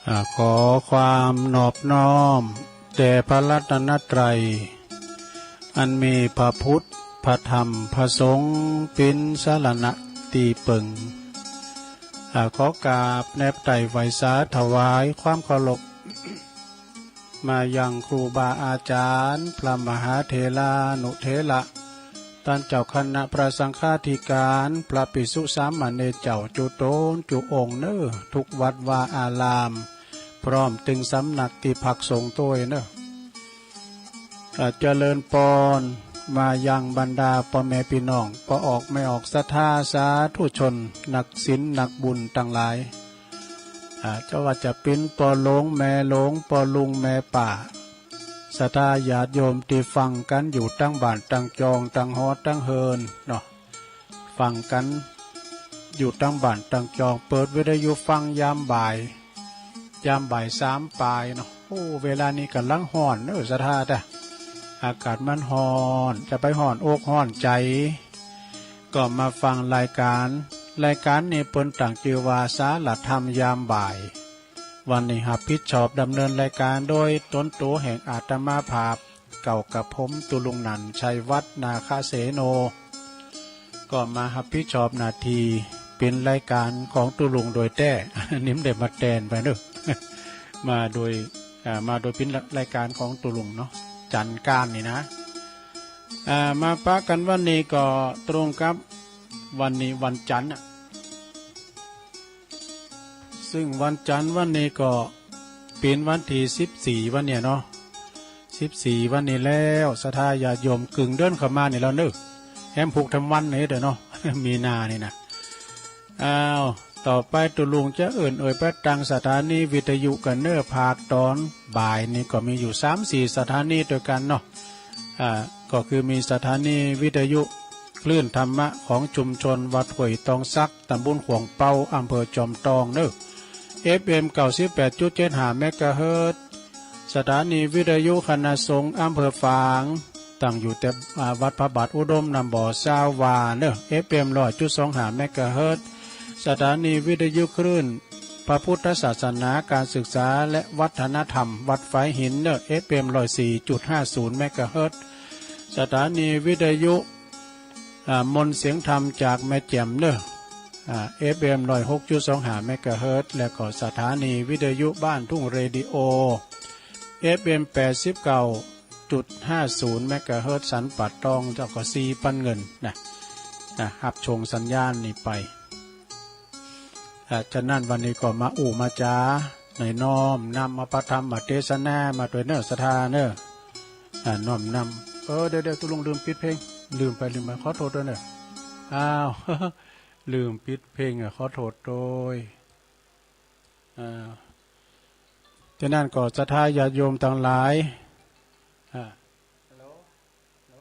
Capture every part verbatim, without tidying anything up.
อ่า ขอความนอบน้อมแด่พระรัตนตรัย อันมีพระพุทธ พระธรรม พระสงฆ์ เป๋นสรณะตี้เปิง อ่า ขอกราบแนบไตร่ไหว้สาถวายความเคารพ มายังครูบาอาจ๋ารย์ พระมหาเถรานุเถระ ต้านเจ้าคณะพระสังฆาธิการ พระภิกษุสามเณรเจ้าจุ๊ต๋นจุ๊องค์เน่อ ทุกวัดวาอาราม พร้อมตึงสำนักตี้พักสงฆ์ตวยเน่อ อ่า เจริญปอน มายังบรรดาป้อแม่ปี้น้อง ป้อออกแม่ออกศรัทธาสาธุชน นักศีลนักบุญตังหลาย อ่า จะว่าจะเป๋นป้อหลวงแม่หลวง ป้อลุงแม่ป้า ศรัทธาญาติโยมตี้ฟังกั๋นอยู่ตังบ้านตังจอง ตังหอตังเฮือนเนาะ ฟังกั๋นอยู่ตังบ้านตังจอง เปิดวิทยุฟังยามบ่าย ยามบ่ายสามป๋ายเนาะ โอ้ เวลานี้ก่ำลังฮ้อนเน่อศรัทธาจ๊ะ อากาศมันฮ้อน จะไปฮ้อนอกฮ้อนใจ๋ ก็มาฟังรายก๋าน รายก๋านนี้เปิ้นตั้งจื้อว่าสารธรรมยามบ่าย วันนี้ฮับผิดชอบดำเนินรายก๋านโดยต๋นตั๋วแห่งอาตมาภาพ เกล้ากระผมตุ๊ลุงนันท์ ชัยวัฒน์ นาคเสโน ก็มาฮับผิดชอบหน้าตี้เป๋นรายก๋านของตุ๊ลุงโดยแต๊ นี่บ่ได้มาแตนไปเน่อ มาโดย อ่า มาโดยเป๋นรายก๋านของตุ๊ลุงเนาะ จันทร์ก้านนี่นะ อ่า มาปะกั๋นวันนี้ก็ตรงกับวันนี้วันจันทร์น่ะ ซึ่งวันจันทร์วันนี้ก็เป๋นวันตี้สิบสี่วันเนี่ยเนาะ สิบสี่วันนี้แล้ว ศรัทธาญาติโยม เกิ่งเดือนเข้ามานี่แล้วเน่อ แหมผูกทำวันนี่เด้อเนาะ มีนานี่นะ อ้าว ต่อไปตุ๊ลุงจะเอิ้นเอ่ยไปตังสถานีวิทยุกั๋นเน่อ ภาคต๋อนบ่ายนี่ก็มีอยู่สามสี่สถานีตวยกั๋นเนาะ อ่า ก็คือมีสถานีวิทยุคลื่นธรรมะของชุมชนวัดห้วยตองสัก ตำบลขวางเปา อำเภอจอมตองเน่อ เอฟเอ็ม เก้าสิบแปดจุดเจ็ดห้า เมกะเฮิรตซ์ สถานีวิทยุคณะสงฆ์อำเภอฝาง ตั้งอยู่แต่ อ่า วัดพระบาทอุดม น้ำบ่อ ซาวาเน่อ เอฟเอ็ม ร้อยจุดสองห้า เมกะเฮิรตซ์ สถานีวิทยุคลื่นพระพุทธศาสนาการศึกษาและวัฒนธรรมวัดฝายหินเน่อ เอฟเอ็ม ร้อยสี่จุดห้าศูนย์ เมกะเฮิรตซ์ สถานีวิทยุ อ่า มนต์เสียงธรรมจากแม่แจ่มเน่อ อ่า เอฟเอ็ม ร้อยหกจุดสองห้า เมกะเฮิรตซ์ และก็สถานีวิทยุบ้านทุ่งเรดิโอ เอฟเอ็ม แปดสิบเก้าจุดห้าศูนย์ เมกะเฮิรตซ์ สันป่าตอง เจ้าก็สี่ปันเงินนะ นะ ฮับชงสัญญาณนี้ไป อ่า ฉะนั้นวันนี้ก็มาอู้มาจ๋า ในน้อมนำเอาพระธรรมเตสนามาตวยเน่อศรัทธาเน่อ อ่า น้อมนำ เออ เดี๋ยวๆ ตุ๊ลุงลืมปิดเพลง ลืมไป ลืมไป ขอโทษตวยเน่อ อ้าว ลืมปิดเพลงอะ ขอโทษตวย อ่า ฉะนั้นก็ศรัทธาญาติโยมตังหลาย อ่า ฮัลโหล ฮัลโหล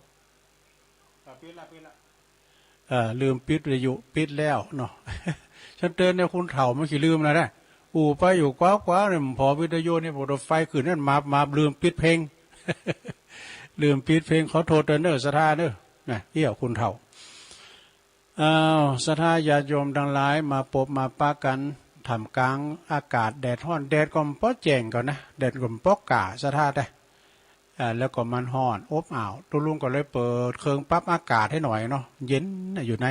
อ่า ปิดละ ปิดละ อ่า ลืมปิดวิทยุ ปิดแล้วเนาะ ฉันเตื๋อนเนี่ย คนเฒ่ามันขี้ลืมนะ อู้ไปอยู่กว้าๆ เนี่ย ผ่อวิทยุนี่ ผ่อไฟขึ้นนั่น มา มาลืมปิดเพลง ลืมปิดเพลง ขอโทษตวยเน่อศรัทธาเน่อ นะ เอี้ย คนเฒ่า อ้าว ศรัทธาญาติโยมตังหลาย มาปบมาปะกั๋น ท่ามกลางอากาศแดดฮ้อน แดดก็บ่แจ้งก่อนะ แดดก็บ่ก่า ศรัทธาแต่ อ่า แล้วก็มันฮ้อน อบอ้าว ตุ๊ลุงก็เลยเปิดเครื่องปรับอากาศหื้อหน่อยเนาะ เย็นน่ะ อยู่ใน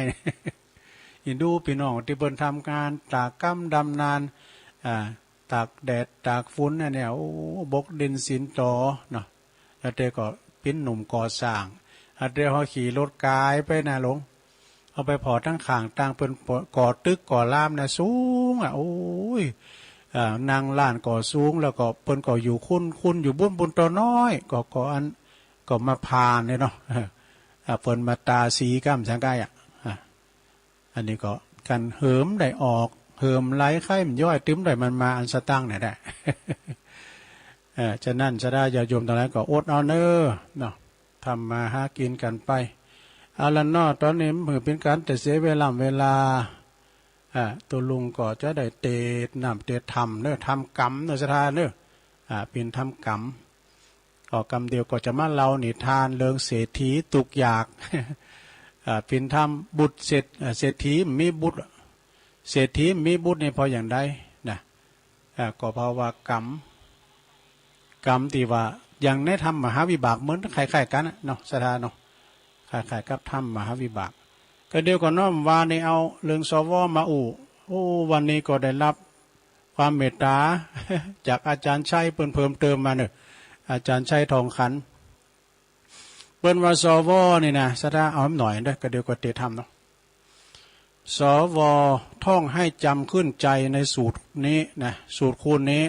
อินดูปี้น้องตี้เปิ้นทำงานตากกำดำนาน อ่า ตากแดดตากฝนน่ะเนี่ย โอ้ บกดินสินตอเนาะ แล้วแต่ก็เป๋นหนุ่มก่อสร้าง แล้วแต่เฮาขี่รถก๋ายไปนะหลง เฮาไปผ่อตังข้างตังเปิ้นก่อตึกก่อรามนะ สูงอะ โอ้ย อ่า นั่งลานก็สูง แล้วก็เปิ้นก็อยู่คุ้นๆ อยู่บุ้นบุ้นตอน้อย ก็ ก็อัน ก็มาผ่านเนี่ยเนาะ อ่า เปิ้นมาตาสีก้ำสังก๋ายอะ อ่า อันนี้ก็กั๋นหื้อมันได้ออก หื้อมันไหล ใค่มันย้อย ตึงได้มันมา อันสตังค์เนี่ยแหละ เอ่อ ฉะนั้นศรัทธาญาติโยมตังหลายก็อดเอาเน่อเนาะ ทำมาหากิ๋นกั๋นไป เอาละเนาะ ต๋อนนี้มันหื้อเป๋นก๋านแต่เสียเวลา เวลา อ่า ตุ๊ลุงก็จะได้เตสน์น้ำเตสน์ธรรมเน่อ ทำกรรมเน่อศรัทธาเน่อ อ่า เป๋นทำกรรม ก็กำเดียวก็จะมาเล่านิทานเรื่องเศรษฐีตุ๊กข์ยาก อ่า เป๋นธรรมบุตรเศรษฐ อ่า เศรษฐีมีบุตร เศรษฐีมีบุตรนี่เพราะอย่างใดนะ อ่า ก็เพราะว่ากรรม กรรมตี้ว่าอย่างในธรรมมหาวิบากเหมือนคล้ายๆ กั๋นน่ะเนาะ ศรัทธาเนาะ คล้ายๆ กับธรรมมหาวิบาก ก็เดี๋ยวก็น้อมว่าในเอาเรื่อง สว มาอู้ โอ้ วันนี้ก็ได้รับความเมตต๋า จากอาจ๋ารย์ชัย เปิ้นเพิ่มเติมมาเนาะ อาจ๋ารย์ชัย ทองขัน เปิ้นว่า สว นี่นะ ศรัทธาเอาหน่อยเด้อ ก็เดี๋ยวก็เตะธรรมเนาะ สว ต้องหื้อจ๋ำขึ้นใจ๋ในสูตรนี้นะ สูตรคูณนี้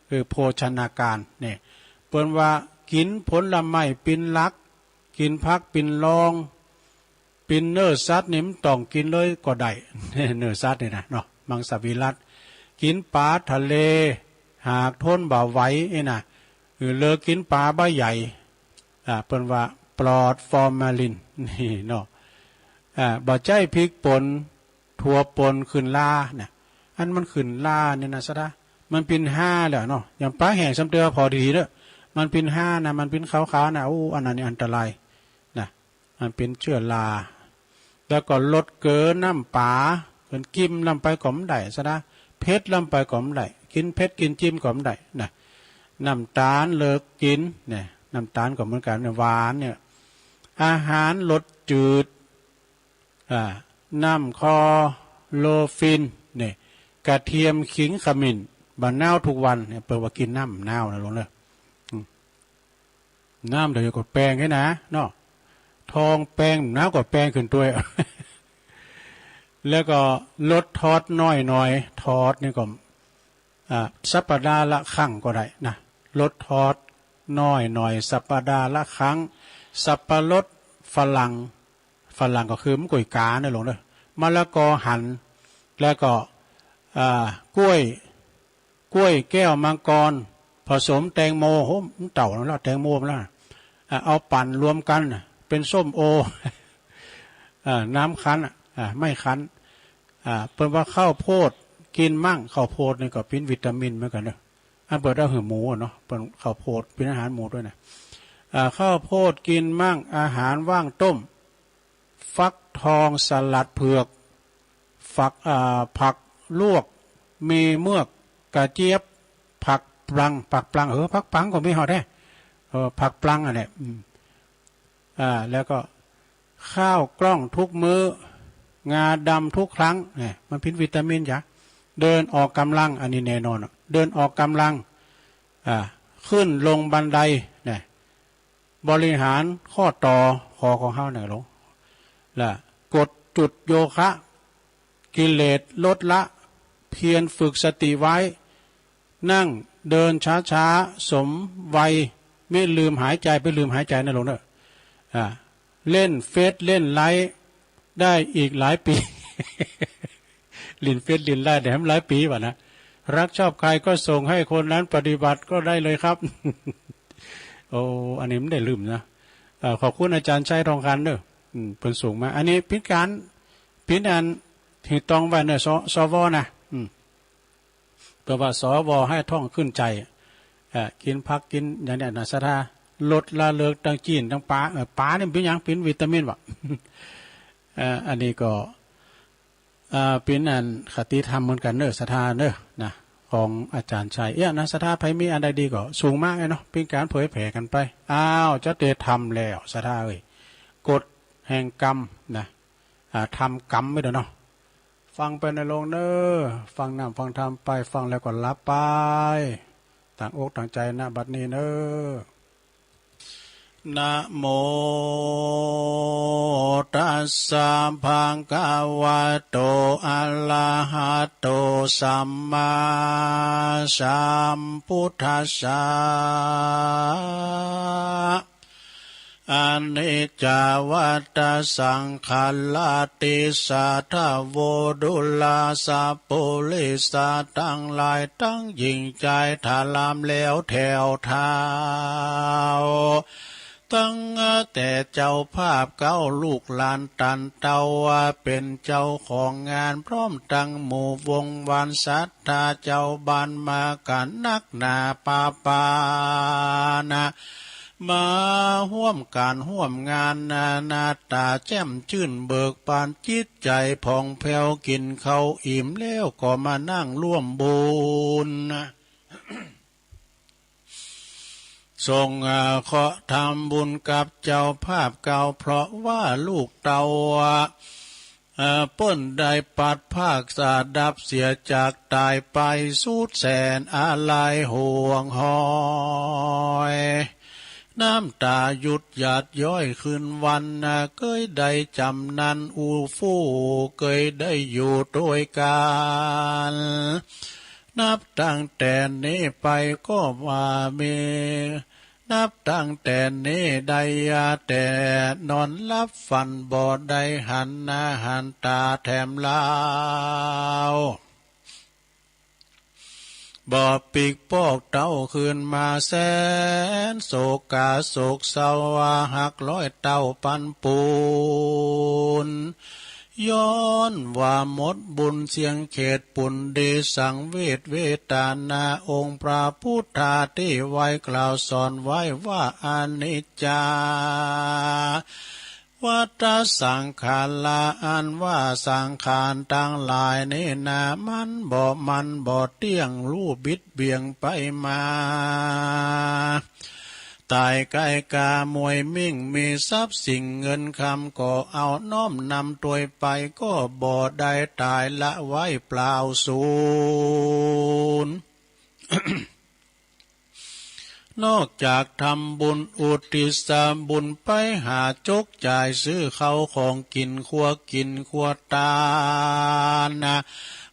คือโภชนาการเนี่ย เปิ้นว่ากิ๋นผลไม้เป๋นหลัก กิ๋นผักเป๋นรอง เป๋นเนื้อสัตว์นี่มันต้องกิ๋นเลยก็ได้ เนื้อสัตว์นี่นะเนาะ มังสวิรัติ กิ๋นป๋าทะเล หากทนบ่ไหวนี่นะ หรือเลิกกิ๋นป๋าบ่าใหญ่ อ่า เปิ้นว่าปลอดฟอร์มาลิน นี่เนาะ อ่า บ่ใจ๊พริกป่น ถั่วป่นขึ้นราน่ะ อันมันขึ้นราเนี่ยนะ ศรัทธา มันเป๋นฮาแล้วเนาะ อย่างป๋าแห้งซ้ำเตื้อผ่อดีๆ เนาะ มันเป๋นฮานะ มันเป๋นขาวๆ นะ โอ้ อันนั้นนี่อันตรายนะ มันเป๋นเจื้อรา แล้วก็ลดเกลือน้ำป๋า เปิ้นจิ้มลำไปก็บ่ได้ ศรัทธา เผ็ดลำไปก็บ่ได้ กิ๋นเผ็ดกิ๋นจิ้มก็บ่ได้นะ น้ำต๋าลเลิกกิ๋นเนี่ย น้ำต๋าลก็เหมือนกั๋น หวานเนี่ย อาหารรสจืด อ่า น้ำคลอโรฟิลเนี่ย กระเทียม ขิง ขมิ้น บ่าหนาวทุกวันเนี่ย เปิ้นว่ากิ๋นน้ำบ่าหนาวนะหลวงเนาะ อืม น้ำเดี๋ยวก็แปงแค่นะเนาะ ท้องแปง บ่าหนาวก็แปงขึ้นตวย แล้วก็ลดทอดน้อยหน่อย ทอดนี่ก็ อ่า สัปดาห์ละครั้งก็ได้นะ ลดทอดน้อยหน่อย สัปดาห์ละครั้ง สับปะรด ฝรั่ง ฝรั่งก็คือมะกวยก๋านะหลวงเนาะ มะละกอหัน แล้วก็ อ่า กล้วย กล้วยแก้วมังกร ผสมแตงโม โห มันเต่าแล้ว แตงโมแล้ว อ่า เอาปั่นรวมกั๋นน่ะ เป๋นส้มโอ อ่า น้ำคั้นอ่ะ อ่า ไม่คั้น อ่า เปิ้นว่าข้าวโพดกิ๋นมั่ง ข้าวโพดนี่ก็เป๋นวิตามินเหมือนกั๋นเนาะ อันเปิ้นเอาหื้อหมูอะเนาะ เปิ้น ข้าวโพดเป๋นอาหารหมูตวยนะ อ่า ข้าวโพดกิ๋นมั่ง อาหารว่างต้ม ฟักทอง สลัดเผือก ฝัก อ่า ผักลวก มีเมือก กระเจี๊ยบ ผักปลัง ผักปลัง เออ ผักปลังก็มีฮอดแท้ เออ ผักปลังอันเนี้ย อืม อ่า แล้วก็ข้าวกล้องทุกมื้อ งาดำทุกครั้ง เนี่ย มันเป๋นวิตามินจ้ะ เดินออกก๋ำลัง อันนี้แน่นอนอะ เดินออกก๋ำลัง อ่า ขึ้นลงบันได เนี่ย บริหารข้อต่อ คอของเฮาเนี่ยหลวง และกดจุดโยคะ กิเลสลดละ เพียรฝึกสติไว้ นั่งเดินช้าๆ สมวัย มิลืมหายใจ๋ ไปลืมหายใจ๋นะหลวงเนาะ อ่า เล่นเฟซเล่นไลน์ได้อีกหลายปี๋ เล่นเฟซเล่นไลน์ได้หลายปี๋ว่ะนะ รักชอบใครก็ส่งให้คนนั้นปฏิบัติก็ได้เลยครับ โอ้ อันนี้มันได้ลืมนะ เอ่อ ขอบคุณอาจ๋ารย์ชัย ทองขัน เนาะ อืม เปิ้นส่งมา อันนี้เป๋นก๋าน เป๋นอันตี้ต้องไว้เนาะ ส- สว นะ อืม เปิ้นว่า สว หื้อต้องขึ้นใจ๋ เอ่อ กิ๋นผักกิ๋นอย่างเนี้ยนะ ศรัทธา ลดละเลิกตังจีนตังป๋า เอ่อ ป๋านี่เป๋นหยัง เป๋นวิตามินว่ะ เอ่อ อันนี้ก็ อ่า เป๋นอันคติธรรมเหมือนกั๋นเนาะ ศรัทธาเนาะ นะ ของอาจ๋ารย์ชัย เอี้ย นะ ศรัทธา ใผมีอันใดดีก็ส่งมาเนาะ เป๋นก๋านเผยแผ่กั๋นไป อ้าว จะเตะธรรมแล้ว ศรัทธาเอ้ย กฎแห่งกรรมนะ อ่า ทำกรรมไว้เด้อเนาะ ฟังไปนะหลวงเนาะ ฟังน้ำฟังธรรมไป ฟังแล้วก็หลับไป ตั้งอกตั้งใจ๋นะ บัดนี้เนาะ นะโมตัสสะ ภะคะวะโต อะระหะโต สัมมาสัมพุทธัสสะ อนิจจาวัตตะสังขาราติสา ทะโว ดูราสะ ปุริสะ ตังหลายตังหญิงจาย ถลำแล้วแถวเท้า ตั้งแต่เจ้าภาพเก้าลูกหลานตันเตา ว่าเป๋นเจ้าของงาน พร้อมตังหมู่วงวานศรัทธา เจ้าบ้านมากั๋นนักหนาปาปานะ มาฮ่วมก๋านฮ่วมงานนานาต๋า แจ่มจื้นเบิกบาน จิตใจ๋ผ่องแผ้ว กิ๋นข้าวอิ่มแล้วก็มานั่งร่วมบุญ ส่งเคราะห์ทำบุญกับเจ้าภาพเก่า เพราะว่าลูกเต้า เปิ้นได้พลัดพรากสะดับเสียจากต๋ายไป สุดแสนอาลัยหวงหอย น้ำต๋าหยุดหยาดย้อยคืนวัน เกยได้จ๋ำนันอู้ฟู่ เกยได้อยู่ตวยกั๋น นับตั้งแต่นี้ไปก็บ่มี นับตั้งแต่นี้ได้แต่นอนหลับฝัน บ่ได้หันหน้าหันต๋าแถมลาว บ่ปิ๊กปอกเต้าคืนมา แสนโศกาโศกเศร้า หักร้อยเต้าปันปูน ย้อนว่าหมดบุญเสี้ยงเขตปุญดี สังเวชเวทนา องค์พระพุทธาตี้ไว้กล่าวสอนไว้ว่า อนิจจา วัฏฏะสังขารา อันว่าสังขารตังหลายนี้นา มันบ่มั่นบ่เตี้ยง ลู่บิดเบี่ยงไปมา ต๋ายใก้กล้ามวยมิ่ง มีทรัพย์สิ่งเงินคำก็เอา น้อมนำตวยไปก็บ่ได้ ต๋ายละไว้เปล่าสูญ นอกจากทำบุญอุทิศบุญไปหาจกจ่าย ซื้อข้าวของกิ๋น ครัวกิ๋นครัวตาน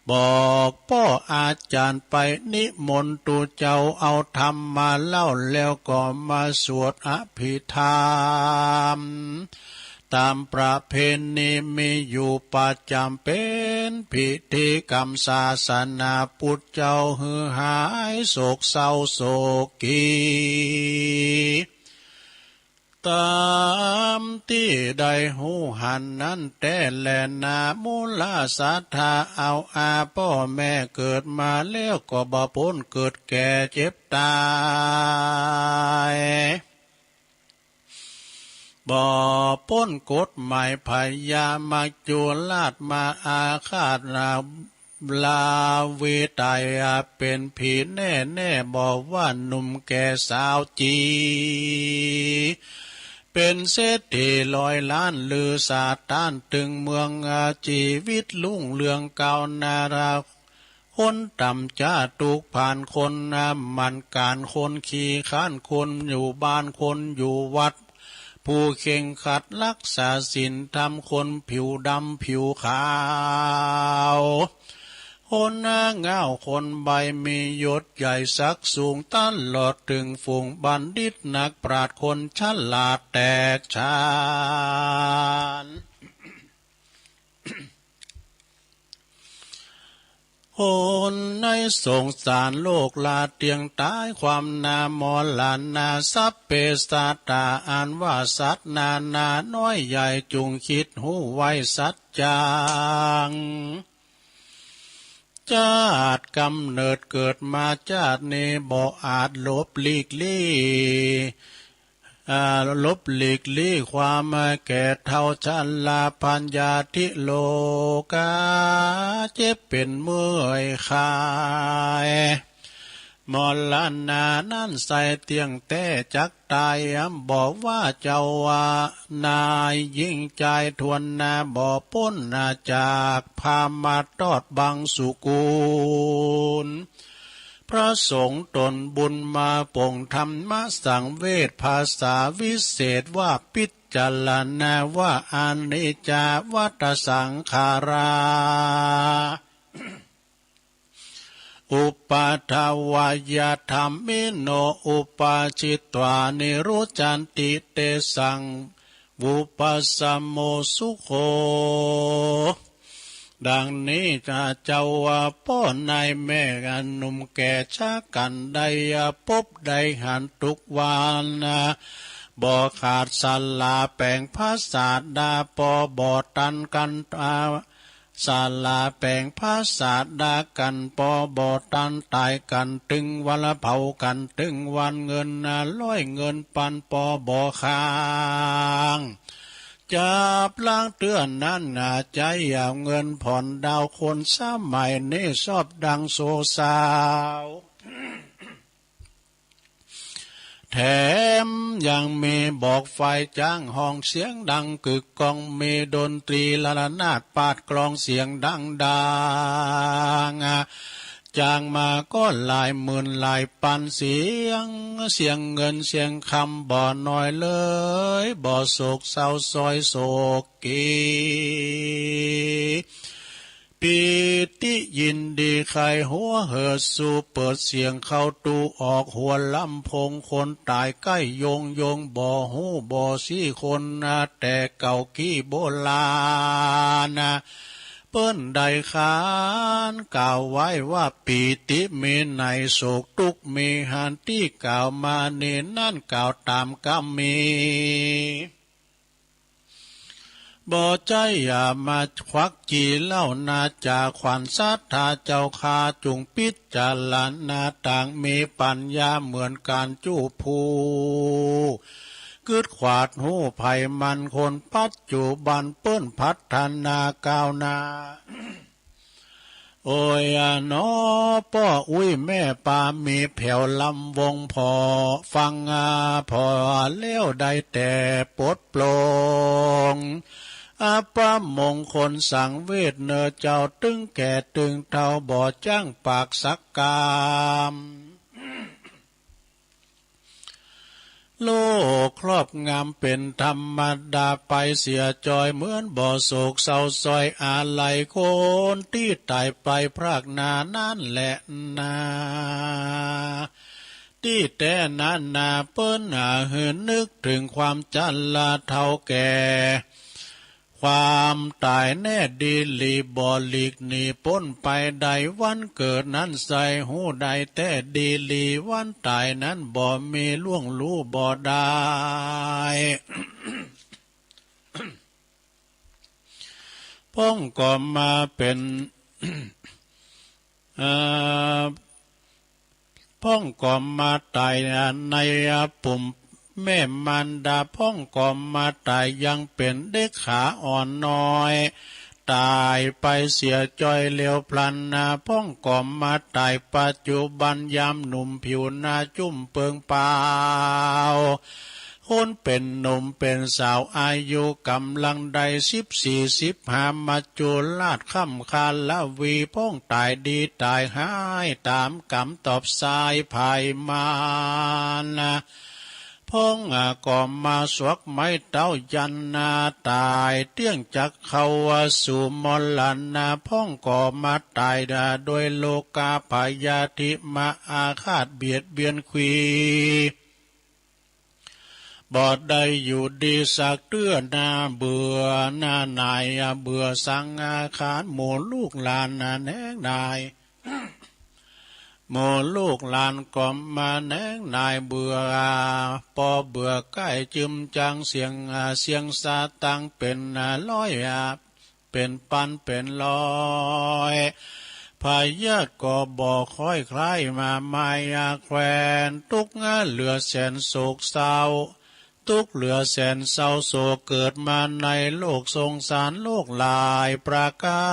บอกป้ออาจ๋ารย์ไปนิมนต์ตุ๊เจ้า เอาธรรมมาเล่า แล้วก็มาสวดอภิธรรม ต๋ามประเพณีมีอยู่ประจ๋ำ เป๋นพิธีกรรมศาสนา ปุตเจ้าหื้อหายโศกเศร้าโศกี ต๋ามตี้ได้ฮู้หันนั้นแต๊แลนา มูลศรัทธาเอาอาป้อแม่ เกิดมาแล้วก็บ่ป๊นเกิดแก่เจ็บต๋าย บ่ป๊นกฎหมายพญามัจจุราชมาอาฆาตราวี ต๋ายเป๋นผีแน่แน่ บ่ว่าหนุ่มแก่สาวจี เป๋นเศรษฐีร้อยล้าน ลือสะต้านตึงเมือง ชีวิตรุ่งเรืองก้าวหน้า คนต่ำจ๊าตุ๊กข์ผ่าน คนหมั่นก๋าน คนขี้คร้าน คนอยู่บ้าน คนอยู่วัด ผู้เคร่งครัดรักษาศีลธรรม คนผิวดำผิวขาว คนหน้าง่าว คนใบ้มียศใหญ่ศักดิ์สูง ตลอดเถิงฝูงบัณฑิตนักปราชญ์ คนฉลาดแตกฉาน คนในสงสารโลกลาเตียงต๋าย ความหน้ามรณา สัพเพสัตตา อันว่าสัตว์นานาน้อยใหญ่ จุ่งคิดฮู้ไว้สัจจัง จ๊าดกำเนิดเกิดมาจ๊าดนี้ บ่อาจหลบหลีกลี้ อ่า หลบหลีกลี้ความแก่เฒ่าชรา พยาธิโรคา เจ็บเป๋นเมื่อยคลาย มรณานั้นใส่เตี้ยงแต๊จักต๋าย บ่ว่าเจ้าว่านายญิงจายถ้วนนา บ่ป๊นจากพราหมณ์มาตอดบังสุกุล พระสงฆ์ต๋นบุญมาป่งธรรมสังเวช ภาษาวิเศษว่าปิจารณา ว่าอนิจจา วัฏฏะสังขารา อุปาทวายธัมมิโน อุปาทิตวา นิรุจจันติ เตสัง วุปปัสสโมสุโข ดังนี้เจ้าว่าป้อนายแม่หนุ่มแก่จ๊ากั๋นได้ปบได้หันตุ๊กวัน บ่ขาดสลาแป๋งพระศาสดา ปอบ่ตันกั๋น สละแป๋งภาษาดากั๋น ปอบ่ตัน ต๋ายกั๋นตึงวัน เผากั๋นตึงวัน เงินห้าร้อยเงินปัน ปอบ่ค้าง จับล้างเตื้อนั้นนา ใจ๊เอาเงินผ่อนดาวน์ คนสมัยนี้ชอบดังโสสาว แถมยังมีบอกไฟจ้าง ฮ้องเสียงดังกึกก้อง มีดนตรีระนาดปาดกลองเสียงดังๆ จ้างมาก็หลายหมื่นหลายปัน เสียง เสียงเงินเสียงคำบ่น้อยเลย บ่โศกเศร้าซ้อยโศกเก ปีติยินดีใค่หัวเหิด สู่เปิดเสียงเข้าตู้ออกหัวลำโพง คนต๋ายใก้โยงโยง บ่ฮู้บ่ซี้คนนา แต่เก่ากี้โบราณนา เปิ้นได้ขานกล่าวไว้ว่า ปีติมีใน โศกตุ๊กข์มีหัน ตี้กล่าวมานี้นั้น กล่าวต๋ามกำมี บ่ใจ้อย่ามาควักจี๋เล่านาจ๋า ขวัญศรัทธาเจ้าข้า จุ่งปิจารณาตาง มีปั๋ญญาเหมือนก๋านจุผู้ กึ๊ดขวาดฮู้ภัยมัน คนปัจจุบันเปิ้นพัฒนาก้าวหน้า โอ้ยอะหนอ ป้ออุ๊ยแม่ปา มีแผวลำวงผ่อ ฟังอาผ่อแล้วได้แต่ปลดปลง อัปมงคลสังเวชเน่อเจ้า ตึงแก่ตึงเฒ่า บ่จั้งปากสักกำ โลกครอบงำเป๋นธรรมดา ไปเสียจอยเหมือนบ่โศกเศร้าซ้อยอาลัย คนตี้ต๋ายไปพรากหน้านั้นแหละนา ตี้แต๊นั้นนา เปิ้นหาหื้อนึกเถิงความจราเฒ่าแก่ ความต๋ายแน่ดีหลี บ่หลีกหนีป๊นไปได้ วันเกิดนั้นใส่ฮู้ได้แต๊ดีหลี วันต๋ายนั้นบ่มีล่วงรู้บ่ได้ พ่องก็มาเป๋น เอ่อ พ่องก็มาต๋ายในปุ๋มแม่มารดา พ่องก็มาต๋ายยังเป๋นเด็กขาอ่อนน้อย ต๋ายไปเสียจอยเร็วพลันนา พ่องก็มาต๋ายปัจจุบันยามหนุ่มผิวหน้าจุ่มเปิงเปล่า คนเป๋นหนุ่มเป๋นสาวอายุก๋ำลังได้สิบสี่สิบห้า มัจจุราชค่ำคาละวี พ่องต๋ายดีต๋ายฮ้ายต๋ามกำตอบสายภายมารนา พ่องก็มาสวกไม้เต๊ายันนา ต๋ายเตี้ยงจักเข้าสู่มรณะ พ่องก็มาต๋ายโดยโรคาพยาธิมาอาฆาตเบียดเบียนขวี บ่ได้อยู่ดีสักเตื้อนา เบื่อหน้าหน่ายเบื่อสังขาร หมู่ลูกหลานแหนงหน่าย หมู่ลูกหลานก็มาแหนงหน่ายเบื่อ ปอเบื่อใก้จึมจังเสี้ยง เสี้ยงสตางค์เป๋นร้อย เป๋นปันเป๋นร้อย พยาธิก็บ่ค่อยคลายมา มายาแควน ตุ๊กข์เหลือแสนโศกเศร้า ตุ๊กข์เหลือแสนเศร้าโศก เกิดมาในโลกสงสาร โรคหลายประก๋า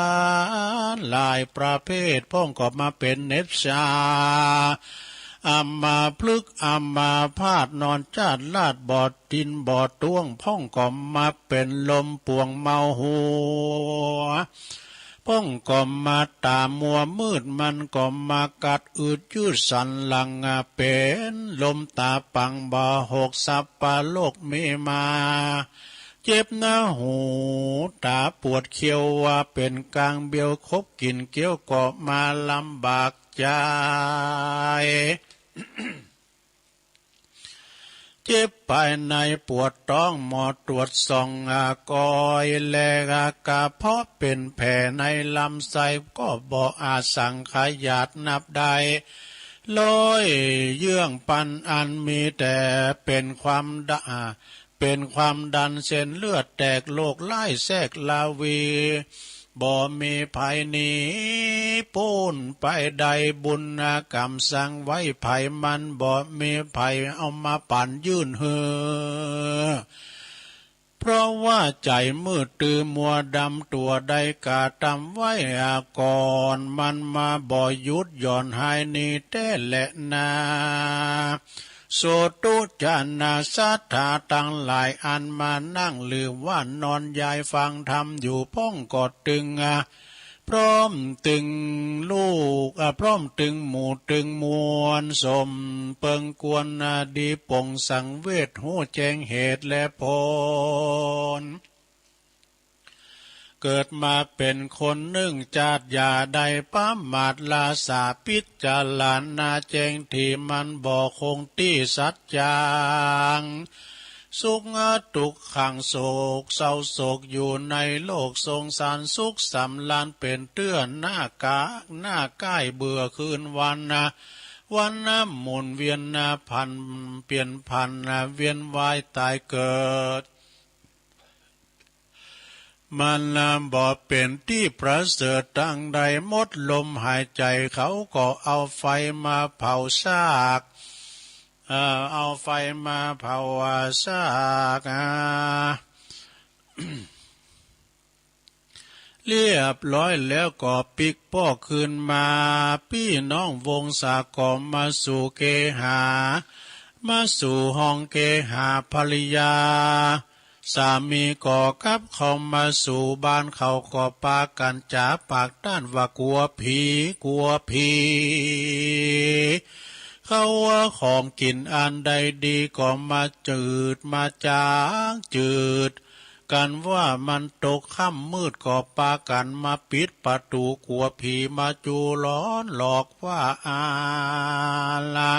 น หลายประเภท พ่องก็มาเป๋นเหน็บชา อัมพฤกษ์อัมพาต นอนจ้าดลาด บ่ตินบ่ต้วง พ่องก็มาเป๋นลมป่วงเมาหัว พ่องก็มาต๋ามัวมืด มันก็มากัดอืดยืดสันหลัง เป๋นลมต๋าปังบ่หก สัปปะโรคมีมา เจ็บหน้าหู ต๋าปวดเคี้ยว ว่าเป๋นกางเบียว คบกิ๋นเกี้ยวก็มาลำบากใจ๋ เจ็บภายในปวดต๊อง หมอตรวจส่อง อ่า ก้อยแล อ่า กระเพาะเป๋นแผลในลำไส้ ก็บ่อาจสังขยาดนับได้ ร้อยเยื่องปันอันมีแต่เป๋นความดะ อ่า เป๋นความดัน เส้นเลือดแตก โรคร้ายแทรกลาวี บ่มีใผหนีป๊นไปได้ บุญกรรมสั่งไว้ใผ มันบ่มีใผเอามาปั๋นยื่นหื้อ เพราะว่าใจ๋มืดตื้อมัวดำ ตั๋วได้กระตำไว้ก่อน มันมาบ่หยุดหย่อนหายหนีแต๊แลนา โสตุจานาศรัทธาตังหลาย อันมานั่งหรือว่านอนยายฟังธรรมอยู่ พ่องก็ตึง พร้อมตึงลูก อ่า พร้อมตึงหมู่ตึงมวล สมเปิงควร อ่า ดีป่งสังเวช ฮู้แจ้งเหตุและผล เกิดมาเป๋นคนนึ่งจาติ อย่าได้ประมาทละสา พิจารณาแจ้งดี มันบ่คงตี้สัจจัง สุขทุกขัง โศกเศร้าโศกอยู่ในโลกสงสาร สุขสำราญเป๋นเตื้อ หน้ากากหน้าก้ายเบื่อคืนวันนา วันนาหมุนเวียนนา ผันเปลี่ยนผันนา เวียนว่ายต๋ายเกิด มันนาบ่เป๋นตี้ประเสริฐตังใด หมดลมหายใจ๋เขาก็เอาไฟมาเผาซาก เอ่อ เอาไฟมาเผาซาก อ่า เรียบร้อยแล้วก็ปิ๊กป๊อกคืนมา ปี้น้องวงศาก็มาสู่เกหา มาสู่ห้องเกหาภริยา สามีก็กลับเข้ามาสู่บ้าน เขาก็ปากั๋นจ๋าปากต้านว่ากั๋วผี กั๋วผี เขาว่าของกิ๋นอันใดดีก็มาจืดมาจางจืด กั๋นว่ามันตกค่ำมืดก็ปากั๋นมาปิดประตู๋กั๋วผีมาจู๋หลอนหลอกว่าอาละ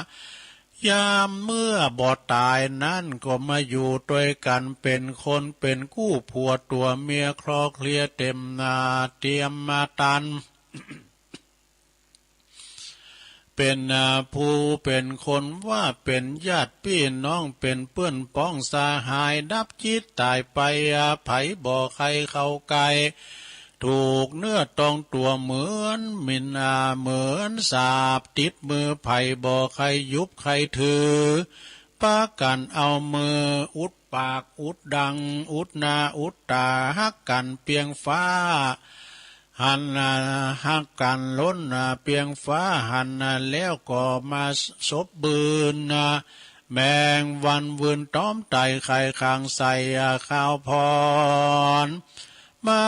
ยามเมื่อบ่ต๋ายนั้นก็มาอยู่ตวยกั๋นเป๋นคนเป๋นกู้ ผัวตั๋วเมียคลอเคลียเต๋มหน้าเตียมมาตัน เป๋น อ่า ผู้เป๋นคนว่าเป๋นญาติปี้น้อง เป๋นเปื้อนป๊องสหาย ดับจิตต๋ายไป อ่า ใผบ่ใค่เข้าใก้ ถูกเนื้อต้องตั๋วเหมือนมิน อ่า เหมือนสาป ติดมือใผบ่ใค่ยุบใค่ถือ ปากั๋นเอามืออุดปากอุดดัง อุดหน้าอุดต๋า ฮักกั๋นเปียงฟ้า หัน อ่า ฮักกั๋นล้น อ่า เปียงฟ้าหัน อ่า แล้วก็มาสบบืน อ่า แมงวันวืนต๋อมไต่ไข่คางใส่ อ่า ข้าวพร มา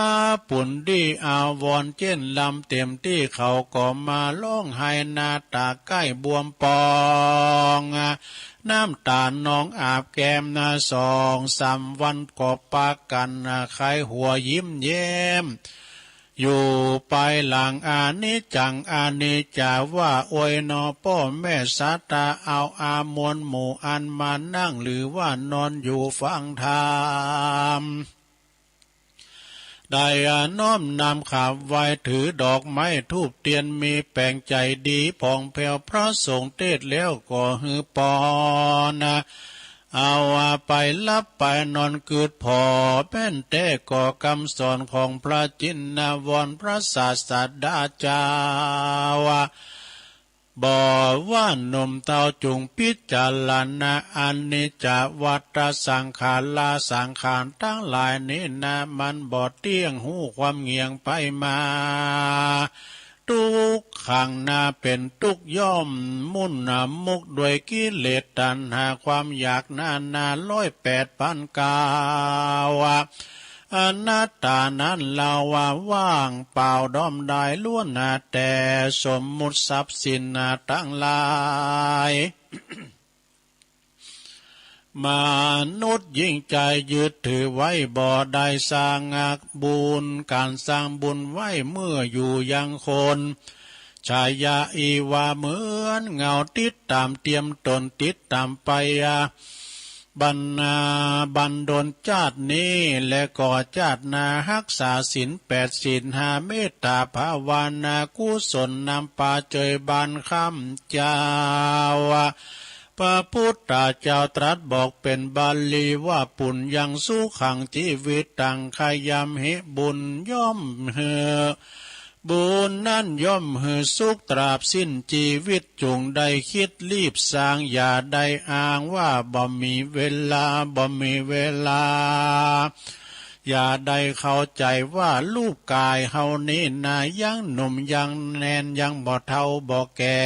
ปุ๋นดีอาวรณ์เจ๊นลำเต๋มตี้ เขาก็มาฮ้องไห้หน้าต๋าใก้บวมปอง อ่า น้ำต๋านองอาบแก้มนา สองสามวันก็ปากั๋น อ่า ใค่หัวยิ้มแย้ม อยู่ปายหลัง อนิจจังอนิจจา ว่าโอยหนอป้อแม่ศรัทธา เอาอามวลหมู่อันมานั่งหรือว่านอนอยู่ฟังธรรม ได้น้อมนำขาบไหว้ถือดอกไม้ธูปเตียน มีแป๋งใจ๋ดีผ่องแผ้ว พระสงฆ์เตศน์แล้วก็หื้อปอน เอาไปหลับไปนอนกึ๊ดผ่อ แม่นแต๊ก็กำสอนของพระจินวรพระศาสดาเจ้า บ่ว่าหนุ่มเฒ่าจุ่งพิจารณา อนิจจาวัตตะสังขารา สังขารตังหลายนี้นา มันบ่เตี้ยง ฮู้ความเหงี่ยงไปมา ตุ๊กขังนาเป๋นตุ๊กข์ย่อมมุ่นมุกด้วยกิเลสตัณหาความอยากนานาร้อยแปดพันเก้า อนัตตานั้นเฮาว่าว่างเปล่าด้อมดายล้วนนาแต่สมมุติทรัพย์สินนาตังหลาย มนุษย์ยิ่งใจ๋ยึดถือไว้บ่ได้ สร้างบุญ ก๋านสร้างบุญไว้เมื่ออยู่ยังคน ชายาอีวาเหมือนเงาติดต๋ามเตียมต๋นติดต๋ามไป บรรดา บันดลจาตินี้ และก็จาติหน้าฮักษาศีลแปดศีลห้า เมตต๋าภาวนากุศลนำปาเจยบานคำเจ้า พระพุทธเจ้าตรัสบอกเป๋นบาลีว่า ปุญญังสุขังจีวิตัง ใครยำเหตุบุญย่อมหื้อ บุญนั้นย่อมหื้อสุขตราบสิ้นจีวิต จุ่งได้กึ๊ดรีบสร้าง อย่าได้อ้างว่าบ่มีเวลา บ่มีเวลา อย่าได้เข้าใจ๋ว่ารูปก๋ายเฮานี้นา ยังหนุ่มยังแน่น ยังบ่เฒ่าบ่แก่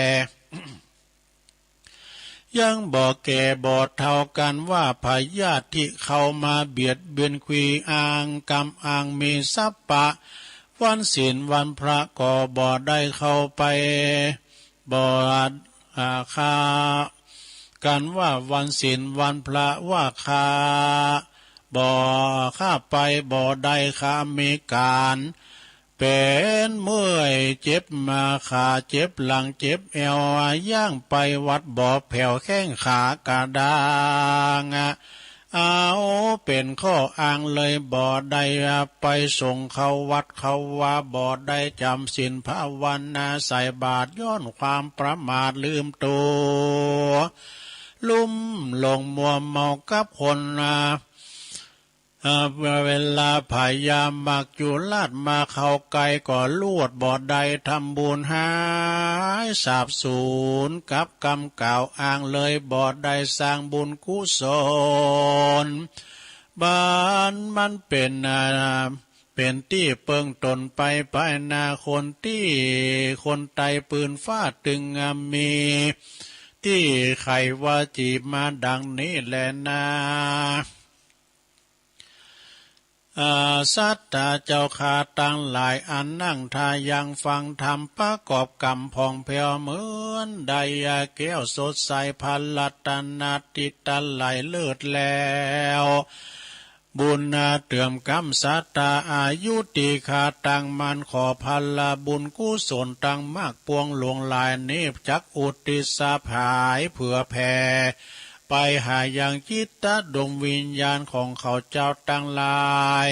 ยังบ่แก่บ่เฒ่า กันว่าพยาธิเข้ามาเบียดเบียน ควีอ้างกำอ้างมีสัพพะ วันศีลวันพระก็บ่ได้เข้าไป บ่ อ่า ข้า กันว่าวันศีลวันพระว่าข้า บ่ ข้าไปบ่ได้ ข้ามีก๋าน เป๋นเมื่อย เจ็บมาขา เจ็บหลัง เจ็บแอว ย่างไปวัดบ่แผ่ว แข้งขากระด้าง เอาเป๋นข้ออ้างเลย บ่ได้ไปสงฆ์เข้าวัดเข้าวา บ่ได้จ๋ำศีลภาวนา ใส่บาตรย้อนความประมาทลืมตั๋ว ลุ่มหลงมัวเมากับคน เอ่อ เวลาพญามัจจุราชมาเข้าใก้ก็ลวดบ่ได้ ทำบุญหายสาบสูญกับกำกล่าวอ้างเลย บ่ได้สร้างบุญกุศล บ้านมันเป๋น อ่า เป๋นตี้เปิงต๋นไปภายหน้า คนตี้คนไตปืนฟ้าตึง อ่า มีตี้ไขว่าจี๋มาดังนี้แลนา อ่า ศรัทธาเจ้าข้าตังหลาย อันนั่งท่ายังฟังธรรม ประกอบกำผ่องแผ้วเหมือนได้แก้วสดใส พระรัตนตรัยไตรเลิศแล้ว บุญเติมกำศรัทธา อายุตี้ข้าตั้งมั่น ขอผลบุญกุศลตังมากปวงหลวงหลายนี้ จักอุทิศสะพายเผื่อแผ่ ไปหายังจิตดวงวิญญาณของข้าเจ้าตังหลาย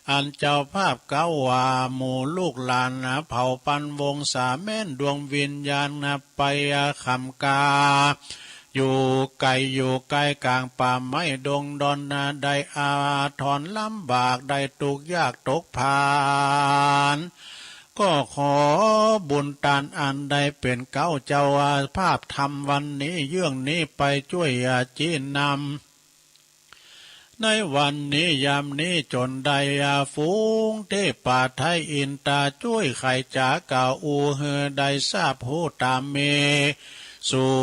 อันเจ้าภาพกล่าวว่าหมู่ลูกหลานเผ่าปันวงศาแม่นดวงวิญญาณไปคำกา อยู่ไก๋อยู่ใก้ก๋างป่าไม้ดงดอนนา ได้อาทรลำบาก ได้ตุ๊กข์ยากตกผาน ก็ขอบุญตานอันได้เป๋นเก๊าเจ้าภาพธรรมวันนี้ เยื่องนี้ไปจ้วยอาจีนำ ในวันนี้ยามนี้จ๋นได้อาฝูงเทพาไทยอินตาจ้วยไขจ๋ากล่าวอู้หื้อได้ทราบฮู้ต๋ามมี สู่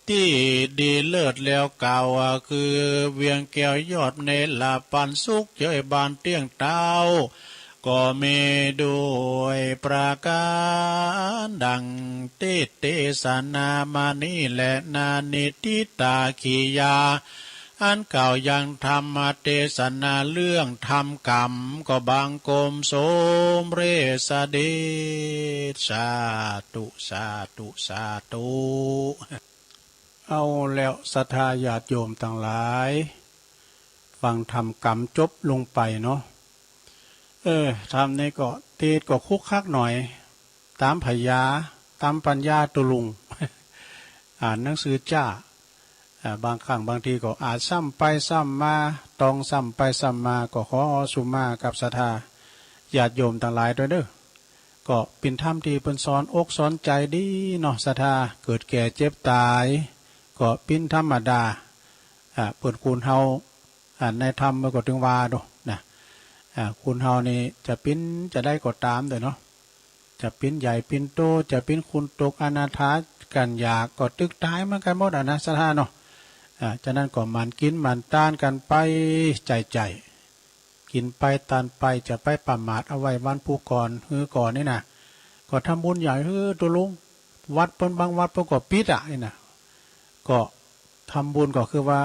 ตี้ดีเลิศแล้วกล่าวว่า คือเวียงแก้วยอดเนรปันสุขเย้ยบ้านเตี้ยงเต๊า ก็มีด้วยประก๋านดังตี้เตสนามานี้แลนา นิฏฐิตากิริยา อันกล่าวยังธรรมเตสนาเรื่องธรรมกำ ก็บังคมสมเร็จเสด็จ สาธุ สาธุ สาธุ เอาแล้วศรัทธาญาติโยมตังหลาย ฟังธรรมกำจบลงไปเนาะ เออ ธรรมนี้ก็ เทศน์ก็คุกคักหน่อย ต๋ามผญา ต๋ามปัญญาตุ๊ลุง อ่านหนังสือจ้า อ่า บางครั้งบางทีก็อ่านซ้ำไปซ้ำมา ต้องซ้ำไปซ้ำมา ก็ขอสุมากับศรัทธาญาติโยมตังหลายด้วยเด้อ ก็เป๋นธรรมตี้เปิ้นสอนอกสอนใจ๋ดีเนาะ ศรัทธา เกิดแก่เจ็บต๋าย ก็เป๋นธรรมดา อ่า เปิ้นคนเฮา อ่า ในธรรมมันก็ตึงว่าโดนะ อ่า คนเฮานี่จะเป๋นจะใดก็ต๋ามเต๊อะเนาะ จะเป๋นใหญ่เป๋นโต จะเป๋นคนตกอนาถา กันยาก ก็ตึกต๋ายเหมือนกั๋นหมดอะนะ ศรัทธาเนาะ อ่า ฉะนั้นก็หมั่นกิ๋นหมั่นตานกั๋นไป ใจ๋ๆ กิ๋นไปตานไป จะไปประมาทเอาไว้วันผู้ก่อน หื้อก่อนนี่นะ ก็ทำบุญใหญ่ หื้อตุ๊ลุง วัดเปิ้นบางวัดเปิ้นก็ปิดอะนี่นะ ก็ทำบุญก็คือว่า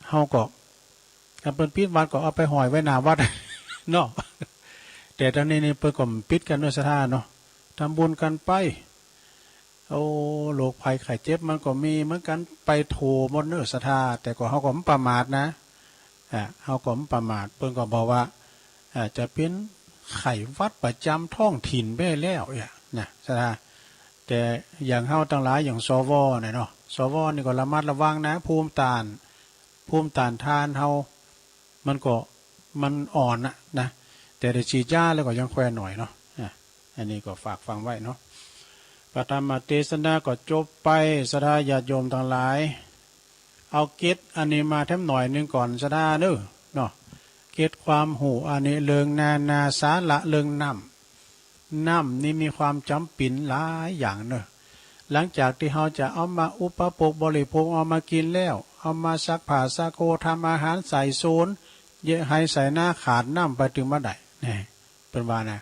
เฮาก็ ถ้าเปิ้นปิดวัดก็เอาไปห้อยไว้หน้าวัด เนาะ แต่ต๋อนนี้นี่เปิ้นก็บ่ปิดกั๋นเนาะ ศรัทธาเนาะ ทำบุญกั๋นไป โอ้ โรคภัยไข้เจ็บมันก็มีเหมือนกั๋น ไปทั่วหมดเนาะ ศรัทธา แต่ก็เฮาก็บ่ประมาทนะ อ่า เฮาก็บ่ประมาท เปิ้นก็บอกว่า อ่า จะเป๋นไข้หวัดประจ๋ำท้องถิ่นไปแล้วเนี่ยนะ ศรัทธา แต่อย่างเฮาตังหลาย อย่าง สว เนี่ยเนาะ สว นี่ก็ระมัดระวังนะ ภูมิต้าน ภูมิต้านทานเฮา มันก็ มันอ่อนนะ นะ แต่ได้ฉีดยาแล้วก็ยังแคว่หน่อยเนาะ อ่ะ อันนี้ก็ฝากฟังไว้เนาะ พระธรรมเตสนาก็จบไป ศรัทธาญาติโยมตังหลาย เอาเกตอันนี้มาแถมหน่อยหนึ่งก่อน ศรัทธาเนอะ เนาะ เกตความฮู้อันนี้เรื่องนานาสาระเรื่องน้ำ น้ำนี่มีความจ๋ำเป๋นหลายอย่างเนอะ หลังจากตี้เฮาจะเอามาอุปโภคบริโภค เอามากิ๋นแล้ว เอามาซักผ้าซักโค ทำอาหารใส่โซน เยียะไฮ่ใส่นา ขาดน้ำไปตึงบ่ได้ นี่ เปิ้นว่านะ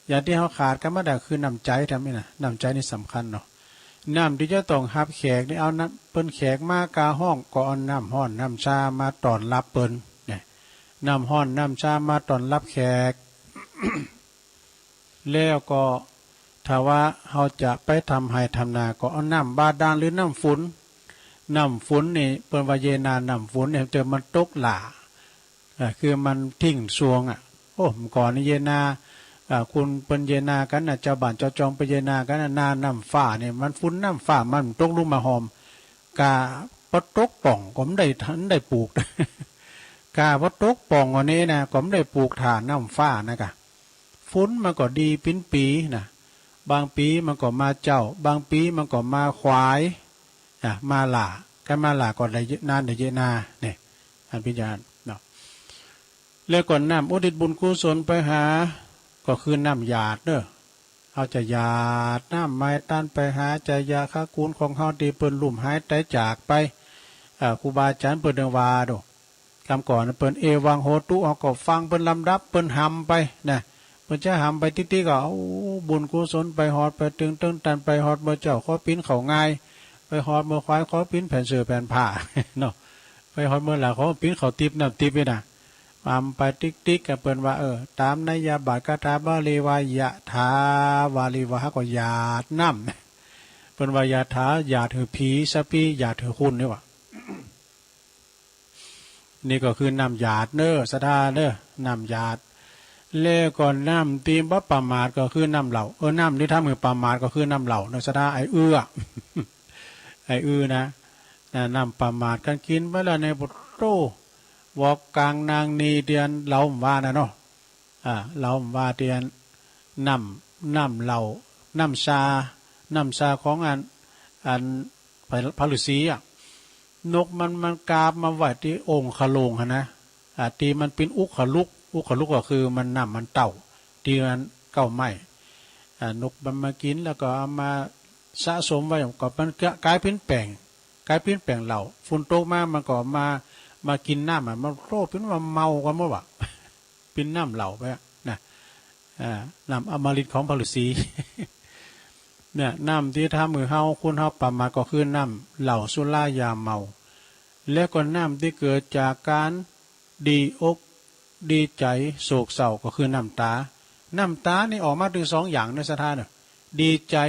อย่างตี้เฮาขาดกั๋นบ่ได้คือน้ำใจ๋ ทำนี่นะ น้ำใจ๋นี่สำคัญเนาะ น้ำตี้จะต้องฮับแขกนี่ เอาน้ำ เปิ้นแขกมากาห้องก็เอาน้ำฮ้อนน้ำชามาต้อนรับเปิ้น นี่ น้ำฮ้อนน้ำชามาต้อนรับแขก แล้วก็ถ้าว่าเฮาจะไปทำไฮ่ทำนาก็เอาน้ำบาดาลหรือน้ำฝน น้ำฝนนี่เปิ้นว่าเยนาน้ำฝนนี่ แต่มันตกหล้า อ่า คือมันทิ้งช่วงอะ โอ้ เมื่อก่อนนี่เยนา อ่า คุณเปิ้นเยนากั๋นนะ จาวบ้านจาวจองเปิ้นเยนากั๋นนะ นาน้ำฟ้านี่ มันฝนน้ำฟ้า มันตกลุงมาห่ม กาบ่ตกป่องก็บ่ได้ บ่ได้ปลูก กาบ่ตกป่องอันนี้นะ ก็บ่ได้ปลูกถ่าน้ำฟ้านะกะ ฝนมันก็ดีเป๋นปี๋นะ บางปี๋มันก็มาเจ๊า บางปี๋มันก็มาขวาย อ่ะ มาหล้า กั๋นมาหล้าก็ได้เยอะนา ได้เยนา นี่ อันพิจารณาเนาะ แล้วก็น้ำอุทิศบุญกุศลไปหา ก็คือน้ำหยาดเนอะ เฮาจะหยาดน้ำไม้ตันไปหาจายะฆาคุณของเฮาตี้เปิ้นลุ่มหายต๋ายจากไป อ่า ครูบาอาจ๋ารย์เปิ้นเดิงว่าดู กำก่อนเปิ้นเอวังโหตุ เฮาก็ฟังเปิ้นลำดับ เปิ้นหำไปนะ เปิ้นจะหำไปติ๊กๆ ก็ โอ้ บุญกุศลไปฮอดไปเถิง เถิงตันไปฮอดเมื่อเจ๊า ขอปิ๊นเข้าง่าย ไปฮอดเมื่อควาย ขอปิ๊นแผ่นเสื้อแผ่นผ้า เนาะ ไปฮอดเมื่อหล้า ขอปิ๊นเข้าติ๊บน้ำติ๊บนี่นะ หำไปติ๊กๆ ก็เปิ้นว่า เออ ต๋ามไนยบาทคาถาบาลีว่า ยะถา วาลีว่า เฮาก็หยาดน้ำ เปิ้นว่ายะถา หยาดหื้อผีสะปี หยาดหื้อคนนี่หว่า นี่ก็คือน้ำหยาดเนอะ ศรัทธาเนอะ น้ำหยาด แล้วก็น้ำตี้บ่ประมาทก็คือน้ำเหล้า เออ น้ำตี้ทำหื้อประมาทก็คือน้ำเหล้าเนอะ ศรัทธา ไอ้อื้อ ไอ้อื้อนะ นะ น้ำประมาท คันกิ๋นไปแล้วนี่ โอ้โธ่ วอกก๋างนางนี่เตียน เหล้าบ่ว่านะเนาะ อ่า เหล้าบ่ว่าเตียน น้ำ น้ำเหล้า น้ำชา น้ำชาของอัน อัน พระ พระฤๅษีอะ นกมัน มันกาบมาไหว้ตี้องค์ขะโลงหั้นนะ อ่า ตี้มันเป๋นอุคลุก อุคลุกก็คือมันน้ำมันเต้า ตี้มันเก๊าไม้ อ่า นกมันมากิ๋นแล้วก็เอามาสะสมไว้ ก็มันก็ก๋ายเป๋นแป้ง ก๋ายเป๋นแป้งเหล้า ฝนตกมามันก็มา มากิ๋นน้ำอะ มันโธ่ เป๋นว่าเมากั๋นหมดว่ะ เป๋นน้ำเหล้าไปอะนะ อ่า น้ำอมฤตของพระฤๅษี เนี่ย น้ำตี้ทำหื้อเฮา คนเฮาประมาทก็คือน้ำเหล้าสุรายาเมา แล้วก็น้ำตี้เกิดจากก๋านดีอกดีใจ๋ โศกเศร้า ก็คือน้ำต๋า น้ำต๋านี่ออกมาเถิงสองอย่างเนอะ ศรัทธาเนอะ ดีใจ๋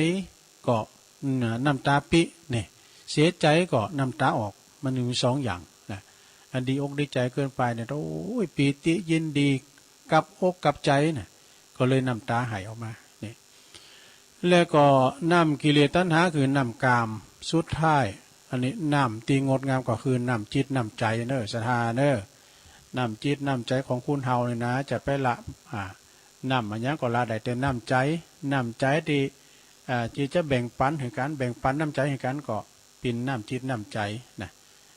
ก็ อืม น้ำต๋าปิ๊ นี่ เสียใจ๋ก็น้ำต๋าออก มันมีสองอย่างนะ อันดีอกดีใจ๋เกินไปเนี่ย โอ้ย ปีติยินดี กับอกกับใจ๋นะ ก็เลยน้ำต๋าไหลออกมา นี่ แล้วก็น้ำกิเลสตัณหาคือน้ำกาม สุดท้าย อันนี้น้ำตี้งดงามก็คือน้ำจิตน้ำใจ๋เนอะ ศรัทธาเนอะ น้ำจิตน้ำใจ๋ของคนเฮานี่นะ จะไปละ อ่า น้ำอะหยังก็ละได้ แต่น้ำใจ๋ น้ำใจ๋ตี้ อ่า ตี้จะแบ่งปันหื้อกั๋น แบ่งปันน้ำใจ๋หื้อกั๋นก็เป๋นน้ำจิตน้ำใจ๋นะ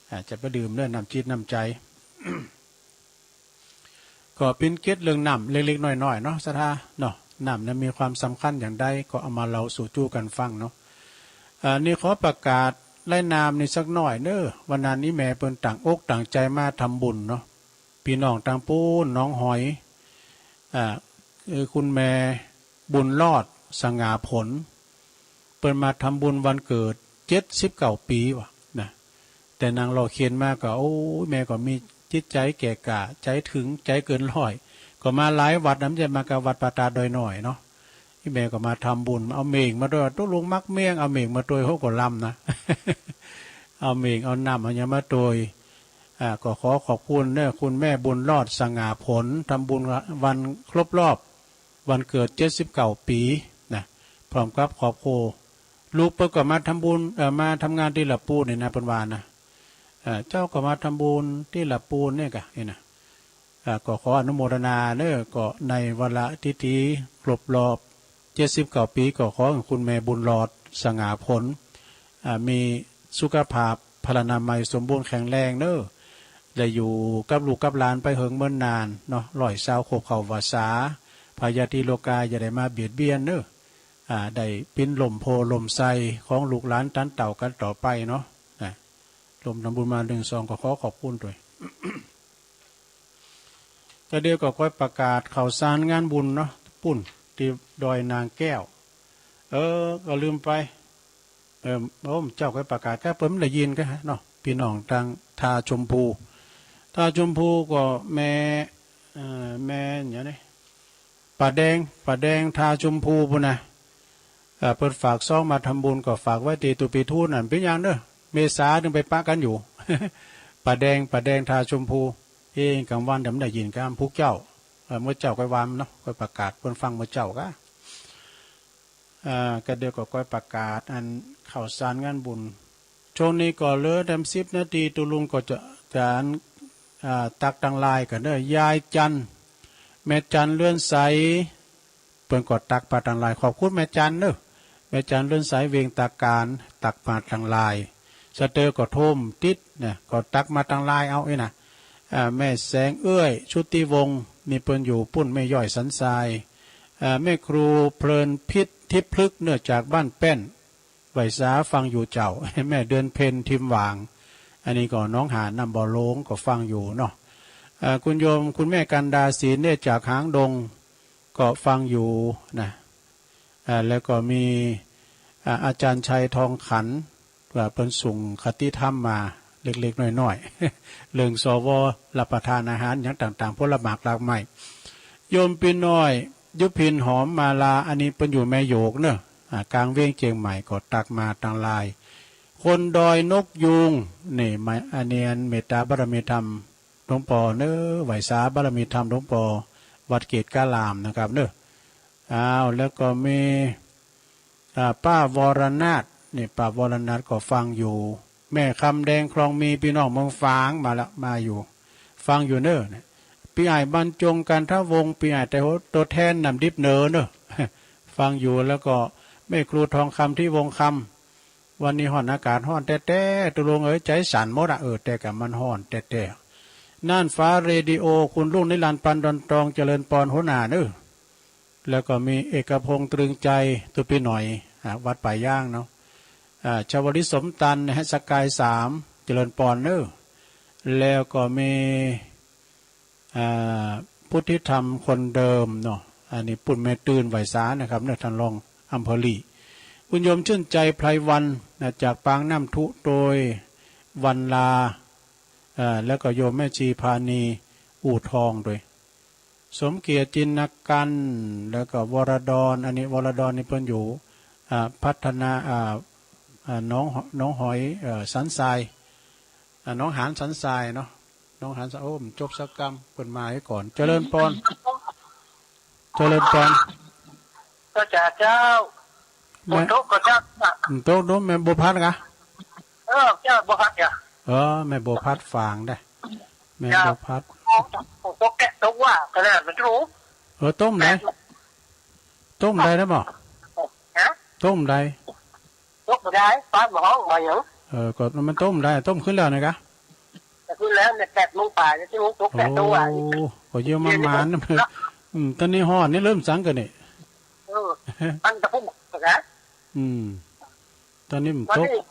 อ่า จะไปดื่มเรื่องน้ำจิตน้ำใจ๋ ก็เป๋นเกตเรื่องน้ำเล็กๆ น้อยๆ เนาะ ศรัทธาเนาะ น้ำนั้นมีความสำคัญอย่างใดก็เอามาเล่าสู่จู้กั๋นฟังเนาะ อ่า นี่ขอประกาศรายนามนี่สักหน่อยเนอะ วันนั้นนี่แม่เปิ้นตั้งอกตั้งใจ๋มาทำบุญเนาะ ปี้น้องตางปู๊นหนองหอย อ่า คือคุณแม่บุญรอด สง่าผล เปิ้นมาทำบุญวันเกิด เจ็ดสิบเก้า ปี๋ว่ะนะ แต่นางรอเคียนมาก็ โอ้ย แม่ก็มีจิตใจ๋แก่กล้า ใจ๋เถิง ใจ๋เกินร้อย ก็มาหลายวัดนะ บ่ใจ้มาก้าวัดป่าตาดดอยน้อยเนาะ อี่แม่ก็มาทำบุญ เอาเม่งมาตวย ตุ๊ลุงมักเม่ง เอาเม่งมาตวย โห ก็ลำนะ เอาเม่ง เอาน้ำ เอาหยังมาตวย อ่า ก็ขอขอบคุณเนอะ คุณแม่บุญรอด สง่าผล ทำบุญวันครบรอบวันเกิด เจ็ดสิบเก้า ปี๋นะ พร้อมกับครอบครัว ลูกเปิ้นก็มาทำบุญ เอ่อ มาทำงานตี้หละปูนนี่นะ เปิ้นว่านะ เอ่อ เจ้าก็มาทำบุญตี้หละปูนเนี่ยกะ นี่นะ อ่า ก็ขออนุโมทนาเน้อ ก็ในวาระดิถีครบรอบเจ็ดสิบเก้าปี๋ ก็ขอหื้อคุณแม่บุญรอด สง่าผล อ่า มีสุขภาพพลานามัยสมบูรณ์แข็งแรงเน้อ ได้อยู่กับลูกกับหลานไปเหิงเมินนานเนาะ ร้อยซาวขวบเข้าพรรษา พยาธิโรคาอย่าได้มาเบียดเบียนเน้อ อ่า ได้เป๋นล่มโพธิ์ล่มไทรของลูกหลานตันเต้ากั๋นต่อไปเนาะ นะ ร่วมทำบุญมาหนึ่งซอง ก็ขอขอบคุณตวย ก็เดี๋ยวก็ก้อยประกาศข่าวสารงานบุญเนาะ ปู้นตี้ดอยนางแก้ว เออ ก็ลืมไป เออ โอ้ เจ้าก้อยประกาศ ก็เปิ้นบ่ได้ยินกั๋นเนาะ ปี้น้องตางท่าชมพู ท่าชมพูก็แม่ เอ่อ แม่หยังนี่ ป้าแดง ป้าแดงท่าชมพูปู้นนะ เอ่อ เปิ้นฝากซองมาทำบุญ ก็ฝากไว้ตี้ตุ๊ปี้ทูนนั่น เป๋นหยังเน้อ เมษาตึงไปปะกั๋นอยู่ ป้าแดง ป้าแดงท่าชมพู เอ๊ะ ก๋างวันจะบ่ได้ยินกั๋น พุกเจ้า เอ่อ เมื่อเจ๊าก้อยว่าเนาะ ก้อยประกาศเปิ้นฟังเมื่อเจ๊ากะ อ่า ก็เดี๋ยวก็ก้อยประกาศอันข่าวสารงานบุญ ช่วงนี้ก็เหลือแหมสิบนาที ตุ๊ลุงก็จะ จะอัน อ่า ตักตางลายก่อนเน้อ ยายจันทร์ แม่จันทร์เรือนใส เปิ้นก็ตักมาตางลาย ขอบคุณแม่จันทร์เน้อ แม่จันทร์เรือนใส เวียงตาการ ตักมาตางลาย สะเตอก็ท่วมติดนะ ก็ตักมาตางลายเอาอี้นะ อ่า แม่แสงเอื้อย ชุติวงศ์ นี่เปิ้นอยู่ปู้น แม่ย้อยสันทราย อ่า แม่ครูเพลินพิษ ทิพย์พฤกษ์เน้อ จากบ้านแป้น ไหว้สาฟังอยู่เจ้า แม่เดือนเพ็ญ ทิมหว่าง อันนี้ก็หนองหาน น้ำบ่อโลง ก็ฟังอยู่เนาะ อ่า คุณโยม คุณแม่กันดา ศรีเนตร จากหางดง ก็ฟังอยู่นะ อ่า แล้วก็มี อ่า อาจารย์ชัย ทองขัน ว่าเปิ้นส่งคติธรรมมาเล็กๆ น้อยๆ เรื่อง สว รับประทานอาหารหยังต่างๆ ผลหมากรากไม้ โยมปี้น้อย ยุพิน หอมมาลา อันนี้เปิ้นอยู่แม่โหยกเน้อ อ่า กลางเวียงเจียงใหม่ ก็ตักมาตางลาย คนดอยนกยูง นี่มา อันนี้อันเมตตาบารมีธรรมหลวงป้อเน้อ ไหว้สาบารมีธรรมหลวงป้อ วัดเกตุการามนะครับเน้อ อ้าว แล้วก็มี อ่า ป้าวรนาถ นี่ ป้าวรนาถก็ฟังอยู่ แม่คำแดง คลองมี ปี้น้องเมืองฝาง มาละ มาอยู่ ฟังอยู่เน้อ ปี้อ้ายบรรจง กันทวงศ์ ปี้อ้ายแต่โห ตั๋วแทนน้ำดิบเหนือเน้อ ฟังอยู่ แล้วก็แม่ครูทองคำ ทิวงศ์คำ วันนี้ฮ้อน อากาศฮ้อนแต๊ๆ ตุ๊ลุงเอ๋ย ใจ๋สั่นหมดอะ เออ แต่กะมันฮ้อนแต๊ๆ น่านฟ้าเรดิโอ คุณรุ่งนิรันดร์ ปันดอนตอง เจริญปอนหัวหน้าเน้อ แล้วก็มีเอกพงษ์ ตรึงใจ ตุ๊ปี้น้อย อ่า วัดป่าย้างเนาะ อ่า ชวลิต สมตัน นะฮะ สกายสาม เจริญปอนเน้อ แล้วก็มี อ่า พุทธิธรรมคนเดิมเนาะ อันนี้ปู้นแม่ตื่น ไหว้สานะครับเน้อ ต้านรองอำเภอลี คุณโยมชื่นใจ ไพรวรรณ นะ จากปางน้ำทุ โดยวันลา อ่า แล้วก็โยมแม่ชีพานี อู่ทองโดย สมเกียรติ จินกัน แล้วก็วรดร อันนี้วรดรนี่เปิ้นอยู่ อ่า พัฒนา อ่า อ่า หนอง หนองหอย เอ่อ สันทราย อ่า หนองหานสันทรายเนาะ หนองหานสัน โอ้ บ่จบสักกำ เปิ้นมาให้ก่อน เจริญปอน เจริญปอน เจ้าจ๋าเจ้า แม่ ฝนตกก่อเจ้า บ่ตกเนาะ แม่บัวพัดกะ เออ เจ้าบัวพัดกะ เออ แม่บัวพัดฝางได้ แม่บัวพัด ตกแกะตกว่าขนาดมันรู้ เออ ตกบ่ได้ ตกบ่ได้นะบ่ ฮะ ตกบ่ได้ ตกบ่ได้ ฟ้าบ่ฮ้องบ่หยัง เออ ก็มันตกบ่ได้ ตกขึ้นแล้วนี่กะ ขึ้นแล้วเนี่ย แปดโมงป๋าย เจ็ดโมงตกแปดโมงหวาน โอ้ ก็เยี่ยมมานๆ นะ อืม ต๋อนนี้ฮ้อนนี่เริ่มสังกั๋นนี่ เออ มันจะพุ่งนะ อืม ต๋อนนี้มันตก วันที่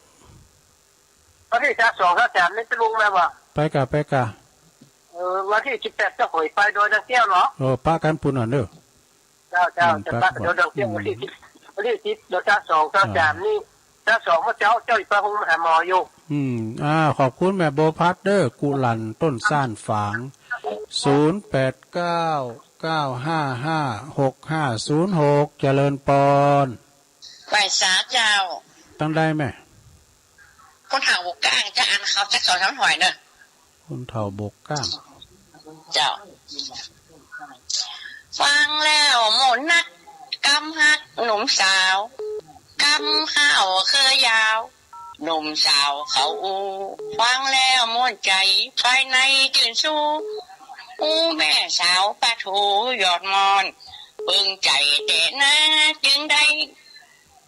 วันที่ซาวสอง ซาวสามนี่จะลงมาบ่ ไปกะ ไปกะ เออ วันที่สิบแปดจะหอยไปดอยนางแก้วเหรอ เออ ปะกั๋นปู้นน่ะเน้อ เจ้า เจ้า อืม จะปะ ปะ ดอยนางแก้ว อืม วันที่สิบ วันที่สิบ เดี๋ยวซาวสอง ซาวสาม อ่า นี่ ซาวสอง เมื่อเจ๊า เจ๊าอีกไปโฮงหาหมออยู่ อืม อ่า ขอบคุณแม่บัวพัดเน้อ กุหลั่น ต้นซ่านฝาง ศูนย์แปดเก้า เก้าห้าห้า หกห้าศูนย์หก เจริญปอน ไหว้สาเจ้า ตังใดแม่ คนเฒ่าบกก้าง จะอันเขาจักสองสามถ้วยเน้อ คนเฒ่าบกก้าง เจ้า ฟังแล้วหมู่นัก กำฮักหนุ่มสาว ำข้าวเคยยาว หนุ่มสาวเขาอู้ ฟังแล้วม่วนใจ๋ ภายในจื้นชู้ อู้แม่สาวปะถูยอดม่อน ปึงใจ๋แต๊นา จึงได้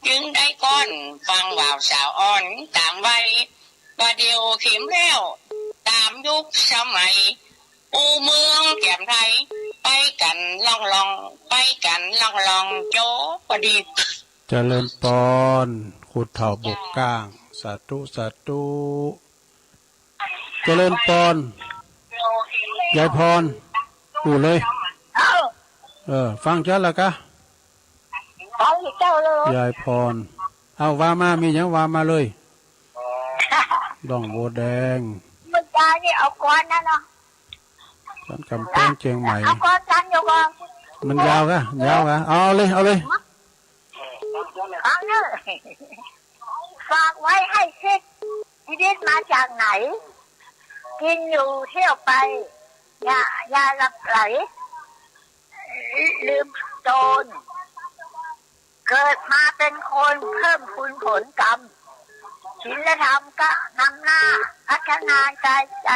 จึงได้ก้อน ฟังบ่าวสาวอ้อน ต๋ามวัย บ่าเดี่ยวเข็มแล้ว ต๋ามยุคสมัย อู้เมืองแจ่มไทย ไปกั๋นล่องๆ ไปกั๋นล่องๆ โจ๊ก พอดี เจริญปอน ครูเฒ่าบกก้าง สาธุ สาธุ เจริญปอน ยายพร อู้เลย เออ ฟังเจ้าละกะ ฟังอยู่เจ้าเลย ยายพร เอาว่ามา มีหยังว่ามาเลย ดองบัวแดง เมื่อกี้นี่เอาก้อนนั้นเนาะ สรรกำแพงเจียงใหม่ เอาก้อนสั้นอยู่ก่อน มันยาวกะ ยาวกะ เอาเลย เอาเลย ฟังเน่อ ฝากไว้ให้คิด ชีวิตมาจากไหน กินอยู่เที่ยวไป อย่า อย่าหลับไหล ลืมตน เกิดมาเป็นคนเพิ่มพูนผลกรรม ศีลธรรมก็นำหน้า พัฒนากายใจ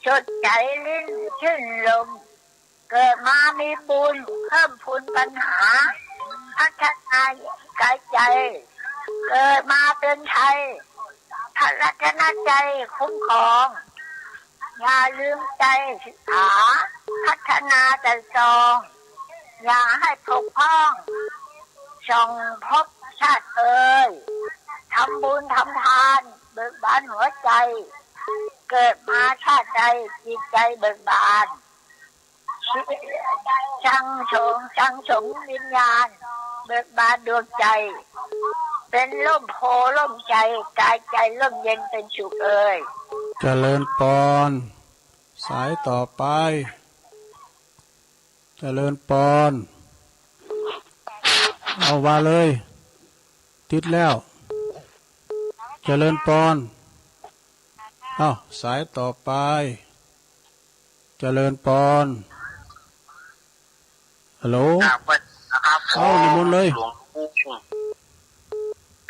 สดใสลิ้นชื่นลม เกิดมามีบุญ เพิ่มพูนปัญหา พัฒนากายใจ เกิดมาเป็นไทย พระรัตนตรัยคุ้มครอง อย่าลืมไตรสิกขา พัฒนาไตรตรอง อย่าให้ผกพร่อง ส่องพบชาติเอ่ย ทำบุญทำทาน เบิกบานหัวใจ เกิดมาชาติใดจิตใจเบิกบาน สั่งสม สั่งสมวิญญาณ เบิกบานดวงใจ เป็นร่มโพธิ์ร่มไทร กายใจร่มเย็นเป็นสุขเอ่ย เจริญปอน สายต่อไป เจริญปอน เอาว่าเลย ติดแล้ว เจริญปอน เอ้า สายต่อไป เจริญปอน ฮัลโหล กราบไหว้สาครับ เอ้า นิมนต์เลย หลวงปู่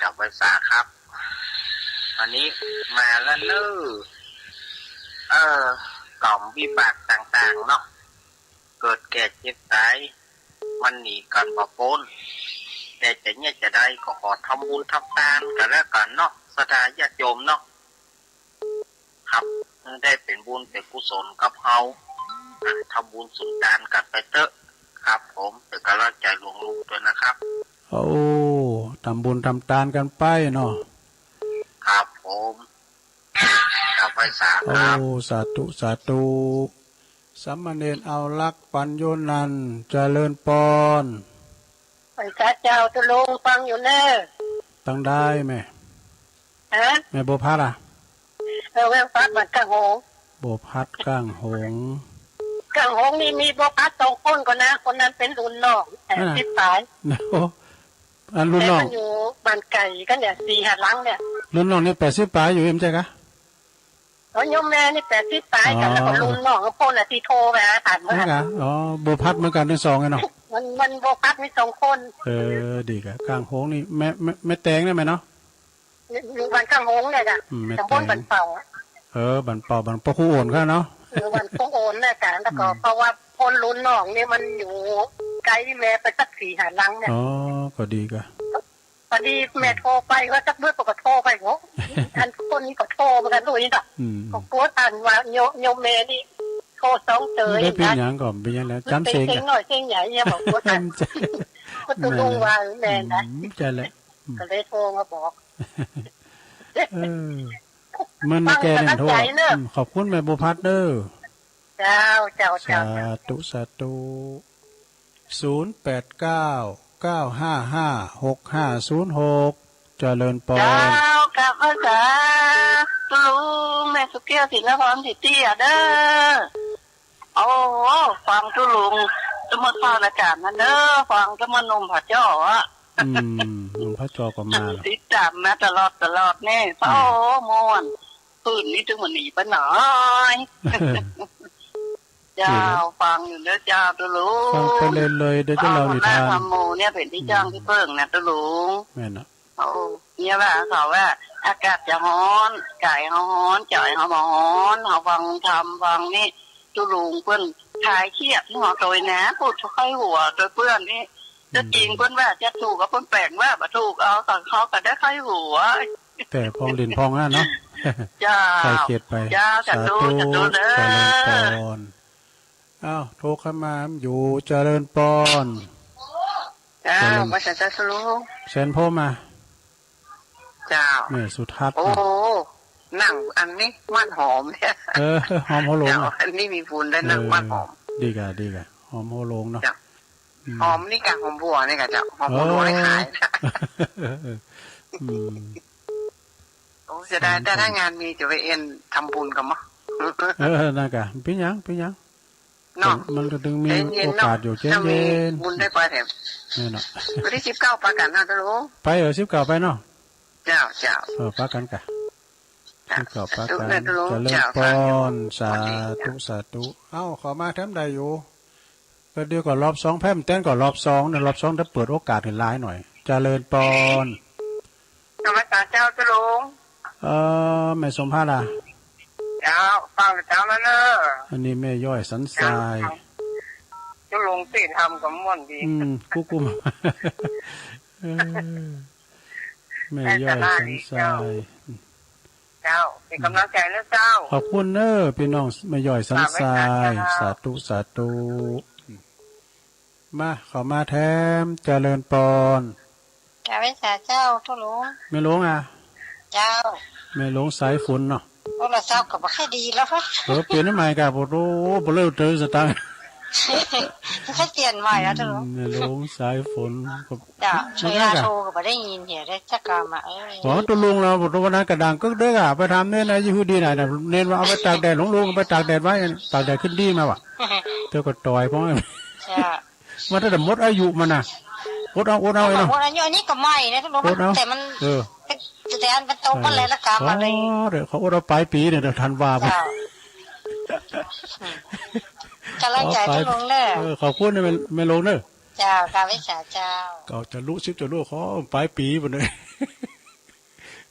กราบไหว้สาครับ อันนี้มาแล้วเน่อ เออ กรรมวิบากต่างๆ เนาะ เกิดแก่เจ็บต๋าย มันหนีกั๋นบ่ป๊น แต่จะเยียะจะใดก็ขอทำบุญทำตานกั๋นแล้วกั๋นเนาะ ศรัทธาญาติโยมเนาะ ครับ ได้เป๋นบุญเป๋นกุศลกับเฮา อ่ะ ทำบุญสุนตานกั๋นไปเต๊อะ ครับผม เป๋นก๋ำลังใจ๋หลวงลุงตวยนะครับ โอ้ ทำบุญทำตานกั๋นไปเนาะ ครับผม กราบไหว้สาครับ โอ้ สาธุ สาธุ สามเณรเอาลักษณ์ ปัญโญนันท์ เจริญปอน ไหว้สาเจ้า ตุ๊ลุงฟังอยู่เน่อ ตังใดแม่ ฮะ แม่บัวพัดอะ เออ แม่บัวพัดบ้านก้างหงส์ บัวพัดก้างหงส์ ก้างหงส์นี่มีบัวพัดสองคนก่อนะ คนนั้นเป๋นรุ่นน้อง แปดสิบป๋าย โอ้ อันรุ่นน้อง แต่มันอยู่บ้านไก๋กั๋นเนี่ย สี่ห้าหลังเนี่ย รุ่นน้องนี่แปดสิบป๋ายอยู่ เอ็มใจ้กะ โอ้ โยมแม่นี่แปดสิบป๋ายกั๋น อ๋อ แล้วก็รุ่นน้องก็คนน่ะตี้โทรไปหาต้านเมื่อ นั่นกะ อ๋อ บัวพัดเหมือนกั๋นตึงสองไงเนาะ มัน มันบัวพัดมีสองคน เออ ดีกะ ก้างหงส์นี่ แม่ แม่ แม่แตงเนี่ยแม่เนาะ อยู่บ้านก้างหงส์เนี่ยจ้ะ อืม แม่แตง ตำบลบ้านเป่าอะ เออ บ้านเป่า บ้านป้อครูโอนข้าเนาะ เออ บ้านป้อครูโอนเนี่ยจ้ะ แล้วก็ อืม เพราะว่าคนรุ่นน้องนี่มันอยู่ไก๋แม่ไปสักสี่ห้าหลังเนี่ย อ๋อ ก็ดีกะ พอดีแม่โทรไปว่าจักเบิดก็โทรไป โห อันคนนี้ก็โทรเหมือนกั๋น ลูกนี่น่ะ อืม ก็กั๋วต้านว่าโย โยมแม่นี่โทรสองเตื้อ บ่เป๋นหยัง ก็บ่เป๋นหยังแล้ว จ๋ำเสียง เสียงน้อยเสียงใหญ่เนี่ย บอกกั๋วต้าน ก็ตุ๊ลุงว่าแม่นะ อืม ใจ้แล้ว อืม ก็เลยโทรมาบอก เออ เมื่อกี้นี่โทร ฟังกำลังใจ๋เน่อ อืม ขอบคุณแม่บัวพัดเน่อ เจ้า เจ้า เจ้า สาธุ สาธุ ศูนย์แปดเก้า เก้าห้าห้า หกห้าศูนย์หก เจริญปอน เจ้า กราบไหว้สาตุ๊ลุงแม่สุแก้ว ศิลปพร สิทธิอะเน่อ โอ้โห ฟังตุ๊ลุง จะมาฟังอาจ๋ารย์นั่นเน่อ ฟังจะมาหนุ่มผาจ้ออะ อืม หนุ่มผาจ้อก็มา ติดต๋ามมาตลอดตลอดนี่ อืม โอ้โห ม่วน ปื้นนี่ตึงบ่หนีไปไหน เจ้า ฟังอยู่เด้อเจ้าตุ๊ลุง ฟังไปเลยๆ เด้อเจ้า เล่านิทาน พ่อแม่ธรรมโมเนี่ยเป๋นตี้จ้างตี้เปิ้งนะตุ๊ลุง แม่นน่ะ โอ้ เนี่ยว่าเขาว่าอากาศจะฮ้อน กายเฮาฮ้อน ใจ๋เฮาบ่ฮ้อน เฮาฟังธรรมฟังนี่ ตุ๊ลุงเปิ้นคลายเครียดหัวโตยนะ พูดค่อยหัวโตยเปื้อนนี่ อืม ก็จริงเปิ้นว่าจะถูกก็เปิ้นแป๋งว่าบ่ถูก เอา เขาก็ได้ค่อยหัว แต่ผ่องหลิ้นผ่องอะเนาะ เจ้า คลายเครียดไป เจ้า สาธุ สาธุ สาธุเด้อ เจริญปอน อ้าว โทรเข้ามาอยู่ เจริญปอน เจ้า เจริญ ว่าจะ จะสรุป แสนโพธิ์มา เจ้า แม่สุทัศน์ โอ้ นะ นั่งอันนี้หว่านหอมเนี่ย เออ หอมหัวโลง เจ้า อะ อันนี้มีบุญได้นั่ง เออ หว่านหอม ดีก่ะ ดีก่ะ หอมหัวโลงเนาะ เจ้า อืม หอมนี่ก่ะ หอมบัวนี่ก่ะเจ้า หอมหัวโลง เออ นี่ขาย อืม โอ้ เสียดาย สอง แต่ถ้างานมีจะไปเอ็นทำบุญก่อมะ เออ นั่นก่ะ เป๋นหยัง เป๋นหยัง เนาะ มันก็ตึงมี เย็นๆ โอกาสอยู่ เนาะ เย็นๆ ถ้ามีบุญได้ไปแถม แน่นอน วันตี้สิบเก้าปะกั๋นเนาะตุ๊ลุง ไป เออ สิบเก้าไปเนาะ เจ้า เจ้า เออ ปะกั๋นก่ะ เจ้า สิบเก้าปะกั๋น สาธุนะตุ๊ลุง เจริญปอน เจ้า สาธุ สาธุ สาธุ เอ้า เข้ามาแถมได้อยู่ ก็เดี๋ยวก็รอบสอง แผ่นแตนก็รอบสองเนี่ย รอบสองจะเปิดโอกาสหื้อหลายหน่อย เจริญปอน นมัสการเจ้าตุ๊ลุง เอ่อ แม่สมภาล่ะ เจ้า ฟังเจ้าแล้วเนอะ อันนี้แม่ย้อยสันทราย เจ้า ตุ๊ลุงเตศน์ธรรมก็ม่วนดี อืม กุ๊กกุ๊ก เออ แม่ย้อยสันทราย ได้สาระดีเจ้า เจ้า เป๋นก๋ำลังใจ๋เนอะเจ้า ขอบคุณเนอะ ปี้น้องแม่ย้อยสันทราย สาธุ สาธุ มา เข้ามาแถม เจริญปอน กราบไหว้สาเจ้าตุ๊ลุง แม่หลวงอะ เจ้า แม่หลวงสายฝนเนาะ โทรศัพท์ก็บ่ค่อยดีแล้ว เออ เปลี่ยนอันใหม่ก่ะ โอ้โห บ่เลิกเติมสตางค์ ค่อยเปลี่ยนใหม่อะตุ๊ลุง อืม แม่หลวงสายฝนก็ เจ้า มันก็ เวลาโทรก็บ่ได้ยินเหียได้สักกำอะ เออ อ๋อ ตุ๊ลุงเราบอกว่านั้นกระดังกึกเด้ออะ ไปถามเณรนะ ยิฮูดีน่ะ เณรว่าเอาไปตากแดด หลวงลุงเอาไปตากแดดไว้ ตากแดดขึ้นดีมาว่ะ เดี๋ยวก็ต่อยพวกนั้น เจ้า มันตั้งแต่หมดอายุมันน่ะ อดเอา อดเอา มันก็ เนาะ หมดอายุ อันนี้ก็ใหม่นะตุ๊ลุง อดเอา แต่มัน เออ แต่อันมันตกมาแล้วละกำอะไร อ๋อ เดี๋ยวเขาอดเอาปลายปี๋เนี่ย เดี๋ยวธันวาไป เจ้า อืม กำลังใจ๋ อ๋อ ปลาย ตุ๊ลุงเนอะ เออ ขอบคุณนะแม่ แม่หลวงเนอะ เจ้า กราบไหว้สาเจ้า ก็จะลุสิบจะลุขอปลายปี๋ไปเลย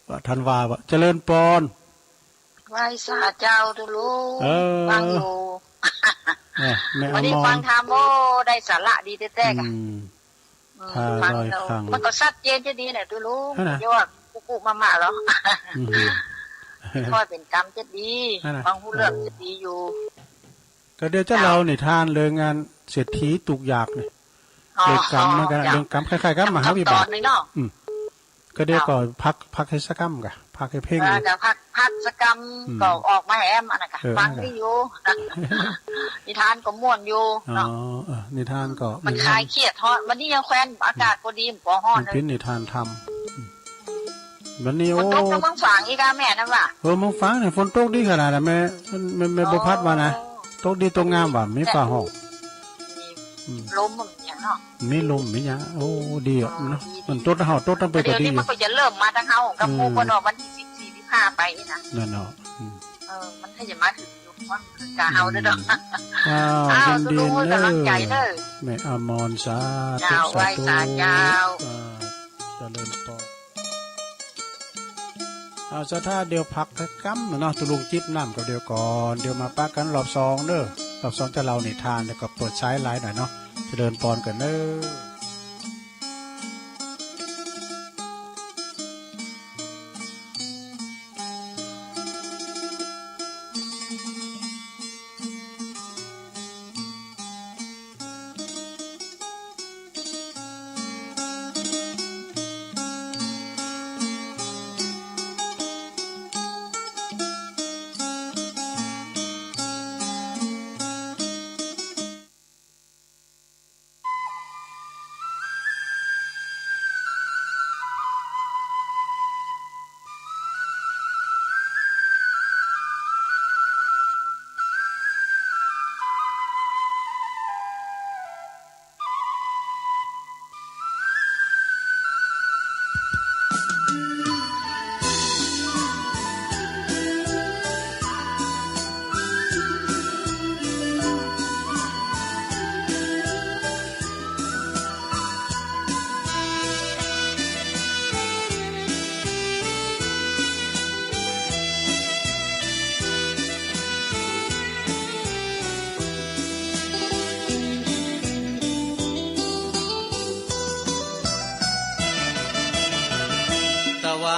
ว่าธันวาว่ะ เจริญปอน ไหว้สาเจ้าตุ๊ลุง เออ ฟังอยู่ เออ แม่อมร วันนี้ฟังธรรม โอ้ ได้สาระดีแต๊ๆ อะ อืม อืม ท่าลอย ฟังแล้ว ครั้ง มันก็ชัดเจนจะดีแหละตุ๊ลุง นั่นน่ะ ยอดกุ๊กกุ๊กมะมะเหรอ อืม ค่อยเป๋นกำจะดี นั่นน่ะ ฟังฮู้เรื่องจะดีอยู่ ก็เดี๋ยวจะเล่านิทานเรื่องงานเศรษฐีถูกอยากเนี่ย อ๋อ เรื่องกำเหมือนกั๋น เจ้า เรื่องกำคล้ายๆ กับมหาวิบาก กำต๋อนหนึ่งเนาะ อืม ก็เดี๋ยวก็ เจ้า พัก พักหื้อสักกำก่ะ พักหื้อเพ่ง เออ เดี๋ยวพัก พักสักกำ อืม ก็ออกมาแหมอันนั้นก่ะ เออ ฟังดีอยู่ นิทานก็ม่วนอยู่ อ๋อ เนาะ เออ นิทานก็ มันคลายเครียดฮ้อน วันนี้ยังแควน อากาศก็ดี มันก็ฮ้อน มันเป๋นนิทานธรรม อืม วันนี้ ฝนตก โอ้ ตางเมืองฝางอีกอะแม่นั่นว่ะ เออ เมืองฝางเนี่ยฝนตกดีขนาดน่ะแม่ แม่ แม่บัวพัดว่านะ โอ้ ตกดีตกงามว่ะ มีฟ้าฮ้อง มี อืม ลมมันอย่างเนาะ มีลมมีหยัง โอ้ ดีอะ อ๋อ เนาะ ดี มันตกเฮาตกตางเปิ้นก็ดี เดี๋ยวนี้มันก็จะเริ่มมาตางเฮากับ อืม หมู่เปิ้นว่าวันตี้สิบสี่ สิบห้าไปนี่นะ นั่นเนาะ อืม เออ มันก็จะมาถึงอยู่ว่ากาเฮาเด้อเนาะ อืม อ้าว อ้าว ยินดี ตุ๊ลุง เนอะ กำลังใจ๋เด้อ แม่อมร สาธุ เจ้า สาธุ ไหว้สาเจ้า อ่า เจริญปอน เอาซะถ้าเดี๋ยวพักสักกำเนาะ ตุ๊ลุงจิบน้ำก็เดี๋ยวก่อน เดี๋ยวมาปะกั๋นรอบสองเด้อ รอบสองจะเล่านิทาน แล้วก็เปิดสายไลน์หน่อยเนาะ เจริญปอนกั๋นเด้อ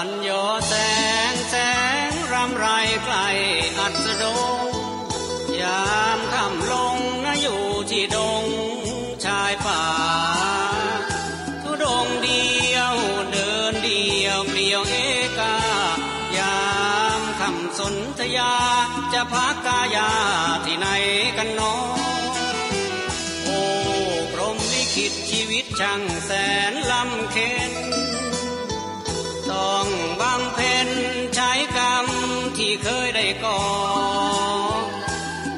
สัญญอแสง แสงรำไรใกล้อัสดง ยามค่ำลงนะอยู่ที่ดงชายป่า ธุดงค์เดียวเดินเดี่ยวเปลี่ยวเอกา ยามค่ำสนธยา จะพักกายาที่ไหนกันหนอ โอ้ พรหมลิขิตชีวิตช่างแสนลำเค็ญ ต้องบำเพ็ญใช้กรรมที่เคยได้ก่อ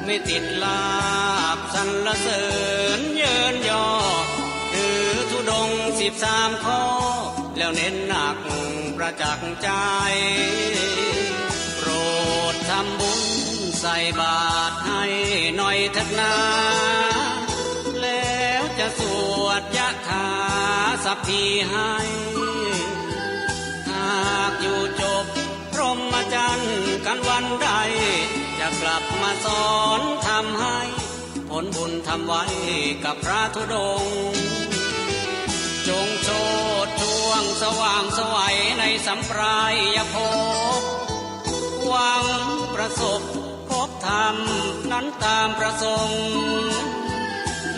ไม่ติดลาภสรรเสริญเยินยอ ถือธุดงค์สิบสามข้อ แล้วเน้นหนักประจักษ์ใจ โปรดทำบุญใส่บาตรให้หน่อยเถิดนา แล้วจะสวดยะถาสัพพีให้ หากอยู่จบพรหมจรรย์กันวันใด จะกลับมาสอนธรรมให้ ผลบุญทำไว้กับพระธุดงค์ จงโชติช่วงสว่างไสวในสัมปรายภพ หวังประสบพบธรรมนั้นตามประสงค์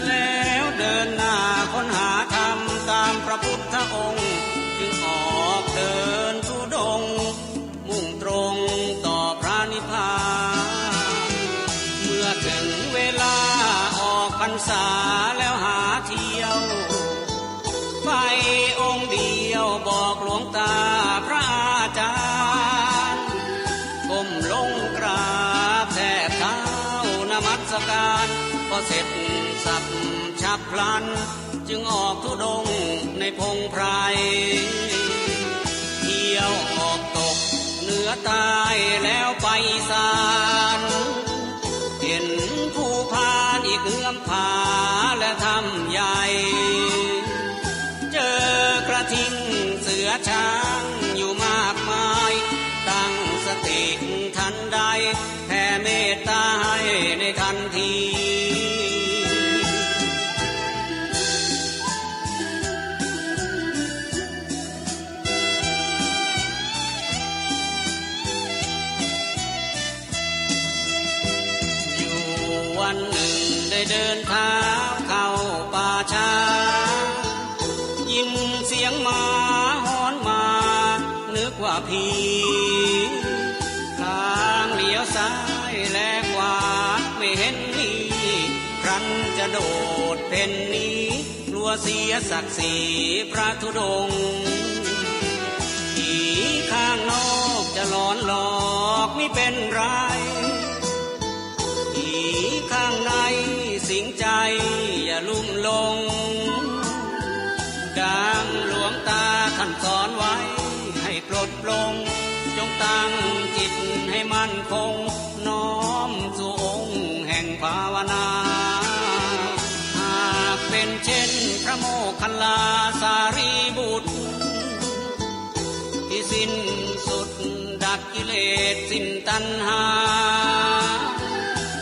แล้วเดินหน้าค้นหาธรรมตามพระพุทธองค์ จึงออกเดินธุดงค์ มุ่งตรงต่อพระนิพพาน เมื่อถึงเวลาออกพรรษาแล้วหาเที่ยว ไปองค์เดียวบอกหลวงตาพระอาจารย์ ก้มลงกราบแทบเท้านมัสการ พอเสร็จสับฉับพลัน จึงออกธุดงค์ในพงไพร เที่ยวออกตกเหนือใต้แล้วไปอีสาน เห็นภูพานอีกเอื้อมผาและถ้ำใหญ่ เจอกระทิงเสือช้างอยู่มากมาย ตั้งสติทันใด แผ่เมตตาให้ในทันที อยู่วันหนึ่งได้เดินเท้าเข้าป่าช้า ยินเสียงหมาหอนมา นึกว่าผี พลางเหลียวซ้ายแลขวาไม่เห็นมี ครั้นจะโดดเพ่นหนี กลัวเสียศักดิ์ศรีพระธุดงค์ ผีข้างนอกจะหลอนหลอกมิเป็นไร ผีข้างในสิงใจอย่าลุ่มหลง ดังหลวงตาท่านสอนไว้ให้ปลดปลง จงตั้งจิตให้มั่นคง น้อมสู่องค์แห่งภาวนา หากเป็นเช่นพระโมคคัลลาสารีบุตร ที่สิ้นสุดดับกิเลสสิ้นตัณหา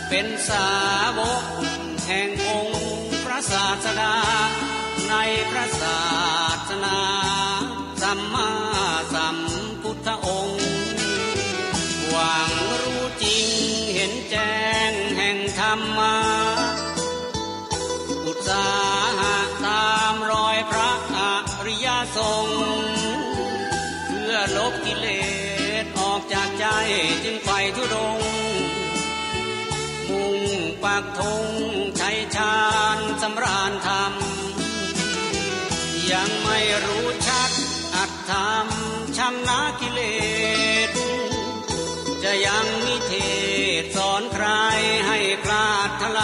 เป็นสาวกแห่งองค์พระศาสดา ในพระศาสนาสัมมาสัมพุทธองค์ หวังรู้จริงเห็นแจ้งแห่งธรรมะ อุตสาหะตามรอยพระอริยสงฆ์ เพื่อลบกิเลสออกจากใจจึงไปธุดงค์ มุ่งปักธงชัยชาญสำราญธรรม ยังไม่รู้ชัดอัตธรรมชำนะกิเลส จะยังนิเทศสอนใครให้พลาดทล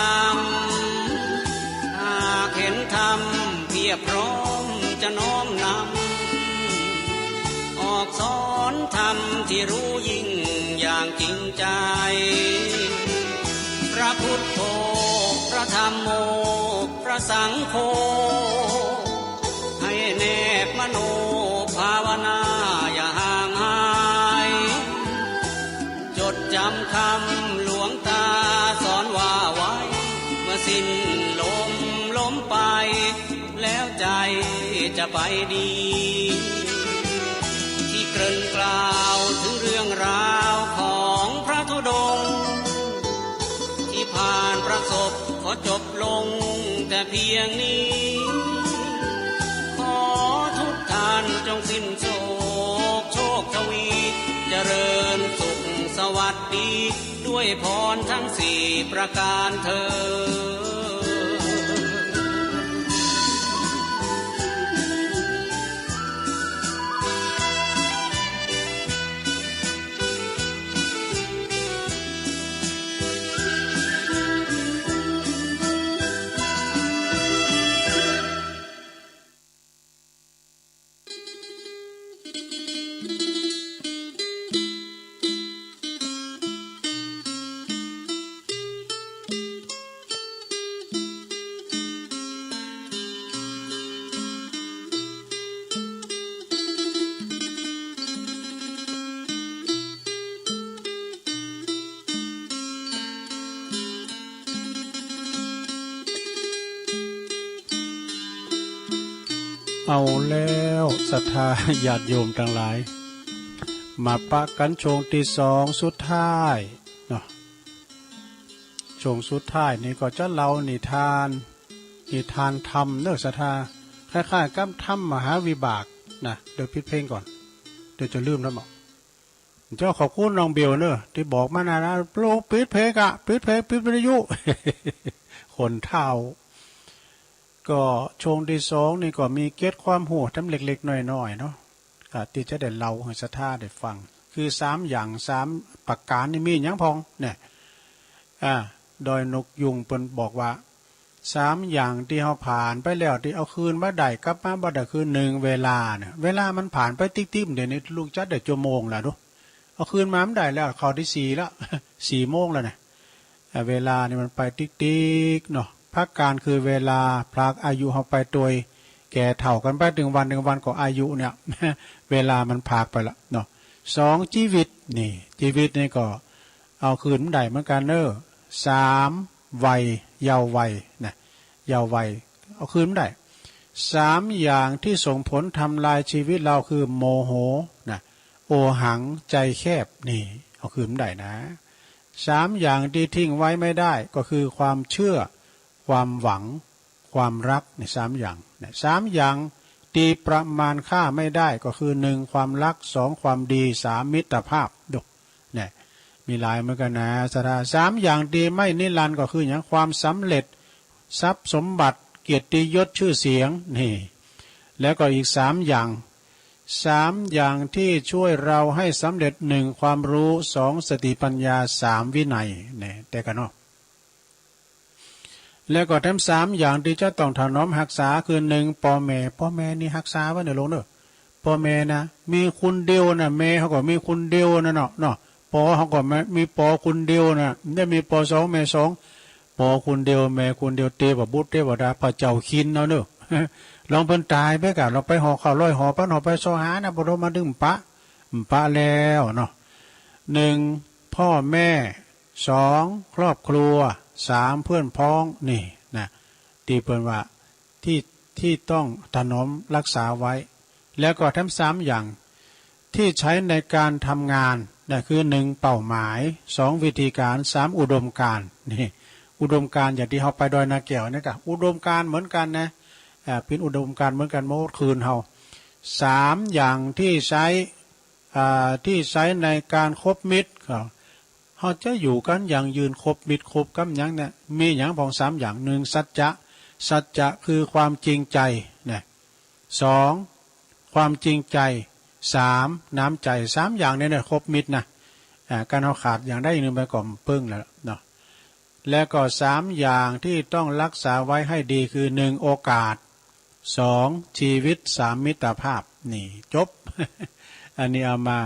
ำ หากเห็นธรรมเพียบพร้อมจะน้อมนำ ออกสอนธรรมที่รู้ยิ่งอย่างจริงใจ พระพุทโธ พระธัมโม พระสังโฆ ให้แนบมโนภาวนาอย่าห่างหาย จดจำคำหลวงตาสอนว่าไว้ เมื่อสิ้นลมล้มไป แล้วใจจะไปดี ที่ เกริ่นกล่าวถึงเรื่องราวของพระธุดงค์ที่ผ่านประสบขอจบลงแต่เพียงนี้ ขอทุกท่านจงสิ้นโศกโชคทวี เจริญสุขสวัสดี ด้วยพรทั้งสี่ประการเทอญ เอาแล้วศรัทธาญาติโยมตังหลาย มาปะกั๋นช่วงตี้สองสุดท้ายเนาะ ช่วงสุดท้ายนี่ก็จะเล่านิทาน นิทานธรรมเนาะศรัทธา คล้ายๆ กับธรรมมหาวิบากนะ เดี๋ยวปิดเพลงก่อน เดี๋ยวจะลืมแล้วเนาะ เจ้าขอบคุณน้องเบลเนอะ ตี้บอกมานะ นะ โปรดปิดเพลงอะ ปิดเพลง ปิดวิทยุ คนเฒ่า ก็ช่วงตี้สองนี่ก็มีเกร็ดความฮู้ตำเล็กๆ น้อยๆ เนาะ ก็ตี้จะได้เล่าหื้อศรัทธาได้ฟัง คือสามอย่าง สามประการนี่มีหยังพ่องเนี่ย อ่า ดอยนกยูงเปิ้นบอกว่า สามอย่างตี้เฮาผ่านไปแล้ว ตี้เอาคืนบ่ได้ กลับมาบ่ได้ คือหนึ่ง เวลาเนี่ย เวลามันผ่านไปติ๊กๆ เดี๋ยวนี้ลูกจั๊ดได้จั่วโมงแล้วดู เอาคืนมาบ่ได้แล้ว เข้าตี้สี่แล้ว สี่โมงแล้วเนี่ย อ่า เวลานี่มันไปติ๊กๆ เนาะ ประการคือเวลา พรากอายุเฮาไปตวย แก่เฒ่ากั๋นไป ตึงวัน ตึงวันก็อายุเนี่ย เวลามันพรากไปละเนาะ สอง จีวิต นี่ จีวิตนี่ก็ เอาคืนบ่ได้เหมือนกั๋นเนอะ สาม วัย เยาว์วัยนะ เยาว์วัย เอาคืนบ่ได้ สามอย่างตี้ส่งผลทำลายจีวิตเฮาคือโมโหนะ โอหัง ใจ๋แคบ นี่ เอาคืนบ่ได้นะ สามอย่างตี้ทิ้งไว้ไม่ได้ก็คือความเจื้อ ความหวัง ความฮัก นี่สามอย่างนะ สามอย่างตี้ประมาณค่าไม่ได้ก็คือ หนึ่ง ความฮัก สอง ความดี สาม มิตรภาพ ดู เนี่ย มีหลายเหมือนกั๋นนะศรัทธา สามอย่างตี้ไม่นิรันดร์ก็คือหยัง ความสำเร็จ ทรัพย์สมบัติ เกียรติยศ ชื่อเสียง นี่ แล้วก็อีกสามอย่าง สามอย่างตี้ช่วยเฮาหื้อสำเร็จ หนึ่ง ความฮู้ สอง สติปัญญา สาม วินัย เนี่ย แต่กั๋นเนาะ แล้วก็แถมสามอย่างตี้จะต้องถนอมฮักษาคือ หนึ่ง ป้อแม่ ป้อแม่นี่ฮักษาไว้เน่อโลมเน่อ ป้อแม่นะ มีคนเดียวนะ แม่เฮาก็มีคนเดียวนะเนาะ เนาะ ป้อเฮาก็มีป้อคนเดียวนะ บ่ได้มีป้อสองแม่สอง ป้อคนเดียว แม่คนเดียว เตวบุตร เตวดา พระเจ้าคินเอาเน่อ ลองเปิ้นต๋ายไปก่ะ ลองไปห่อข้าวร้อยห่อพันห่อ ไปซอหานะ บ่ฮู้มาดึงปะ ปะแล้วเนาะ หนึ่ง พ่อแม่ สอง ครอบครัว สาม เปื้อนพ้อง นี่นะ ตี้เปิ้นว่า ตี้ ตี้ต้องถนอมฮักษาไว้ แล้วก็แถมสามอย่างตี้ใจ๊ในก๋านทำงานนะ คือ หนึ่ง เป้าหมาย สอง วิธีก๋าน สาม อุดมการณ์ นี่ อุดมการณ์อย่างตี้เฮาไปดอยนาแก้วนี่ก่ะ อุดมการณ์เหมือนกั๋นนะ อ่า เป๋นอุดมการณ์เหมือนกั๋นหมด คืนเฮา สามอย่างตี้ใจ๊ อ่า ตี้ใจ๊ในก๋านคบมิตร ก็ เฮาจะอยู่กั๋นยั่งยืน คบมิตรคบกั๋นหยังเนี่ย มีหยังพ่องสามอย่าง หนึ่ง สัจจะ สัจจะคือความจริงใจ๋นะ สอง ความจริงใจ๋ สาม น้ำใจ๋ สามอย่างนี้เนี่ยคบมิตรนะ อ่า ก๋านเฮาขาดอย่างใดอย่างนึ่งไปก็บ่เปิ้งแล้วเนาะ แล้วก็สามอย่างตี้ต้องฮักษาไว้หื้อดีคือ หนึ่ง โอกาส สอง จีวิต สาม มิตรภาพ นี่ จบ อันนี้เอามา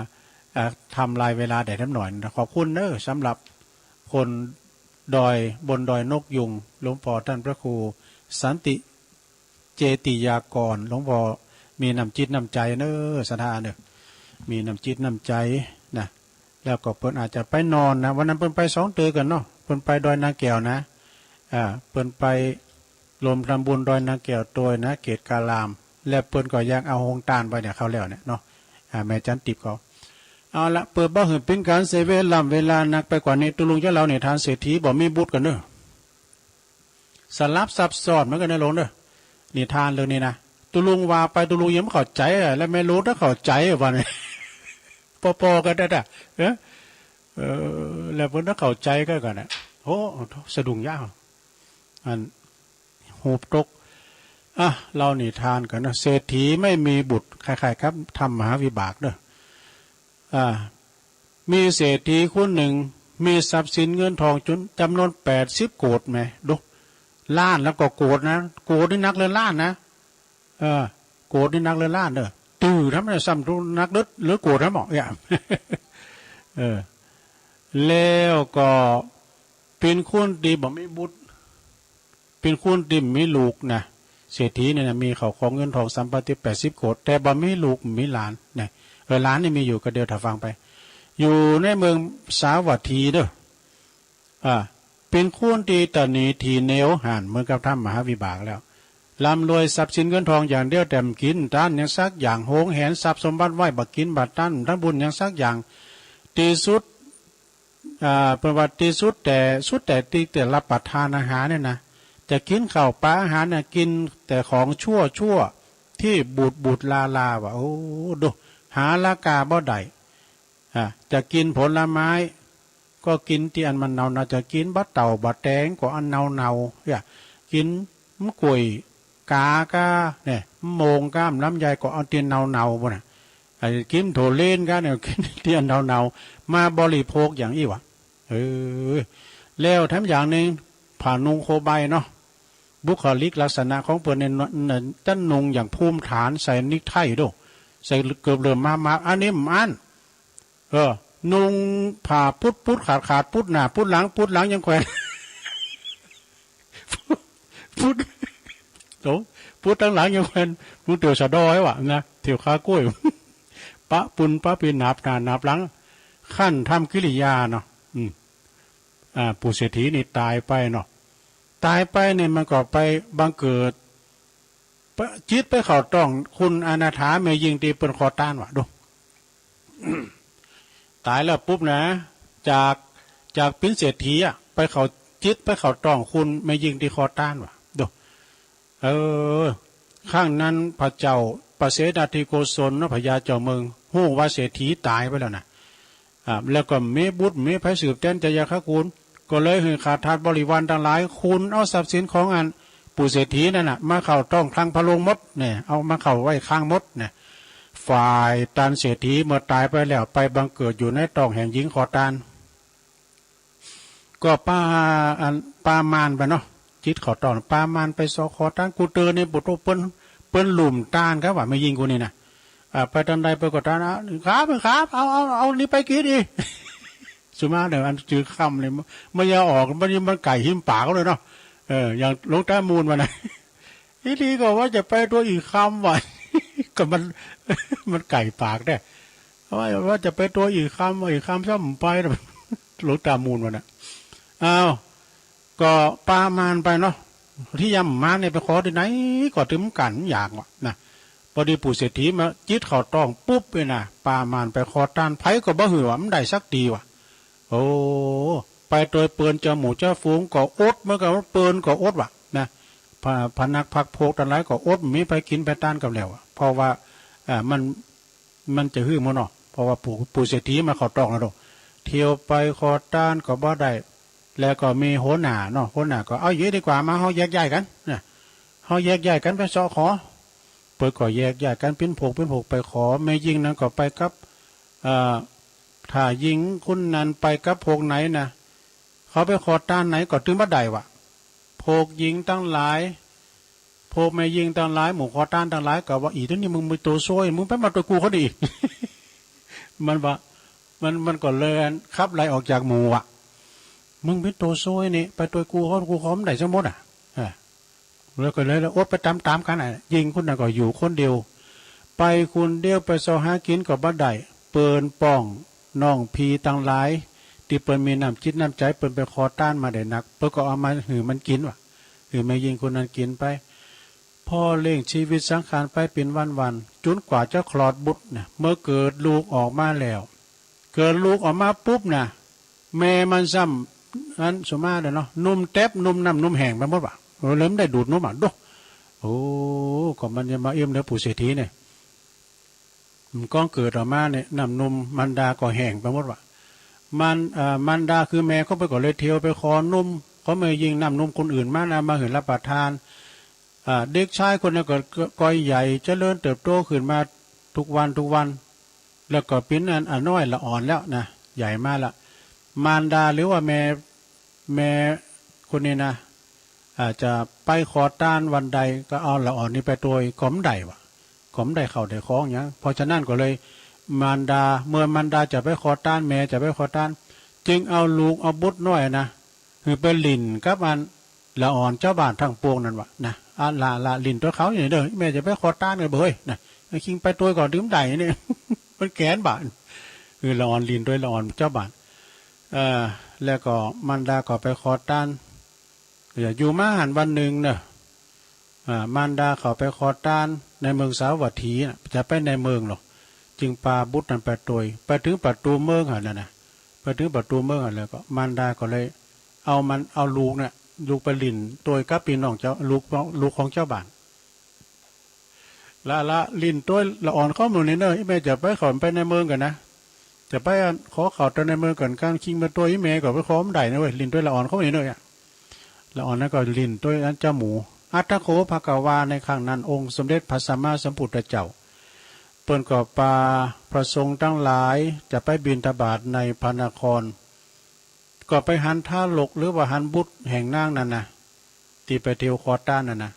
อ่า ทำลายเวลาได้แถมหน่อยนะ ขอบคุณเนอะ สำหรับคนดอย บนดอยนกยูง หลวงป้อต้านพระครูสันติเจติยากร หลวงป้อมีน้ำจิตน้ำใจ๋เนอะ ศรัทธาเนอะ มีน้ำจิตน้ำใจ๋นะ แล้วก็เปิ้นอาจจะไปนอนนะ วันนั้นเปิ้นไปสองเตื้อกั๋นเนาะ เปิ้นไปดอยนาแก้วนะ อ่า เปิ้นไปรวมทำบุญดอยนาแก้วตวยนะ เกตุอาราม แล้วเปิ้นก็ยังเอาโฮงต้านไปเนี่ย เข้าแล้วเนี่ยเนาะ อ่า แม่จันติบเขา เอาละ เปื้อบ่หื้อเป๋นก๋านเสียเวล่ำเวลานักไปกว่านี้ ตุ๊ลุงจะเล่านิทานเศรษฐีบ่มีบุตรกั๋นเน่อ สลับซับซ้อนเหมือนกั๋นนะลุงเน่อ นิทานเรื่องนี้นะ ตุ๊ลุงว่าไปตุ๊ลุงยังบ่เข้าใจ๋อะ แล้วแม่หลวงต้องเข้าใจ๋อะ ว่านี่ ปอๆ กั๋นแต๊ๆ เออ เออ แล้วเปิ้นต้องเข้าใจ๋กั๋นก่อนนะ โอ้ สะดุ้งยาว อัน หูบตก อ่ะ เล่านิทานกั๋นนะ เศรษฐีไม่มีบุตร คล้ายๆ กับถ้ำมหาวิบากเน่อ อ่า มีเศรษฐีคนนึ่ง มีทรัพย์สินเงินทองจ๋นจ๋ำนวนแปดสิบโกดแหม ดู ล้านแล้วก็โกดนะ โกดนี่หนักเลินล้านนะ เออ โกดนี่หนักเลินล้านเน่อ ตื้อทำไมซ้ำหนักเลิน เลินโกดทำหมอ เนี่ย เออ แล้วก็เป๋นคนตี้บ่มีบุตร เป๋นคนตี้บ่มีลูกนะ เศรษฐีเนี่ยนะ มีข้าวของเงินทองสัมปติแปดสิบโกด แต่บ่มีลูกบ่มีหลานนะ เออ หลานนี่มีอยู่ก็เดียว ถ้าฟังไป อยู่ในเมืองสาวัตถีเน่อ อ่า เป๋นคนตี้ตะหนีถีเหนียวหั้น เหมือนกับถ้ำมหาวิบากแล้ว ร่ำรวยทรัพย์สินเงินทองอย่างเดียว แต่บ่กิ๋นบ่ต้านหยังสักอย่าง หวงแหนทรัพย์สมบัติไว้ บ่กิ๋นบ่ต้านบ่ทำบุญหยังสักอย่าง ตี้สุด อ่า เปิ้นว่าตี้สุดแต่ สุดแต่ตี้จะรับประทานอาหารเนี่ยนะ จะกิ๋นข้าวปลาอาหารเนี่ย กิ๋นแต่ของชั่วๆ ตี้บูดๆ ลาๆ ว่า โอ้ ดู หาราคาบ่ได้ อ่า จะกิ๋นผลไม้ ก็กิ๋นตี้อันมันเนาๆ จะกิ๋นบ่าเต่าบ่าแตงก็อันเนาๆ เนี่ย กิ๋นมะก๋วย ก๋าก้า เนี่ย มะโมงก้า ลำไยก็เอาตี้เนาๆ ปู้นน่ะ ไอ้กิ๋นโถเล่นก้าเนี่ย กิ๋นตี้อันเนาๆ มาบริโภคอย่างอี้วะ เออ แล้วแถมอย่างนึ่ง ผ้านุ่งโคใบเนาะ บุคลิกลักษณะของเปิ้นเนี่ย จะนุ่งอย่างภูมิฐาน ใส่เนกไทโด้ ใส่เกิบเหลิมมาๆ อันนี้บ่อั้น เออ นุ่งผ้าปุ๊ดๆ ขาดๆ ปุ๊ดหน้าปุ๊ดหลัง ปุ๊ดหลังยังแขวน ปุ๊ด โอ้ ปุ๊ดตังหลังยังแขวน มึงเตียวสะดอยว่ะนะ เตียวคาก้วย ปะปุนปะปีนหนาบหน้าหนาบหลัง ขั้นทำกิริยาเนาะ อืม อ่า ปู่เศรษฐีนี่ต๋ายไปเนาะ ต๋ายไปเนี่ยมันก็ไปบังเกิด ปะ จิตไปเข้าต้องคุณอนาถาแม่ญิงตี้เปิ้นขอตานว่ะ ดู ต๋ายแล้วปุ๊บนะ จาก จากเป๋นเศรษฐีอะ ไปเข้า จิตไปเข้าต้องคุณแม่ญิงตี้ขอตานว่ะ ดู เออ ครั้งนั้นพระเจ้าปเสนทิโกศลเนาะ พญาเจ้าเมือง ฮู้ว่าเศรษฐีต๋ายไปแล้วนะ อ่า แล้วก็บ่มีบุตรบ่มีใผสืบแตนจะยาคากู๋น ก็เลยหื้อข้าทาสบริวารตังหลาย ขนเอาทรัพย์สินของอันปู่เศรษฐีนั่นน่ะ มาเข้าต้องคลังพระโรงหมดเนี่ย เอามาเข้าไว้คลังหมดเนี่ย ฝ่ายต้านเศรษฐีเมื่อต๋ายไปแล้ว ไปบังเกิดอยู่ในต้องแห่งญิงขอตาน ก็ปา อัน ปามารไปเนาะ จิตเข้าต้อง ปามารไปเซาะขอตาน กูเตือนนี่ ปู่โต เปิ้น เปิ้นลุ่มตานครับว่า แม่ญิงกูนี่นะ อ่า ไปตางใดเปิ้นก็ตาน อ่ะ ครับ ครับ เอา เอา เอานี่ไปกิ๋นอีก สุมาเดี๋ยวอันจื้อคำเลย มันอย่าออก มัน มันไก่หิมปากเลยเนาะ เออ อย่างหลวงตามูลว่านะ อีหลีก็ว่าจะไปตั๋วอีกคำว่ะ ก็มัน มันไก่ปากแต๊ ว่า ว่าจะไปตั๋วอีกคำ อีกคำซ้ำไป หลวงตามูลว่านะ อ้าว ก็ปามารไปเนาะ ตี้ยังบ่มานเนี่ย ไปขอตี้ไหนก็ตึงกั๋นอยากว่ะนะ พอดีปู่เศรษฐีมาจิตเข้าต้องปุ๊บเนี่ยนะ ปามารไปขอตาน ใผก็บ่หื้อว่ะ บ่ได้สักตี้ว่ะ โอ้ ไปโตยเปิ้นเจ้าหมู่เจ้าฝูงก็อด เหมือนกับว่าเปิ้นก็อดว่ะนะ พะ พนักพรรคพวกตังหลายก็อด บ่มีใผกิ๋นใผตานกับแล้วอะ เพราะว่า อ่า มัน มันจะหื้อหมดเนาะ เพราะว่าปู่ ปู่เศรษฐีมาเข้าต้องแล้วเนาะ เที่ยวไปขอตานก็บ่ได้ แล้วก็มีหัวหน้าเนาะ หัวหน้าก็ เอาอย่างนี้ดีกว่า มา เฮาแยกย้ายกั๋นนะ เฮาแยกย้ายกั๋นไปเซาะขอ เปิ้นก็แยกย้ายกั๋นเป๋นพวกเป๋นพวกไปขอ แม่ญิงนั้นก็ไปกับ เอ่อ ถ้าญิงคนนั้นไปกับพวกไหนนะ เขาไปขอตานไหนก็ตึงบ่ได้ว่ะ พวกญิงตังหลาย พวกแม่ญิงตังหลาย หมู่ขอตานตังหลายก็ว่า อี่ ตี้นี่มึงมีตั๋วซวย มึงไปมาตั๋วกูเขาดี มันว่า มัน มันก็เลยขับไล่ออกจากหมู่อะ มึงเป๋นตั๋วซวยนี่ ไปตั๋วกูเขา กูเขาบ่ได้สักหมดอะ อ่า แล้วก็เลย เลยอดไปต๋ามๆ กั๋นอะ ญิงคนนั้นก็อยู่คนเดียว ไปคนเดียว ไปเซาะหากิ๋นก็บ่ได้ เปิ้นป้องน้องพี่ตังหลาย ตี้เปิ้นมีน้ำจิตน้ำใจ๋ เปิ้นไปขอตานมาได้นัก เปิ้นก็เอามาหื้อมันกิ๋นว่ะ หื้อแม่ญิงคนนั้นกิ๋นไป พ่อเลี้ยงจีวิตสังขารไปเป๋นวันๆ จ๋นกว่าจะคลอดบุตรนะ เมื่อเกิดลูกออกมาแล้ว เกิดลูกออกมาปุ๊บนะ แม่มันซ้ำ อันสุมาเด้อเนาะ นุ่มแต๊บ นุ่มน้ำ นุ่มแห้งไปหมดว่ะ เออ เลยบ่ได้ดูดนมอ่ะ โด้ โอ้ ก็มันจะมาเอี้ยมเหลือปู่เศรษฐีเนี่ย อืม ก้องเกิดออกมาเนี่ย น้ำนมมารดาก็แห้งไปหมดว่ะ มาร เอ่อ มารดาคือแม่ของเปิ้นก็เลยเที่ยวไปขอนมของแม่ญิง น้ำนมคนอื่นมานะ มาหื้อรับประทาน อ่า เด็กชายคนนั้นก็ ก็ ก็ใหญ่เจริญเติบโตขึ้นมาทุกวันทุกวัน แล้วก็เป๋นอัน อันน้อยละอ่อนแล้วนะ ใหญ่มาละ มารดาหรือว่าแม่ แม่คนนี้นะ อาจจะไปขอตานวันใดก็เอาละอ่อนนี้ไปตวย ก็บ่ได้ว่ะ ก็บ่ได้เข้าได้ของหยัง เพราะฉะนั้นก็เลย มารดา เมื่อมารดาจะไปขอตาน แม่จะไปขอตาน จึงเอาลูกเอาบุตรน้อยนะ หื้อไปหลิ้นกับอันละอ่อนจาวบ้านตังปวงนั้นว่ะนะ อะ ละ ละหลิ้นตวยเขานี่เด้อ แม่จะไปขอตานก็บ่เฮ้ยนะ คิงไปตวยก่อน บ่ได้นี่ มันแก๋นบ่า หื้อละอ่อนหลิ้นตวยละอ่อนจาวบ้าน เอ่อ แล้วก็มารดาก็ไปขอตาน เอ่อ อยู่มาหั้นวันนึ่งเนาะ อ่า มารดาเขาไปขอตานในเมืองสาวัตถีน่ะ จะไปในเมืองลอ จึงปาบุตรนั้นไปตวย ไปเถิงประตู๋เมืองหั้นน่ะนะ ไปเถิงประตู๋เมืองหั้นแล้วก็มารดาก็เลยเอามัน เอาลูกเนี่ย ลูกไปหลิ้นตวยกับปี้น้องจาว ลูก ลูกของจาวบ้าน ละ ละหลิ้นตวยละอ่อนเขาหมู่นี้เน่อ อี่แม่จะไปขอไปในเมืองก่อนนะ จะไปอันขอเข้าแต่ในเมืองก่อน กาคิงมาตวยอี่แม่ก็ไปขอบ่ได้นะเว้ย หลิ้นตวยละอ่อนเขาหมู่นี้เน่อ ละอ่อนนั้นก็หลิ้นตวยอันเจ้าหมู อัตถโข ภควา ในครั้งนั้นองค์สมเด็จพระสัมมาสัมพุทธเจ้า เปิ้นก็ปาพระสงฆ์ตังหลายจะไปบิณฑบาตในพระนคร ก็ไปหันทารกหรือว่าหันบุตรแห่งนางนั้นนะ ตี้ไปเตียวขอตานนั้นนะ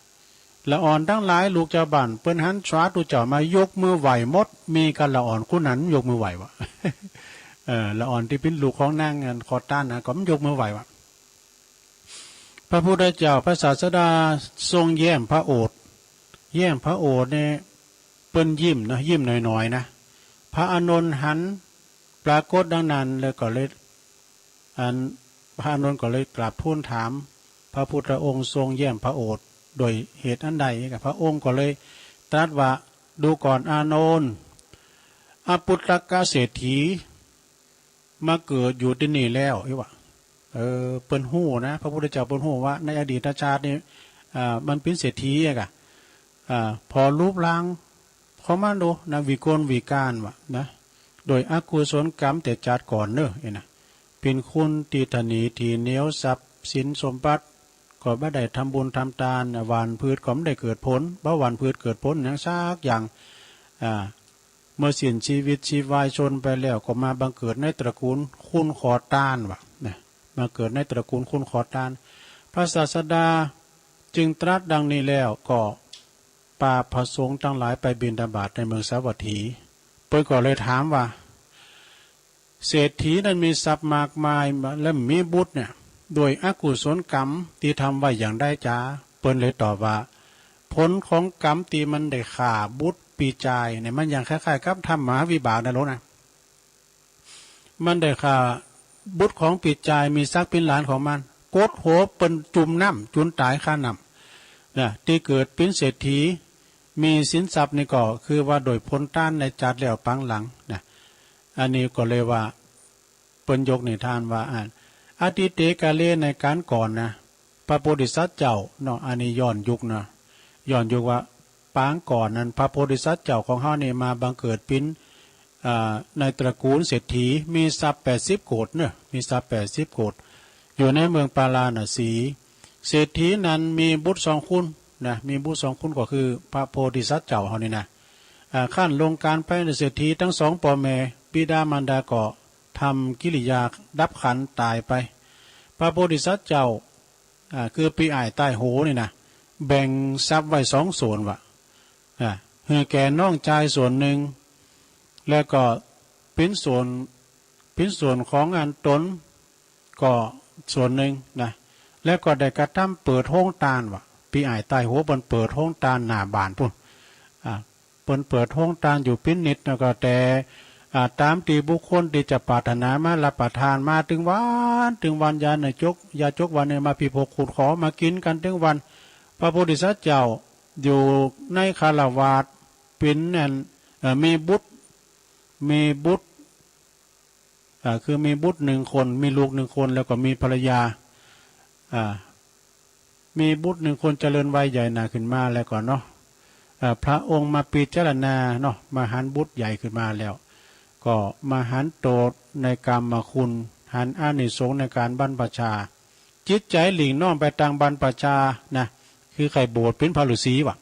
ละอ่อนตังหลายลูกจาวบ้าน เปิ้นหันสาธุเจ้ามายกมือไหว้หมด มีก้าละอ่อนคนนั้นยกมือไหว้ว่ะ เออ ละอ่อนตี้เป๋นลูกของนางอันขอตานนะ ก็ยกมือไหว้ว่ะ พระพุทธเจ้าพระศาสดาทรงแย้มพระโอษฐ์ แย้มพระโอษฐ์เนี่ย เปิ้นยิ้มนะ ยิ้มหน่อยๆ นะ พระอานนท์หันปรากฏดังนั้นแล้วก็เลย อัน พระอานนท์ก็เลยกราบทูลถาม พระพุทธองค์ทรงแย้มพระโอษฐ์โดยเหตุอันใด พระองค์ก็เลยตรัสว่า ดูก่อนอานนท์ อปุตตกเศรษฐี มาเกิดอยู่ตี้นี่แล้ว อี่วะ เออ เปิ้นฮู้นะ พระพุทธเจ้าเปิ้นฮู้ว่าในอดีตชาตินี่ อ่า มันเป๋นเศรษฐีอะกะ อ่า ผ่อรูปร่างของมันดูนะ วิกลวิการว่ะนะ โดยอกุศลกรรมแต่จาติก่อนเน่อ เอ๊ะนะ เป๋นคนตี้ถนีถี่เหนียว ทรัพย์สินสมบัติก็บ่ได้ทำบุญทำตาน หว่านพืชก็บ่ได้เกิดผล บ่หว่านพืชเกิดผลหยังสักอย่าง อ่า เมื่อสิ้นชีวิตชีวาชนไปแล้ว ก็มาบังเกิดในตระกูลคนขอตานว่ะนะ มาเกิดในตระกูลคนขอตาน พระศาสดาจึงตรัสดังนี้แล้ว ก็ปาพระสงฆ์ตังหลายไปบิณฑบาตในเมืองสาวัตถี เปิ้นก็เลยถามว่า เศรษฐีนั้นมีทรัพย์มากมายและมีบุตรเนี่ย โดยอกุศลกรรมตี้ทำไว้อย่างใดจา เปิ้นเลยตอบว่า ผลของกรรมตี้มันได้ฆ่าบุตรปี้จายเนี่ย มันอย่างคล้ายๆ กับทำมหาวิบากนั่นแหละนะ มันได้ฆ่าบุตรของปี้จาย มีศักดิ์เป๋นหลานของมัน กดหัวเปิ้นจุ่มน้ำ จุนต๋ายคาน้ำนะ ตี้เกิดเป๋นเศรษฐี มีสินทรัพย์นี่ก็คือว่าโดยผลตานในจาติแล้วปางหลังนะ อันนี้ก็เลยว่า เปิ้นยกนิทานว่า อ่า อตีเตกาเล ในก๋านก่อนนะ พระโพธิสัตว์เจ้าเนาะ อันนี้ย้อนยุคนะ ย้อนยุคว่า ปางก่อนนั้น พระโพธิสัตว์เจ้าของเฮานี่มาบังเกิดเป๋น อ่า ในตระกูลเศรษฐี มีทรัพย์แปดสิบโกฏเนาะ มีทรัพย์แปดสิบโกฏ อยู่ในเมืองปาราณสี เศรษฐีนั้นมีบุตรสองคนนะ มีบุตรสองคนก็คือพระโพธิสัตว์เจ้าเฮานี่นะ อ่า ครั้นลงก๋านไปเศรษฐีตังสองป้อแม่ บิดามารดาก็ทำกิริยาดับขันต๋ายไป พระโพธิสัตว์เจ้า อ่า คือปี้อ้ายใต้โหนี่นะ แบ่งทรัพย์ไว้สองส่วนว่ะ อ่า หื้อแก่น้องจายส่วนนึ่ง แล้วก็เป๋นส่วน เป๋นส่วนของอันต๋นก็ส่วนนึ่งนะ แล้วก็ได้กระทำเปิดโฮงตานว่ะ ปี้อ้ายใต้โหเปิ้นเปิดโฮงตานหน้าบ้านปู้น อ่า เปิ้นเปิดโฮงตานอยู่เป๋นนิด แล้วก็แต่ อ่า ต๋ามตี้บุคคลตี้จะปรารถนามารับประทานมาตึงวัน ตึงวัน ยาในจก ยาจกวันเนี่ยมาพิภพขุดขอมากิ๋นกั๋นตึงวัน พระโพธิสัตว์เจ้า อยู่ในฆราวาส เป๋นอัน เอ่อ มีบุตร มีบุตร อ่า คือมีบุตรหนึ่งคน มีลูกหนึ่งคน แล้วก็มีภรรยา อ่า มีบุตรหนึ่งคนเจริญวัยใหญ่หนาขึ้นมาแล้วก็เนาะ อ่า พระองค์มาพิจารณาเนาะ มาหันบุตรใหญ่ขึ้นมาแล้ว ก็มาหันโต้ษในกามคุณ หันอานิสงส์ในก๋านบรรพชา จิตใจ๋หลิ่งน้อมไปตางบรรพชานะ คือใค่บวชเป๋นพระฤๅษีวะ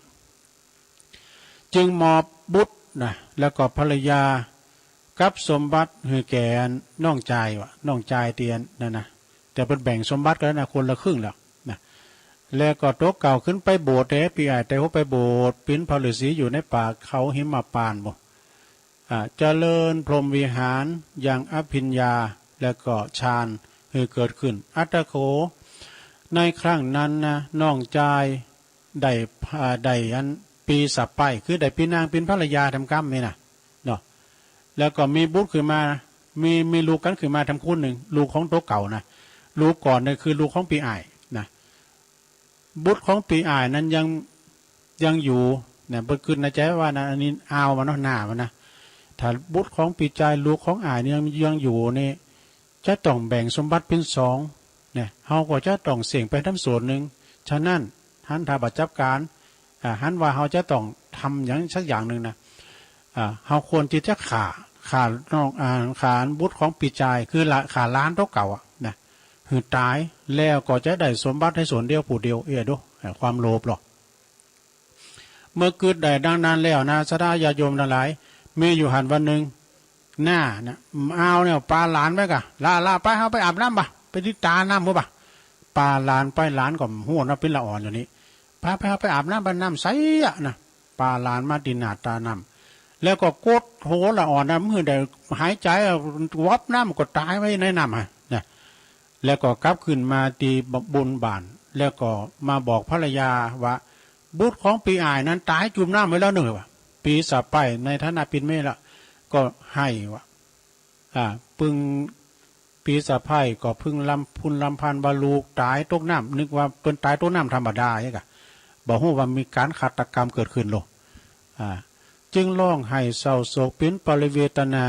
จึงมอบบุตรนะ แล้วก็ภรรยา กับสมบัติหื้อแก่น้องจายว่ะ น้องจายตี้อันนั้นนะ แต่เปิ้นแบ่งสมบัติกั๋นแล้วนะ คนละครึ่งแล้วนะ แล้วก็ตั๋วเก่าขึ้นไปบวชแต๊ปี๋อ้าย แต่หัวไปบวชเป๋นพระฤๅษีอยู่ในป่าเขาหิมพานต์ปู้น อ่า เจริญพรหมวิหารยังอภิญญา แล้วก็ฌานหื้อเกิดขึ้น อัตถโข ในครั้งนั้นนะ น้องจายได้ อ่า ได้อันปี๋สะใภ้ คือได้ปี๋นางเป๋นภรรยาแถมกำนี่นะ เนาะ แล้วก็มีบุตรขึ้นมา มี มีลูกกั๋นขึ้นมาแถมคนนึ่ง ลูกของตั๋วเก่านะ ลูกก่อนเนี่ยคือลูกของปี๋อ้ายนะ บุตรของปี๋อ้ายนั้นยัง ยังอยู่นะ เปิ้นกึ๊ดในใจ๋ว่านะ อันนี้อ้าวมันเนาะ หน้ามันนะ ถ้าบุตรของปี๋จาย ลูกของอ้ายนี่ยัง ยังอยู่นี่ จะต้องแบ่งสมบัติเป๋นสองเนี่ย เฮาก็จะต้องเสี้ยงไปแถมส่วนนึ่ง ฉะนั้น หันถ้าบ่จัดก๋าน อ่า หันว่าเฮาจะต้องทำหยังสักอย่างนึ่งนะ อ่า เฮาควรตี้จะฆ่า ฆ่าน้อง อ่า ฆ่าบุตรของปี๋จาย คือละ ฆ่าหลานตั๋วเก่าอะนะ หื้อต๋าย แล้วก็จะได้สมบัติหื้อส่วนเดียวผู้เดียว เอี้ยดู อ่า ความโลภหรอ เมื่อกึ๊ดได้ดังนั้นแล้วนะ ศรัทธาญาติโยมตังหลาย มีอยู่หั้นวันนึ่ง หน้านะ อ้าวเนี่ย ปาหลานไปก่ะ ละ ละ ไป เฮาไปอาบน้ำบ่ะ ไปติดตาน้ำบ่ะ ปาหลานไป หลานก็ฮู้นะ เป๋นละอ่อนอยู่นี่ ไป ไป เฮาไปอาบน้ำบ่ะ น้ำใสอะนะ ปาหลานมาตี้หน้าตาน้ำ แล้วก็กดหัวละอ่อนนะ หื้อได้หายใจ๋อะ วับน้ำก็ต๋ายไว้ในน้ำอะนะ แล้วก็กลับขึ้นมาตี้บนบ้าน แล้วก็มาบอกภรรยาว่า บุตรของปี๋อ้ายนั้นต๋ายจุ่มน้ำไว้แล้วเน่อว่ะ ปี๋สะใภ้ในฐานะปิดเมละ ก็ไห้ว่ะ อ่า ปึง ปี๋สะใภ้ก็พึงรำพึงรำพันว่าลูกต๋ายตกน้ำ นึกว่าเปิ้นต๋ายตกน้ำธรรมดาเองก่ะ บ่ฮู้ว่ามีก๋านฆาตกรรมเกิดขึ้นโล อ่า จึงฮ้องไห้เศร้าโศกเป๋นปริเวทนา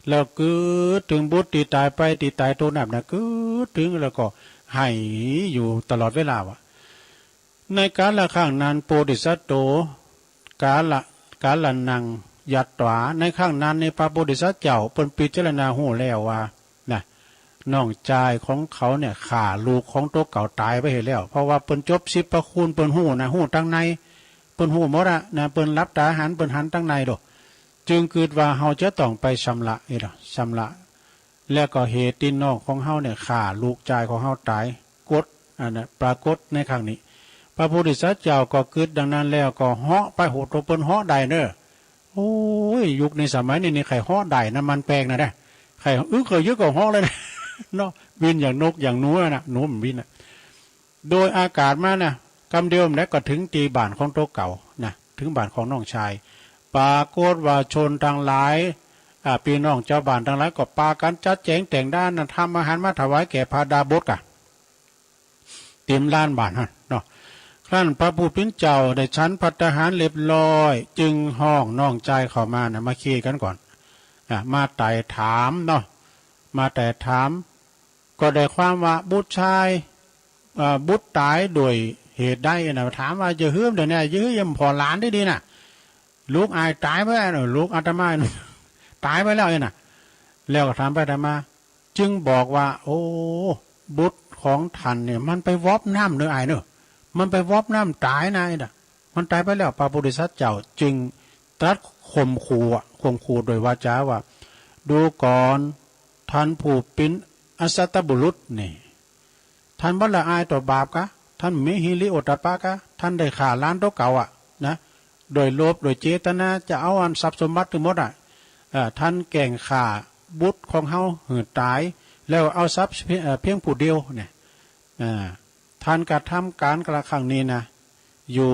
แล้วกึ๊ดเถิงบุตรตี้ต๋ายไป ตี้ต๋ายตกน้ำนะ กึ๊ดเถิง แล้วก็ไห้อยู่ตลอดเวลาว่ะ ในกาละครั้งนั้น โพธิสัตโต กาละ กาละนัง ยัตถา ในครั้งนั้นนี่พระโพธิสัตว์เจ้าเปิ้นพิจารณาฮู้แล้วว่า นะ น้องจายของเขาเนี่ยฆ่าลูกของตั๋วเก่าต๋ายไปเหียแล้ว เพราะว่าเปิ้นจบสิบพระคุณ เปิ้นฮู้นะ ฮู้ตังใน เปิ้นฮู้หมดอะนะ เปิ้นหลับต๋าหัน เปิ้นหันตังในโลด จึงกึ๊ดว่าเฮาจะต้องไปชำระ เอ้ย ชำระ แล้วก็เหตุตี้น้องของเฮาเนี่ยฆ่าลูกจายของเฮาต๋าย กฏ อันนั้นปรากฏในครั้งนี้ พระโพธิสัตว์เจ้าก็กึ๊ดดังนั้นแล้วก็เหาะไป โห ตั๋วเปิ้นเหาะได้เน่อ โอ้ย ยุคนี้สมัยนี้นี่ใค่เหาะได้นะ มันแปลกนะเน่อ ใค่อึกก็ยึกก็เหาะเลยนะ เนาะ บินอย่างนกอย่างหนูนะ หนูมันบินนะ โดยอากาศมานะ กำเดียวแหมก็เถิงตี้บ้านของตั๋วเก่านะ เถิงบ้านของน้องจาย ปรากฏว่าชนตังหลาย อ่า ปี้น้องจาวบ้านตังหลายก็ปากั๋นจัดแจ๋งแต่งด้านนะ ทำอาหารมาถวายแก่พระดาบสก่ะ เต๋มลานบ้านหั้นเนาะ ครั้นพระผู้เป๋นเจ้าได้ฉันภัตตาหารเรียบร้อย จึงฮ้องน้องจายเข้ามานะ มาเคียกั๋นก่อน อ่า มาไต่ถามเนาะ มาไต่ถาม ก็ได้ความว่าบุตรจาย เอ่อ บุตรต๋ายโดยเหตุใดนะ ถามว่าจะหื้อเดี๋ยวนี้ จะหื้อยังผ่อหลานได้ดีนะ ลูกอ้ายต๋ายไปแล้ว ลูกอาตมาต๋ายไปแล้วเนี่ยนะ แล้วก็ถามไปถามมา จึงบอกว่า โอ้ บุตรของท่านเนี่ย มันไปวบน้ำเน่ออ้ายเน่อ มันไปวบน้ำต๋ายนะ ไอ้น่ะ มันต๋ายไปแล้ว พระโพธิสัตว์เจ้าจึงตรัสข่มขู่อะ ข่มขู่โดยวาจาว่า ดูก่อน ท่านผู้เป๋นอสัตตบุรุษนี่ ท่านบ่ละอายต่อบาปกา ท่านมีหิริโอตตัปปะกา ท่านได้ฆ่าหลานตั๋วเก่าอะนะ โดยโลภ โดยเจตนาจะเอาอันทรัพย์สมบัติทั้งหมดอะ เอ่อ ท่านแก่งฆ่าบุตรของเฮาหื้อต๋าย แล้วเอาทรัพย์เพียง เอ่อ เพียงผู้เดียวเนี่ย อ่า ท่านกระทำก๋านกระครั้งนี้นะ อยู่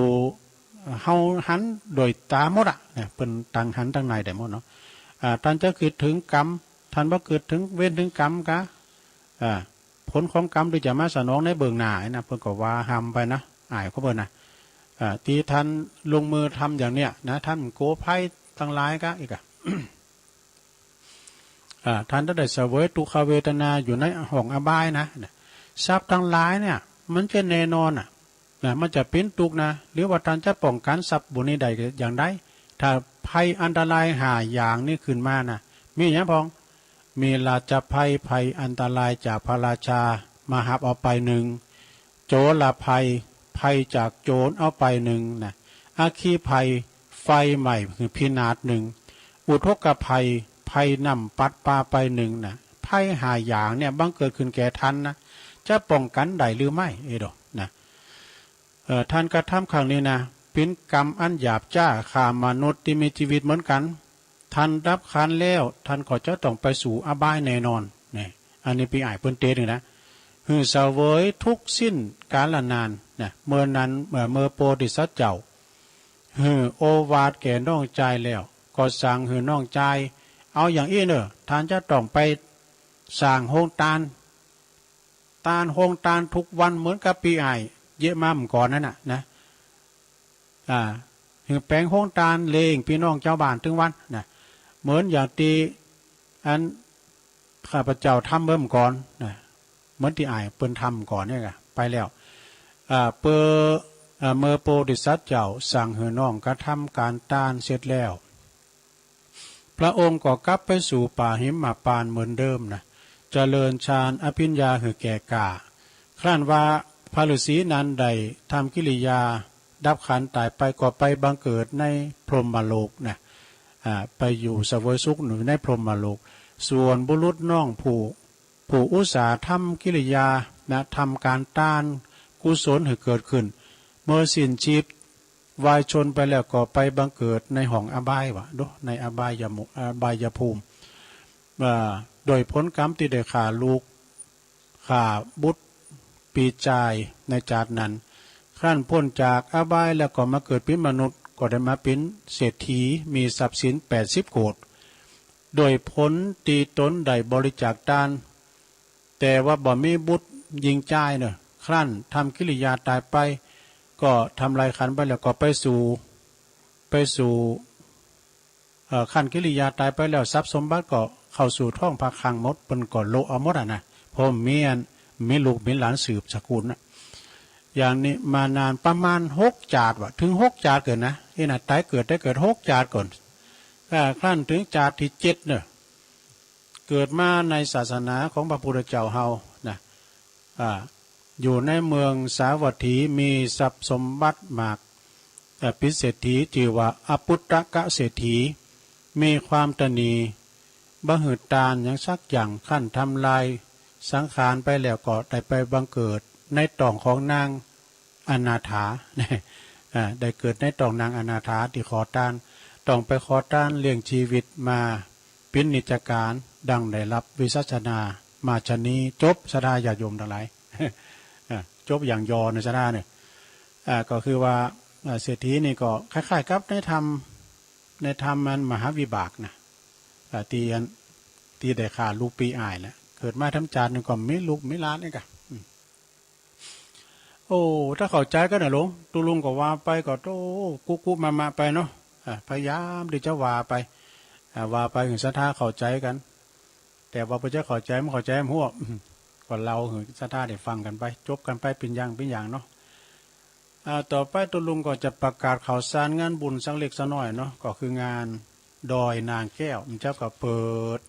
เฮาหันโดยต๋าหมดอะเนี่ย เปิ้นตังหันตังในได้หมดเนาะ อ่า ท่านจะกึ๊ดเถิงกรรม ท่านบ่กึ๊ดเถิงเวรเถิงกรรมกา อ่า ผลของกรรมตี้จะมาสนองในเบื้องหน้านะ เปิ้นก็ว่าหำไปนะ อ้ายของเปิ้นนะ อ่า ตี้ต้านลงมือทำอย่างเนี้ยนะ ต้านกั๋วภัยตังหลายกาอีกอะ อ่า ต้านได้เสวยตุ๊กขเวทนาอยู่ในห้องอบายนะ นะ สัตว์ตังหลายเนี่ย มันจะแน่นอนอะ นะ มันจะเป๋นตุ๊กข์นะ หรือว่าต้านจะป้องกั๋นสัตว์หมู่นี้ได้อย่างใด ถ้าภัยอันตรายห้าอย่างนี้ขึ้นมานะ มีหยังพ่อง มีราชภัย ภัยอันตรายจากพระราชามาฮับเอาไปนึ่ง โจรภัย ภัยจากโจรเอาไปนึ่งนะ อัคคีภัย ไฟไหม้คือพินาศนึ่ง อุทกภัย ภัยน้ำปัดปาไปนึ่งนะ ภัยห้าอย่างเนี่ยบังเกิดขึ้นแก่ต้านนะ จะป้องกั๋นได้หรือไม่ เอโดนะ เอ่อ ต้านกระทำครั้งนี้นะ เป๋นกรรมอันหยาบจ๊า ฆ่ามนุษย์ตี้มีจีวิตเหมือนกั๋น ต้านดับขันธ์แล้ว ต้านก็จะต้องไปสู่อบายแน่นอน นี่ อันนี้ปี้อ้ายเปิ้นเตสน์นี่นะ หื้อเสวยทุกข์สิ้นกาลนานนะ เมื่อนั้น เมื่อ เมื่อโพธิสัตว์เจ้า หื้อโอวาทแก่น้องจายแล้ว ก็สั่งหื้อน้องจาย เอาอย่างอี้เน่อ ต้านจะต้องไปสร้างโฮงตาน ตาน โฮงตานทุกวันเหมือนกับปี้อ้ายเยียะมาเมื่อก่อนนั้นน่ะนะ อ่า หื้อแป๋งโฮงตานเลี้ยงปี้น้องจาวบ้านตึงวันนะ เหมือนอย่างตี้อันข้าพเจ้าทำเมื่อก่อนนะ เหมือนตี้อ้ายเปิ้นทำก่อนเนี่ยกะ ไปแล้ว อ่า เปื้อ อ่า เมื่อโพธิสัตว์เจ้าสั่งหื้อน้องกระทำก๋านตานเสร็จแล้ว พระองค์ก็กลับไปสู่ป่าหิมพานต์เหมือนเดิมนะ เจริญฌานอภิญญาหื้อแก่กล้า ครั้นว่าพระฤๅษีนั้นได้ทำกิริยาดับขันธ์ต๋ายไป ก็ไปบังเกิดในพรหมโลกนะ อ่า ไปอยู่เสวยสุขอยู่ในพรหมโลก ส่วนบุรุษน้องผู้ ผู้อุตส่าห์ทำกิริยานะ ทำก๋านตานกุศลหื้อเกิดขึ้น เมื่อสิ้นชีพ วายชนไปแล้วก็ไปบังเกิดในห้องอบายวะ โด ในอบายมุ อบายภูมิ อ่า โดยผลกรรมตี้ได้ฆ่าลูก ฆ่าบุตรปี๋จายในจาตินั้น ครั้นป๊นจากอบายแล้วก็มาเกิดเป๋นมนุษย์ ก็ได้มาเป๋นเศรษฐี มีทรัพย์สินแปดสิบโกฏ โดยผลตี้ตนได้บริจาคตาน แต่ว่าบ่มีบุตรญิงจายเน่อ ครั้นทำกิริยาต๋ายไป ก็ทำลายขันธ์ไปแล้วก็ไปสู่ ไปสู่ เอ่อ ครั้นกิริยาต๋ายไปแล้ว ทรัพย์สมบัติก็เข้าสู่ท้องพระคลังหมด เปิ้นก็โละเอาหมดอะนะ เพราะมีอัน มีลูกมีหลานสืบสกุลนะ อย่างนี้มานานประมาณหกจาติวะ เถิงหกจาติเกิดนะ นี่นะ ต๋ายเกิด ต๋ายเกิดหกจาติก่อน อ่า ครั้นเถิงจาติตี้เจ็ดเน่อ เกิดมาในศาสนาของพระพุทธเจ้าเฮานะ อ่า อยู่ในเมืองสาวัตถี มีทรัพย์สมบัติมาก เอ่อ เป๋นเศรษฐี จื้อว่าอปุตตกเศรษฐี มีความตระหนี่ บ่หื้อตานหยังสักอย่าง ครั้นทำลายสังขารไปแล้วก็ได้ไปบังเกิดในต๊องของนางอนาถา อ่า ได้เกิดในต๊องนางอนาถาตี้ขอตาน ต้องไปขอตานเลี้ยงจีวิตมา เป๋นนิจการ ดังได้ฮับวิสัชนามาชะนี้ จบ ศรัทธาญาติโยมตังหลาย อ่า จบอย่างยอนะ ศรัทธาเนี่ย อ่า ก็คือว่า อ่า เศรษฐีนี่ก็คล้ายๆ กับในธรรม ในธรรมอันมหาวิบากนะ อ่า ตี้อัน ตี้ได้ฆ่าลูกปี๋อ้ายแหละ เกิดมาทำจาตินึ่งก็มีลูกมีหลานนี่กะ อืม โอ้ ถ้าเข้าใจ๋กั๋นนะหลวง ตุ๊ลุงก็ว่าไปก็ โอ้ กุกุมะมะไปเนาะ อ่า พยายามตี้จะว่าไป อ่า ว่าไปหื้อศรัทธาเข้าใจ๋กั๋น แต่ว่าเปิ้นจะเข้าใจ๋บ่เข้าใจ๋บ่ฮู้ อืม ก็เล่าหื้อศรัทธาได้ฟังกั๋นไป จบกั๋นไปเป๋นอย่างเป๋นอย่างเนาะ อ่า ต่อไปตุ๊ลุงก็จะประกาศข่าวสารงานบุญสักเล็กสักน้อยเนาะ ก็คืองานดอยนางแก้ว มันเจ้าก็เปิด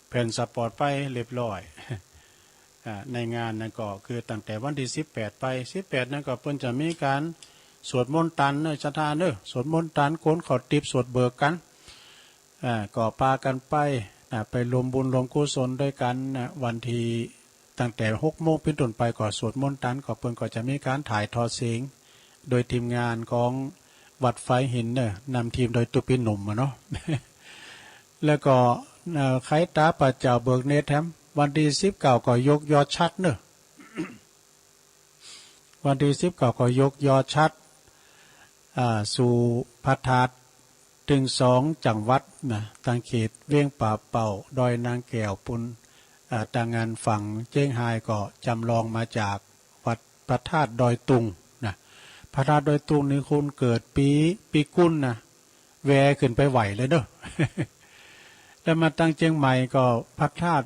แผ่นสปอตไปเรียบร้อย อ่า ในงานนั้นก็คือตั้งแต่วันตี้สิบแปดไป สิบแปดนั้นก็เปิ้นจะมีก๋านสวดมนต์ตานเน่อ ศรัทธาเน่อ สวดมนต์ตาน โกนข้าวตี๋บ สวดเบิกกั๋น อ่า ก็ปากั๋นไป อ่า ไปรวมบุญรวมกุศลตวยกั๋นนะ วันตี้ ตั้งแต่หกโมงเป๋นต้นไปก็สวดมนต์ตาน ก็เปิ้นก็จะมีก๋านถ่ายทอดเสียง โดยทีมงานของวัดฝายหินเน่อ นำทีมโดยตุ๊ปินหนุ่มอะเนาะ แล้วก็ เอ่อ ไขต๋าป่าเจ้าเบิกเนตรแถม วันตี้สิบเก้าก็ยกยอฉัตรเน่อ วันตี้สิบเก้าก็ยกยอฉัตร อ่า สู่พระธาตุตึงสองจังหวัดนะ ตางเขตเวียงป่าเป้า ดอยนางแก้วปู้น อ่า ตางอันฝั่งเจียงฮายก็จำลองมาจากวัดพระธาตุดอยตุงนะ พระธาตุดอยตุงนี่คนเกิดปี๋ ปี๋กุลน่ะ แวขึ้นไปไหว้เลยเนาะ แล้วมาตังเจียงใหม่ก็พระธาตุ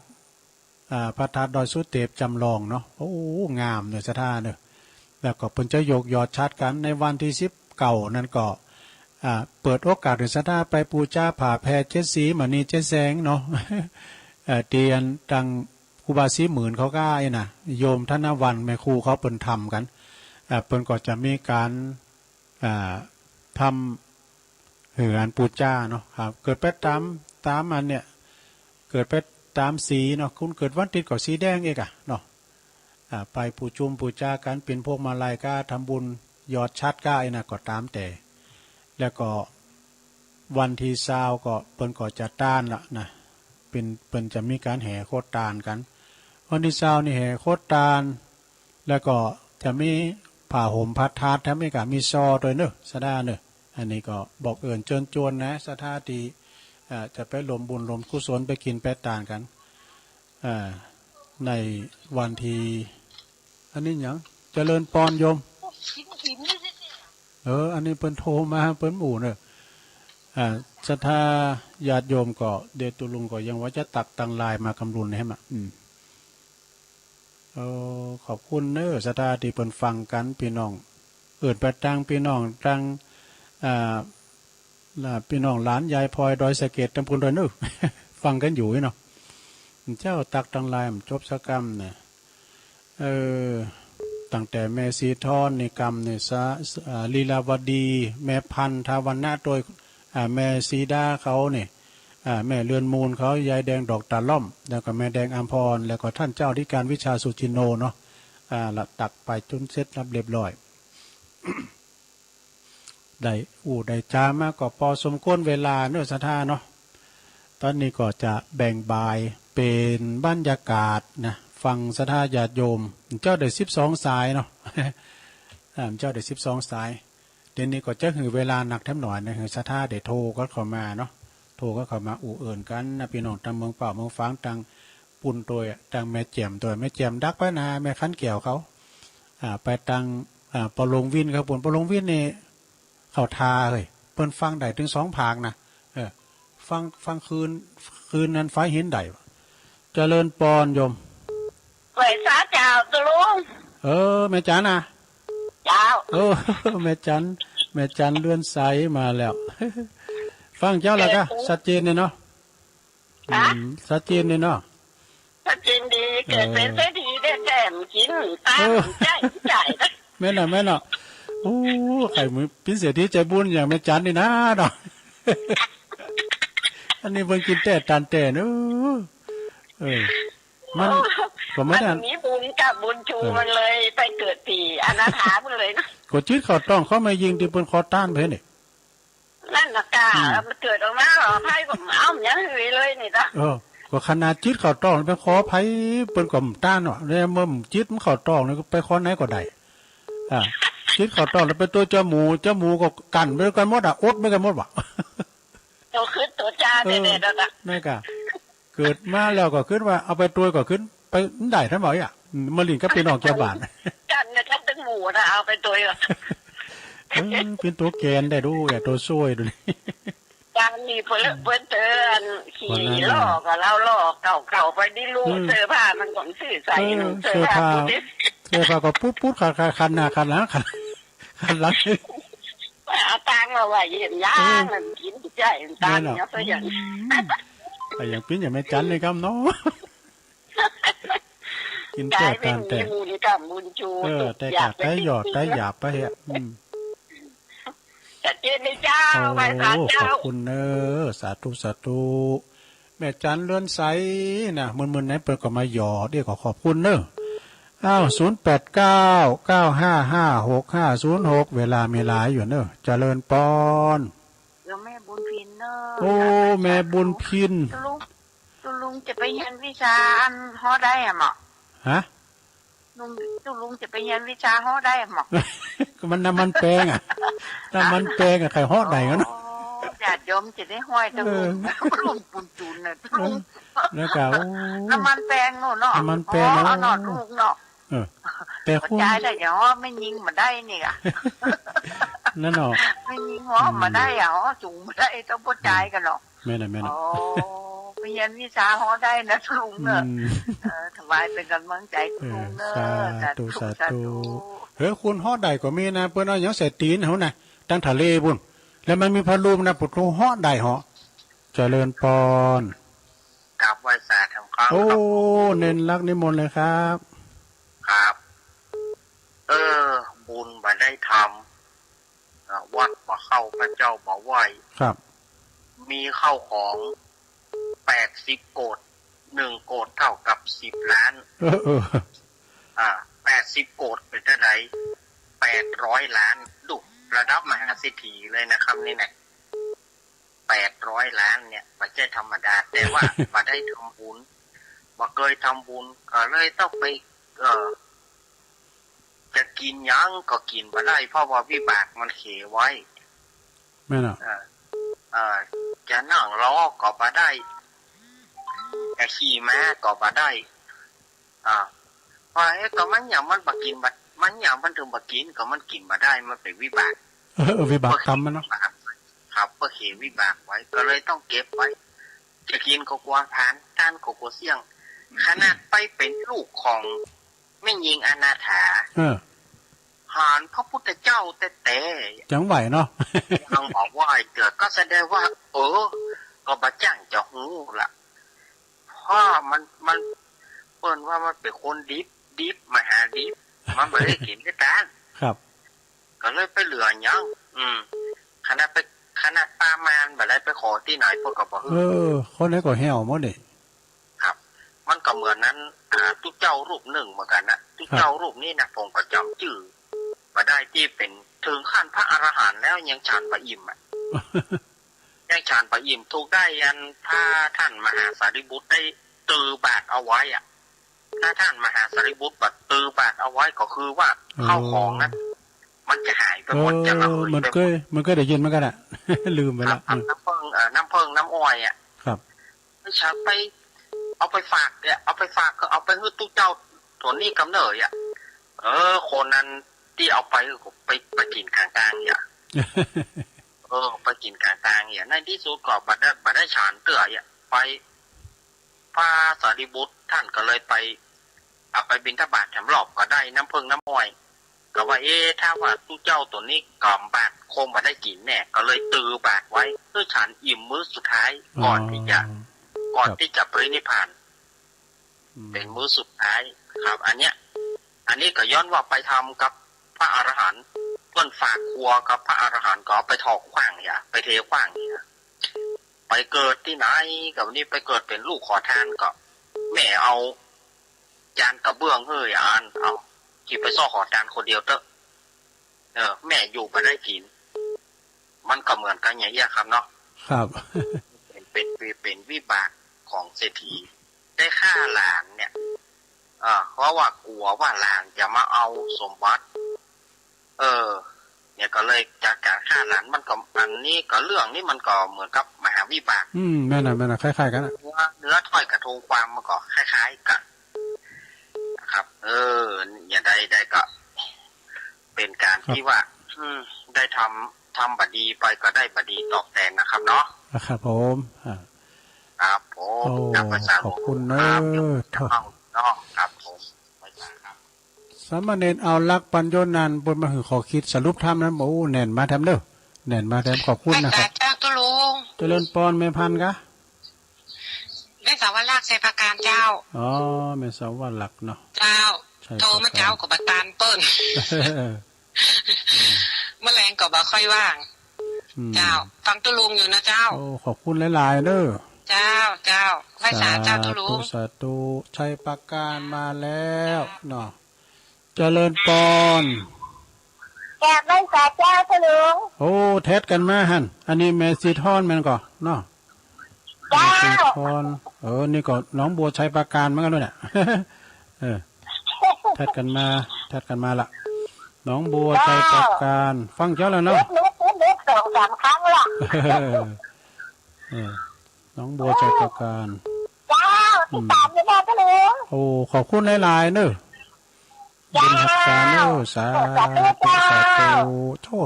อ่า พระธาตุดอยสุเตปจำลองเนาะ โอ้ งามเนาะ ศรัทธาเนาะ แล้วก็เปิ้นจะยกยอดฉัตรกั๋นในวันตี้สิบเก้านั้นก็ อ่า เปิดโอกาสหื้อศรัทธาไปปู๋จาผ้าแผ่เจ็ดสี มณีเจ็ดแสงเนาะ เอ่อ ตี้อันตังครูบาศรีหมื่นเขาก้าอี้น่ะ โยมธนวรรณแม่ครูเขาเปิ้นทำกั๋น เอ่อ เปิ้นก็จะมีก๋าน อ่า ทำหื้ออันปู๋จาเนาะ ครับ เกิดไปต๋าม ต๋ามอันเนี่ย เกิดไปต๋ามสีเนาะ คนเกิดวันอาทิตย์ก็สีแดงเอกอะเนาะ อ่า ไปปู๋จุมปู๋จากั๋น เป๋นพวงมาลัยก้า ทำบุญยอดฉัตรก้า ไอ้น่ะก็ต๋ามแต่ แล้วก็วันตี้ซาวก็เปิ้นก็จะตานละนะ เป๋น เปิ้นจะมีก๋านแห่โคตานกั๋น วันตี้ซาวนี่แห่โคตาน แล้วก็จะมีผ้าห่มพระธาตุ แถมมีก๋านมีซอตวยเนาะ ศรัทธาเนาะ อันนี้ก็บอกเอิญเจิญจวนนะ ศรัทธาตี้ เอ่อ จะไปร่วมบุญร่วมกุศล ไปกิ๋นไปตานกั๋น อ่า ในวันตี้ อันนี้หยัง เจริญปอนโยม เออ อันนี้เปิ้นโทรมา เปิ้นหมู่เนาะ อ่า ศรัทธาญาติโยมก็ เดี๋ยวตุ๊ลุงก็ยังว่าจะตักตังไลน์มากำลุนให้มา อืม เออ ขอบคุณเนาะ ศรัทธาตี้เปิ้นฟังกั๋น ปี้น้อง เอิ้นไปตังปี้น้องตัง อ่า ละปี้น้องหลานยายพลอยดอยสะเก็ดตำบลดอยนึ่ง ฟังกั๋นอยู่เนาะ เจ้าตักตังไลน์บ่จบสักกำเนี่ย เออ ตั้งแต่แม่สีทองนี่กำเนี่ย สะ อ่า ลีลาวดี แม่พันธวรรณะ ตวย อ่า แม่สีดาเขาเนี่ย อ่า แม่เรือนมูลเขา ยายแดงดอกตาล่อม แล้วก็แม่แดงอำพร แล้วก็ต้านเจ้าอธิการวิชาสุจินโนเนาะ อ่า ละตักไปจ๋นเสร็จสับเรียบร้อย ได้อู้ได้จ๋ามาก็ปอสมควรเวลาเนาะ ศรัทธาเนาะ ต๋อนนี้ก็จะแบ่งบ่ายเป๋นบรรยากาศนะ ฟังศรัทธาญาติโยม เจ้าได้สิบสองสายเนาะ อ่า เจ้าได้สิบสองสาย เดี๋ยวนี้ก็จะหื้อเวลานักแถมหน่อยนะ หื้อศรัทธาได้โทรกั๋นเข้ามาเนาะ โทรกั๋นเข้ามาอู้เอิ้นกั๋นนะ ปี้น้องตางเมืองเป้าเมืองฝาง ตางปู๊นตวย ตางแม่แจ่มตวย แม่แจ่มดักไปหาแม่ขันแก้วเขา อ่า ไปตาง อ่า ป้อหลวงวินครับ ปู๊น ป้อหลวงวินนี่เข้าท่าเฮ้ย เปิ้นฟังได้ตึงสองภาคนะ เออ ฟัง ฟังคืน คืนนั้นฟ้าหินได้ เจริญปอนโยม ไหว้สาเจ้าตุ๊ลุง เออ แม่จันนะ เจ้า เออ แม่จัน แม่จันเรือนใสมาแล้ว ฟังเจ้าละก้า ชัดเจนเนี่ยเนาะ ฮะ อืม ชัดเจนเนี่ยเนาะ ชัดเจนดี เออ เกิดเป๋นเศรษฐีได้แต้มกิ๋นต๋าม เออ ใจ้ ใจ้ แม่นเนาะ แม่นเนาะ โอ้ ใค่หื้อเป๋นเศรษฐีใจ้บุญอย่างแม่จันนี่นาเนาะ อันนี้เปิ้นกิ๋นแต๊ตานแต๊เนาะ เออ มัน ก็ไม่ได้ มันมีบุญกับบุญชู เออ มันเลยไปเกิดตี้อนาถามันเลยนะ ก็จื๊ดเข้าต๊องเขาแม่ญิงตี้เปิ้นขอตานไปนี่ นั่นน่ะก้า อืม มันเกิดออกมาเหรอ ไผก็เอาหยังหื้อเลยนี่นะ เออ ก็ขนาดจื๊ดเข้าต๊องไปขอไผเปิ้นก็บ่ตานเนาะ แล้วเมื่อจื๊ดมันเข้าต๊องนี่ไปขอไหนก็ได้ อ่า จื๊ดเข้าต๊องแล้วไปตวยเจ้าหมู่ เจ้าหมู่ก็กั้นไปกั๋นหมดอะ อดไปกั๋นหมดว่ะ ตั๋วขึ้นตั๋วจา เออ แต๊ๆ นั่นน่ะ นั่นก้า เกิดมาแล้วก็กึ๊ดว่าเอาไปตวยก็กึ๊ดไปได้ทั้งหมดอะ อืม มาหลิ้นกับปี้น้องแก้วบ้าน จันเนี่ยจันตึงหมู่นะ เอาไปตวยอะ เออ เป๋นตั๋วแกนได้ดู อย่าตั๋วซ่วยดูนี่ บางนี่เปิ้น เปิ้นเตือน ขี้ล้อก็เฮาล้อเก่าๆ ไปนี่ลูก อืม เสื้อผ้ามันก็บ่ซื่อใส่ เออ นุ่งเสื้อผ้า เสื้อผ้า ปุ๊ดดิ เสื้อผ้าก็ปุ๊ดๆ ขาดๆ ขาดหน้าขาดหลัง ขาด ขาดหลัง เอาตังค์มาไว้เยี่ยมยาม เออ มันกิ๋นใจ้ตังค์ แม่นเนาะ เนี่ย เปิ้นอย่าง อืม แต่อย่างปิ้นอย่างแม่จันนี่กำเนาะ กิ๋นแต๊ตานแต๊ กลายเป๋นมีบุญกับบุญชู เออ ตุ๊กอย่าง แต๊ก้าแต๊หยอด แต๊หยาบไปเฮ้ย อืม ชัดเจนเลยเจ้า โอ้ ไหว้สาเจ้า ขอบคุณเน้อ สาธุ สาธุ แม่จันเรือนใสนะ มื้อๆ ไหนเปิ้นก็มาหยอด เดี๋ยวก็ขอบคุณเน้อ อ้าว ศูนย์แปดเก้า เก้าห้าห้า หกห้าศูนย์หก เวลามีหลายอยู่เน้อ เจริญปอน เดี๋ยวแม่บุญพินเน้อ โอ้ แม่บุญพิน ตุ๊ลุง ตุ๊ลุงจะไปเฮียนวิชาอันฮ้อได้อะหมอ ฮะ ลุง ตุ๊ลุงจะไปเฮียนวิชาฮ้อได้อะหมอ ก็มันน้ำมันแปงอะ น้ำมันแปงอะ ใค่ฮ้อได้กั๋นเนาะ อ๋อ ญาติโยมจะได้ฮ้อยตุ๊ลุง เออ ตุ๊ลุงปุญจุนน่ะ ตุ๊ลุง เออ แล้วก็ โอ้ น้ำมันแปงโน่นเนาะ น้ำมันแปง อ๋อ เนาะ เนาะ ตุ๊ลุงเนาะ เออ แต่ บ่ คุณ จ่ายได้ เดี๋ยวแม่ญิงบ่ได้นี่ก่ะ นั่นเนาะ แม่ญิงบ่ อืม บ่ได้อะ สูงบ่ได้ ต้องบ่จ่ายกั๋นเนาะ แม่นน่ะ แม่นน่ะ โอ้ ไปเฮียนวิชาฮ้อได้นะลุงเนอะ อืม เออ ถวายเป๋นก๋ำลังใจ๋ เออ ลุงเนอะ สาธุ สาธุ สาธุ สาธุ เฮ้ย คนฮ้อได้ก็มีนะ เปิ้นเอาหยังใส่ตี๋นเฮานะ ตังทะเลปู้น แล้วมันมีพระรูปนะ ปุถุฮ้อได้เหาะ เจริญปอน กราบไหว้สาธุครับ โอ้ เณรรักนิมนต์เลยครับ ครับ เออ บุญบ่ได้ทำ อ่า วัดบ่เข้า พระเจ้าบ่ไหว้ ครับ มีข้าวของแปดสิบโกด หนึ่งโกดเท่ากับสิบล้าน เออ เออ อ่า แปดสิบโกดเป๋นเท่าใด แปดร้อยล้าน ดู ระดับมหาเศรษฐีเลยนะครับนี่นะ แปดร้อยล้านเนี่ย บ่ใจ้ธรรมดา แต่ว่า บ่ได้ทำบุญ บ่เกยทำบุญ ก็เลยต้องไป เอ่อ จะกิ๋นหยังก็กิ๋นบ่ได้ เพราะว่าวิบากมันเขวไว้ แม่นอะ เอ่อ เอ่อ จะนั่งรอก็บ่ได้ จะขี่ม้าก็บ่ได้ อ่า ว่า เอ๊ะ ก็มันหยังมันบ่กิ๋นบ่ มันหยังมันเถิงบ่กิ๋น ก็มันกิ๋นบ่ได้ มันเป๋นวิบาก เออ เออ วิบากกรรมมันเนาะ ครับ เปิ้นเขวิบากไว้ ก็เลยต้องเก็บไว้ จะกิ๋นก็กั๋วผลาญ ทานก็กั๋วเสี้ยง ขนาดไปเป๋นลูกของแม่ญิงอนาถา เออ หาญพระพุทธเจ้าแต๊ๆ จังไหวเนาะ ยังบ่ไหวเตื้อ ก็แสดงว่า เออ ก็บ่จ้างจะฮู้ละ เพราะมัน มัน เปิ้นว่ามันเป๋นคนดิบ ดิบ มหาดิบ มันบ่ได้กิ๋นด้วยกั๋น ครับ ก็เลยไปเหลือหยัง อืม ขนาดไป ขนาดป้ามารบ่ได้ไปขอตี้ไหน เปิ้นก็บ่หื้อ เออ คนไหนก็แห้วหมดนี่ ครับ มันก็เหมือนนั้น อ่า ตุ๊เจ้ารูปนึ่งเหมือนกั๋นนะ ตุ๊เจ้ารูปนี้นะ ผมก็จ๋ำจื้อบ่ได้ ตี้เป๋นเถิงขั้นพระอรหันต์แล้วยังฉันบ่อิ่มอะ ยังฉันบ่อิ่ม ถูกได้อันพระท่านมหาสารีบุตรได้ตือบาตรเอาไว้อะ ถ้าท่านมหาสารีบุตรบ่ตือบาตรเอาไว้ก็คือว่า อ๋อ ข้าวของนั้น มันจะหายไปหมด เออ จะระเหยไปหมด เหมือนเกย เหมือนเกยได้ยินเหมือนกั๋นอะ ลืมไปละ ครับ น้ำเผิ้ง เอ่อ น้ำเผิ้ง น้ำอ้อยอะ ครับ ไม่ใช่ไป เอาไปฝากเนี่ย เอาไปฝาก ก็เอาไปหื้อตุ๊เจ้าตั๋วนี้กำเนิดอะ เออ คนนั้นตี้เอาไป ไป ไปกิ๋นก๋างตางอะ เออ ไปกิ๋นก๋างตางอะ ในตี้สุดก็บ่ได้ บ่ได้ฉันเตื้ออะ ไป พระสารีบุตรท่านก็เลยไป อ่ะ ไปบิณฑบาตแถมรอบก็ได้น้ำเผิ้งน้ำอ้อย ก็ว่า เอ๊ะ ถ้าว่าตุ๊เจ้าตั๋วนี้ก๋ำบาตรคงบ่ได้กิ๋นแน่ ก็เลยตือบาตรไว้ เพื่อฉันอิ่มมื้อสุดท้าย อ๋อ ก่อนตี้จะ ก่อนตี้จะปรินิพพาน อืม เป๋นมื้อสุดท้ายครับ อันเนี้ย อันนี้ก็ย้อนว่าไปทำกับพระอรหันต์ เปิ้นฝากครัวกับพระอรหันต์ ก็เอาไปถอกขว้างเหีย ไปเทขว้างเหีย ไปเกิดตี้ไหน ก็วันนี้ไปเกิดเป๋นลูกขอทาน ก็แม่เอาจานกระเบื้องหื้ออัน เอา จะไปซอกขอทานคนเดียวเต๊อะ เออ แม่อยู่บ่ได้กิ๋น มันก็เหมือนกั๋นอย่างเงี้ยครับเนาะ ครับ เป๋น เป๋น เป๋น เป๋นวิบากของเศรษฐี ได้ฆ่าหลานเนี่ย เออ เพราะว่ากั๋วว่าหลานจะมาเอาสมบัติ เออ เนี่ยก็เลยจากก๋านฆ่าหลาน มันก็ อันนี้ก็เรื่องนี้มันก็เหมือนกับมหาวิบาก อืม แม่นน่ะ แม่นน่ะ คล้ายๆ กั๋นน่ะ เนื้อ เนื้อถ้อยกระทงความมันก็คล้ายๆ กั๋นนะครับ เออ อย่างใดๆ ก็ เป๋นก๋าน ครับ ตี้ว่า อืม ได้ทำ ทำบ่ดีไปก็ได้บ่ดีตอบแตนนะครับเนาะ นะครับผม อ่า ครับผม โอ้ ครับ ขอบคุณเนอะ ครับ เนาะ ครับผม สามเณรเอาลักษณ์ปัญโญนันท์ เปิ้นมาหื้อข้อคิดสรุปธรรมนั้น โอ้ แน่นมาแถมเด้อ แน่นมาแถม ขอบคุณนะครับ ไหว้สาเจ้าตุ๊ลุง เจริญปอน แม่พันธุ์กะ แม่สาวลักษณ์ ชัยปราการเจ้า อ๋อ แม่สาวลักษณ์เนาะ เจ้า ชัยปราการ โทรมาเจ๊าก็บ่ตานเปิ้น เมื่อแลงก็บ่ค่อยว่าง อืม เจ้า ฟังตุ๊ลุงอยู่นะเจ้า โอ้ ขอบคุณหลายๆ เด้อ เจ้า เจ้า ไหว้สาเจ้าตุ๊ลุง สาธุ สาธุ ชัยปราการมาแล้วเนาะ เจริญปอน กราบไหว้สาเจ้าตุ๊ลุง โอ้ แท็ดกั๋นมาหั้น อันนี้แม่สีทอนแม่นก่อเนาะ เจ้า แม่สีทอน เออ นี่ก็หนองบัวชัยปราการเหมือนกั๋นด้วยเนี่ย เออ แท็ดกั๋นมา แท็ดกั๋นมาละ หนองบัวชัยปราการ ฟังเจ้าแล้วเนาะ เน็ต เน็ต เน็ต เน็ตสองสามครั้งละ เออ หนองบัวชัยปราการ เจ้า อืม ติดตามอยู่นะตุ๊ลุง โอ้ ขอบคุณหลายๆ เนอะ เ บุญฮับสารเอ้อ สาธุ สาธุ สาธุ โธ่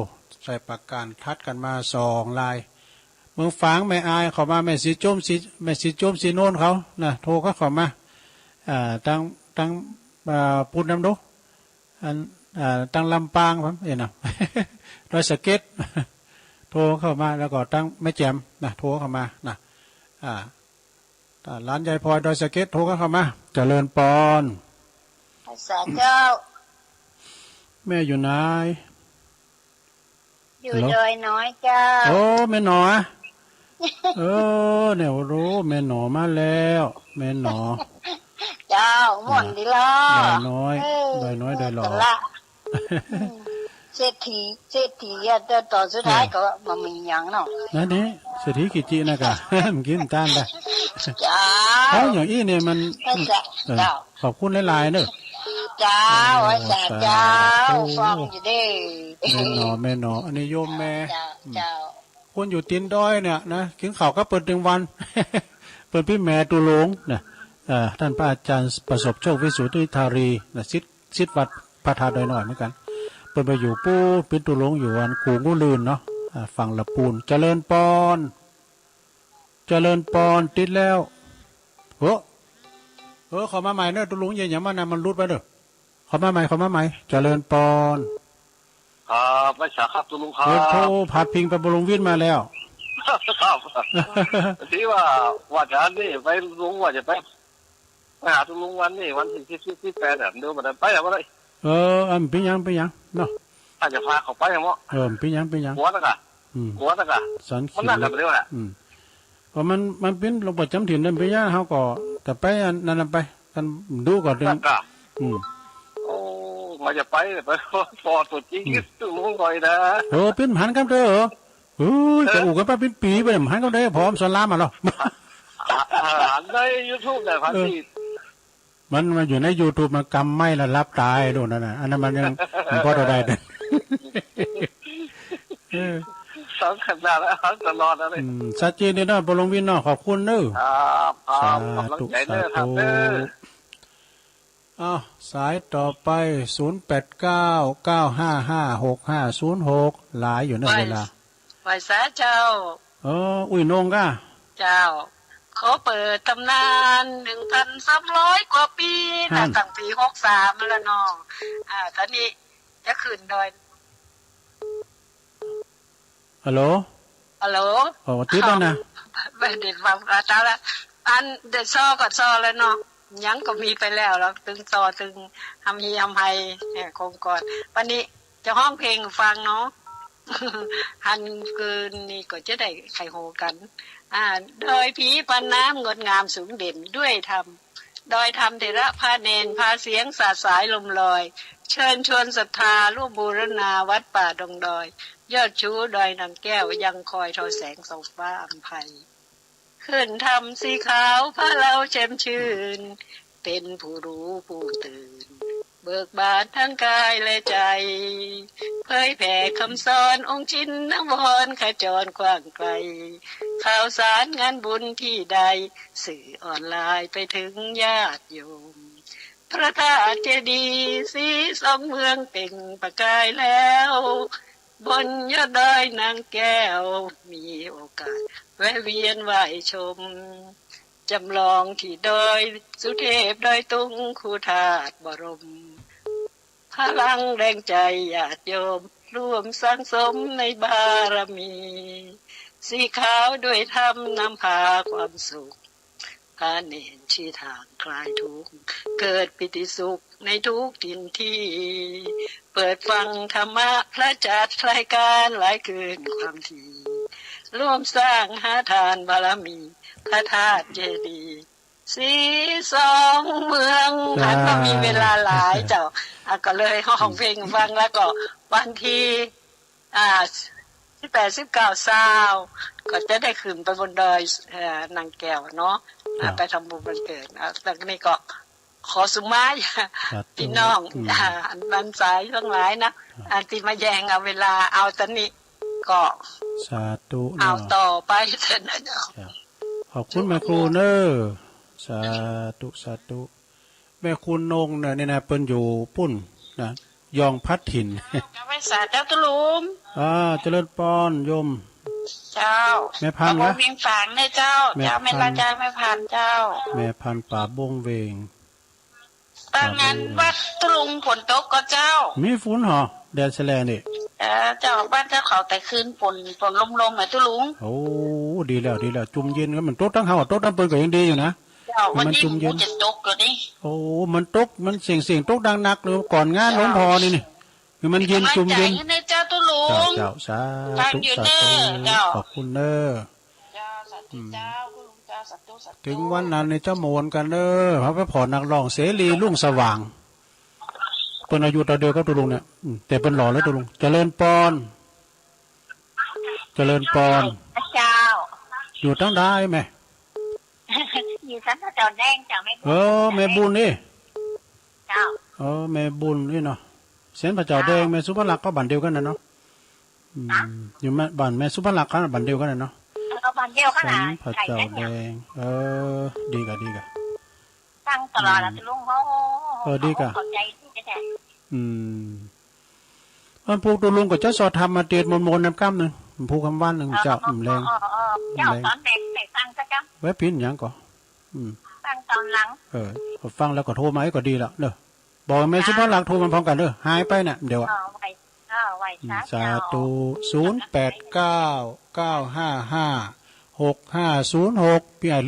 ใส่ปากกาทัดกั๋นมาสองลาย เมืองฝางแม่อายเข้ามา แม่ศรีจุมศรี แม่ศรีจุมศรีโนนเขานะ โทรก็เข้ามา อ่า ตัง ตัง อ่า ปูนน้ำดู อัน อ่า ตังลำปาง เอ็นะ ดอยสะเก็ด โทรเข้ามา แล้วก็ตังแม่แจ่มนะ โทรเข้ามานะ อ่า อ่า หลานยายพลอยดอยสะเก็ด โทรเข้ามา เจริญปอน สาธุเจ้า แม่อยู่ไหน อยู่ ฮัลโหล ดอยน้อยเจ้า โอ้ แม่หนอ เออ เนี่ย โอ้ แม่หนอมาแล้ว แม่หนอ เจ้า ม่วนดีลอ ดอยน้อย เออ ดอยน้อย ดอยหล่อ ม่วนสละ อืม เศรษฐี เศรษฐีอะ แต่ต๋อนสุดท้าย เนี่ย ก็บ่มีหยังเนาะ นั่นนี่ เศรษฐีกิจินะกะ มันกิ๋นต้านได้ เจ้า เอาอย่างอี้เนี่ยมัน เออ เจ้า ขอบคุณหลายๆ เนอะ เจ้า โอ้ สาธุ เจ้า สาธุ ฟังอยู่เด้ แม่หนอ แม่หนอ อันนี้โยมแม่ เจ้า อืม เจ้า คนอยู่ตีนดอยเนี่ยนะ กิ๋นข้าวกับเปิ้นตึงวัน เปิ้นปี้แหมตุลงค์นะ เอ่อ ท่านพระอาจารย์ประสบโชค วิสุทธิธารี นะ ศิษย์ ศิษย์วัดพระธาตุดอยน้อยเหมือนกั๋น เปิ้นไปอยู่ปู๊น ปี้ตุลงค์อยู่อันกู่งูลื่นเนาะ อ่า ฝั่งละปูน เจริญปอน เจริญปอน ติดแล้ว เฮ้อ เออ เข้ามาใหม่เนอะ ตุลงค์ เยียะหยังมานะ มันหลุดไปเนอะ เข้ามาใหม่ เข้ามาใหม่ เจริญปอน ครับ ไหว้สาครับ ตุลงค์ครับ เออ โธ่ พาดพิงไปบำรุงวิทย์มาแล้ว ครับ ตี้ว่า ว่าจะนี่ ไปลง ว่าจะไป ไปหาตุลงค์วันนี้ วันตี้สิบ สิบแปดอะ เดี๋ยวบ่ได้ไปอะ บ่ได้ เออ อันเป๋นหยัง เป๋นหยังเนาะ ถ้าจะพาเขาไปอะเนาะ เออ เป๋นหยัง เป๋นหยัง กั๋วนะกะ อืม กั๋วนะกะ สันเขียว มันน่าจะไปเร็วแหละ อืม ก็มัน มันเป๋นโรคประจ๋ำถิ่นนั่น เป๋นหยัง เฮาก็จะไปอันนั้นไป กั๋นดูก่อนเถิง นั่นกะ อืม โอ้ ว่าจะไป ไป ปอตั๋วจริง อืม ตุลงค์ก่อยนะ เออ เป๋นหันกำเตอ เออ เออ จะอู้กั๋นไปเป๋นปี๋ไป หันกำเตอ ผอมสอนรามอะเนาะ หันในยูทูบเนี่ย หัน เออ ตี้ มันมาอยู่ในยูทูบ มันกำไมค์แล้วหลับต๋ายโน่นน่ะ อันนั้นมันยัง มันพอเท่าใด เออ สำคัญมากแล้ว ตลอดนะเนี่ย อืม สัดเจนดีเนาะ ปอหลวงวินเนาะ ขอบคุณเนอะ ครับ ครับ สาธุ กำลังใจเนอะ สาธุ ครับเนอะ อ้าว สายต่อไป ศูนย์แปดเก้า เก้าห้าห้า หกห้าศูนย์หก หลายอยู่เนอะ ไหว้ เวลา ไหว้สาเจ้า เออ อุ้ยนงก้า เจ้า ขอเปิดต๋ำนาน หนึ่งพันสามร้อยกว่าปี๋ หั้น ตั้งปี๋หกสามแล้วเนาะ อ่า ต๋อนนี้จะขึ้นดอย ฮัลโหล ฮัลโหล โอ้ ติดแล้วนะ บ่ได้ฟังอาจารย์ละ อันได้ซอก็ซอแล้วเนาะ หยังก็มีไปแล้ว แล้วตึงซอตึงฮำฮีฮำไฮ เอ่อ คงก่อน วันนี้จะฮ้องเพลงฟังเนาะ หันคืนนี้ก็จะได้ใค่ฮู้กั๋น อ่า ดอยผีปานน้ำงดงามสูงเด่นด้วยธรรม ดอยธรรมเถระผ้าแนน พาเสียงสาดสายลมลอย เชิญชวนศรัทธาร่วมบูรณาวัดป่าดงดอย ยอดชูดอยนางแก้ว ยังคอยทอแสงส่องฟ้าอำไพ ขึ้นธรรมสีขาวพาเฮาแจ่มชื่น เป็นผู้รู้ผู้ตื่น เบิกบานทั้งกายและใจ เผยแผ่คำสอนองค์ชินวรขจรกว้างไกล ข่าวสารงานบุญที่ใด สื่อออนไลน์ไปถึงญาติโยม พระธาตุเจดีย์สีสองเมืองเปล่งประกายแล้ว บนยอดดอยนางแก้ว มีโอกาสแวะเวียนไหว้ชม จำลองที่ดอยสุเทพ ดอยตุง คู่ธาตุบรม พลังแรงใจญาติโยม ร่วมสั่งสมในบารมี สีขาวด้วยธรรมนำพาความสุข พาแนนชี้ทางคลายทุกข์ เกิดปีติสุขในทุกถิ่นที่ เปิดฟังธรรมะพระจัดรายการหลายคืนความถี่ ร่วมสร้างหาทานบารมี พระธาตุเจดีย์สีสองเมือง จ้า หันว่ามีเวลาหลายเจ้า อ่ะ ก็เลยฮ้องเพลงฟัง แล้วก็วันที่ อ่า สิบแปด สิบเก้า ซาว ก็จะได้ขึ้นไปบนดอย เอ่อ นางแก้วเนาะ ครับ อ่า ไปทำบุญวันเกิด อ่า ตรงนี้ก็ขอสุมา สาธุ พี่น้อง อืม อ่า อันบันสายทั้งหลายนะ ครับ อันตี้มาแย่งเอาเวลา เอาตอนนี้ก็ สาธุ เอา เนาะ ต่อไปเถอะนะเจ้า ครับ ขอบคุณแม่ครูเนอะ สาธุ สาธุ แม่ครูนงเนี่ย นี่นะ เปิ้นอยู่ปุ้น นะ ยองพัดถิ่น เจ้า กราบไหว้สาเจ้าตุ๊ลุง อ่า เจริญปอนโยม เจ้า แม่พันธุ์ ปากบง นะ เวียงฝางเนี่ยเจ้า แม่ เจ้า แม่ พันธุ์ ลาจาแม่พันธุ์เจ้า แม่พันธุ์ปากบงเวียง ปากบงเวียง ตางนั้นวัดตุ๊ลุงฝนตกก่อเจ้า มีฝนเหรอ แดดแสแลนี่ เออ เจ้า บ้านเจ้าเขาแต่คืนฝน ฝนลมๆ อ่ะตุ๊ลุง โอ้ ดีแล้ว ดีแล้ว จุ่มเย็น ก็มันตกตังเฮา ตกตังเปิ้นก็ยังดีอยู่นะ เจ้า มัน วันนี้ จุ่มเย็น มันจะตกอยู่นี่ โอ้ มันตก มันเสียงๆ ตกดังนักเลย ก่อนงานหลวงพ่อนี่นี่ คือมันเย็น จุ่มเย็น มีกำลังใจให้เจ้าตุ๊ลุง เจ้า เจ้า สาธุ ฟังอยู่ สาธุ เด้อ เจ้า ขอบคุณเด้อ เจ้า สาธุ อืม เจ้า คุณลุงเจ้า สาธุ สาธุ เถิงวันนั้นนี่เจ้าหมานกั๋นเด้อ เฮาไปผ่อนักร้องเสรี รุ่งสว่าง เปิ้นอายุเต้าเดียวกับตุ๊ลุงเนี่ย อืม แต่เปิ้นหล่อแล้วตุ๊ลุง เจริญปอน เจริญปอน เจ้า อยู่ตังใดแม่ อยู่สันป่าจอแดงเจ้า แม่บุญ เออ แม่บุญนี่ เจ้า เออ แม่บุญนี่เนาะ สันป่าจอแดง เจ้า แม่สุภลักษณ์ก็บ้านเดียวกั๋นน่ะเนาะ อืม ฮะ อยู่แม่ บ้านแม่สุภลักษณ์ก็บ้านเดียวกั๋นน่ะเนาะ เออ บ้านเดียวกั๋นน่ะ สันป่าจอแดง ใกล้กั๋นเนาะ เออ ดีก่ะ ดีก่ะ ฟังตลอดอะ อืม ตุ๊ลุง โอ้ เออ ดีก่ะ เข้าใจ๋ดีแต๊ๆ อืม วันพูกตุ๊ลุงก็จะสอดธรรมมาเตรียมมนต์ๆ นำกำนึ่ง พูกกำวันนึ่ง เจ้า เออ อืม แลง เออ เออ เจ้า แลง สอนแบ่งไปฟังซะเจ้า ไว้ปิ้นหยังก่อ อืม ฟังต๋อนหลัง เออ พอฟังแล้วก็โทรมาก็ดีละเนาะ บอกแม่ เจ้า สุภลักษณ์โทรมาพร้อมกั๋นเด้อ หายไปน่ะ เดี๋ยวอะ เออ ไหว้ เออ ไหว้ อืม สา สาธุ เจ้า ศูนย์แปดเก้า เก้าห้าห้า หกห้าศูนย์หก พี่อ้าย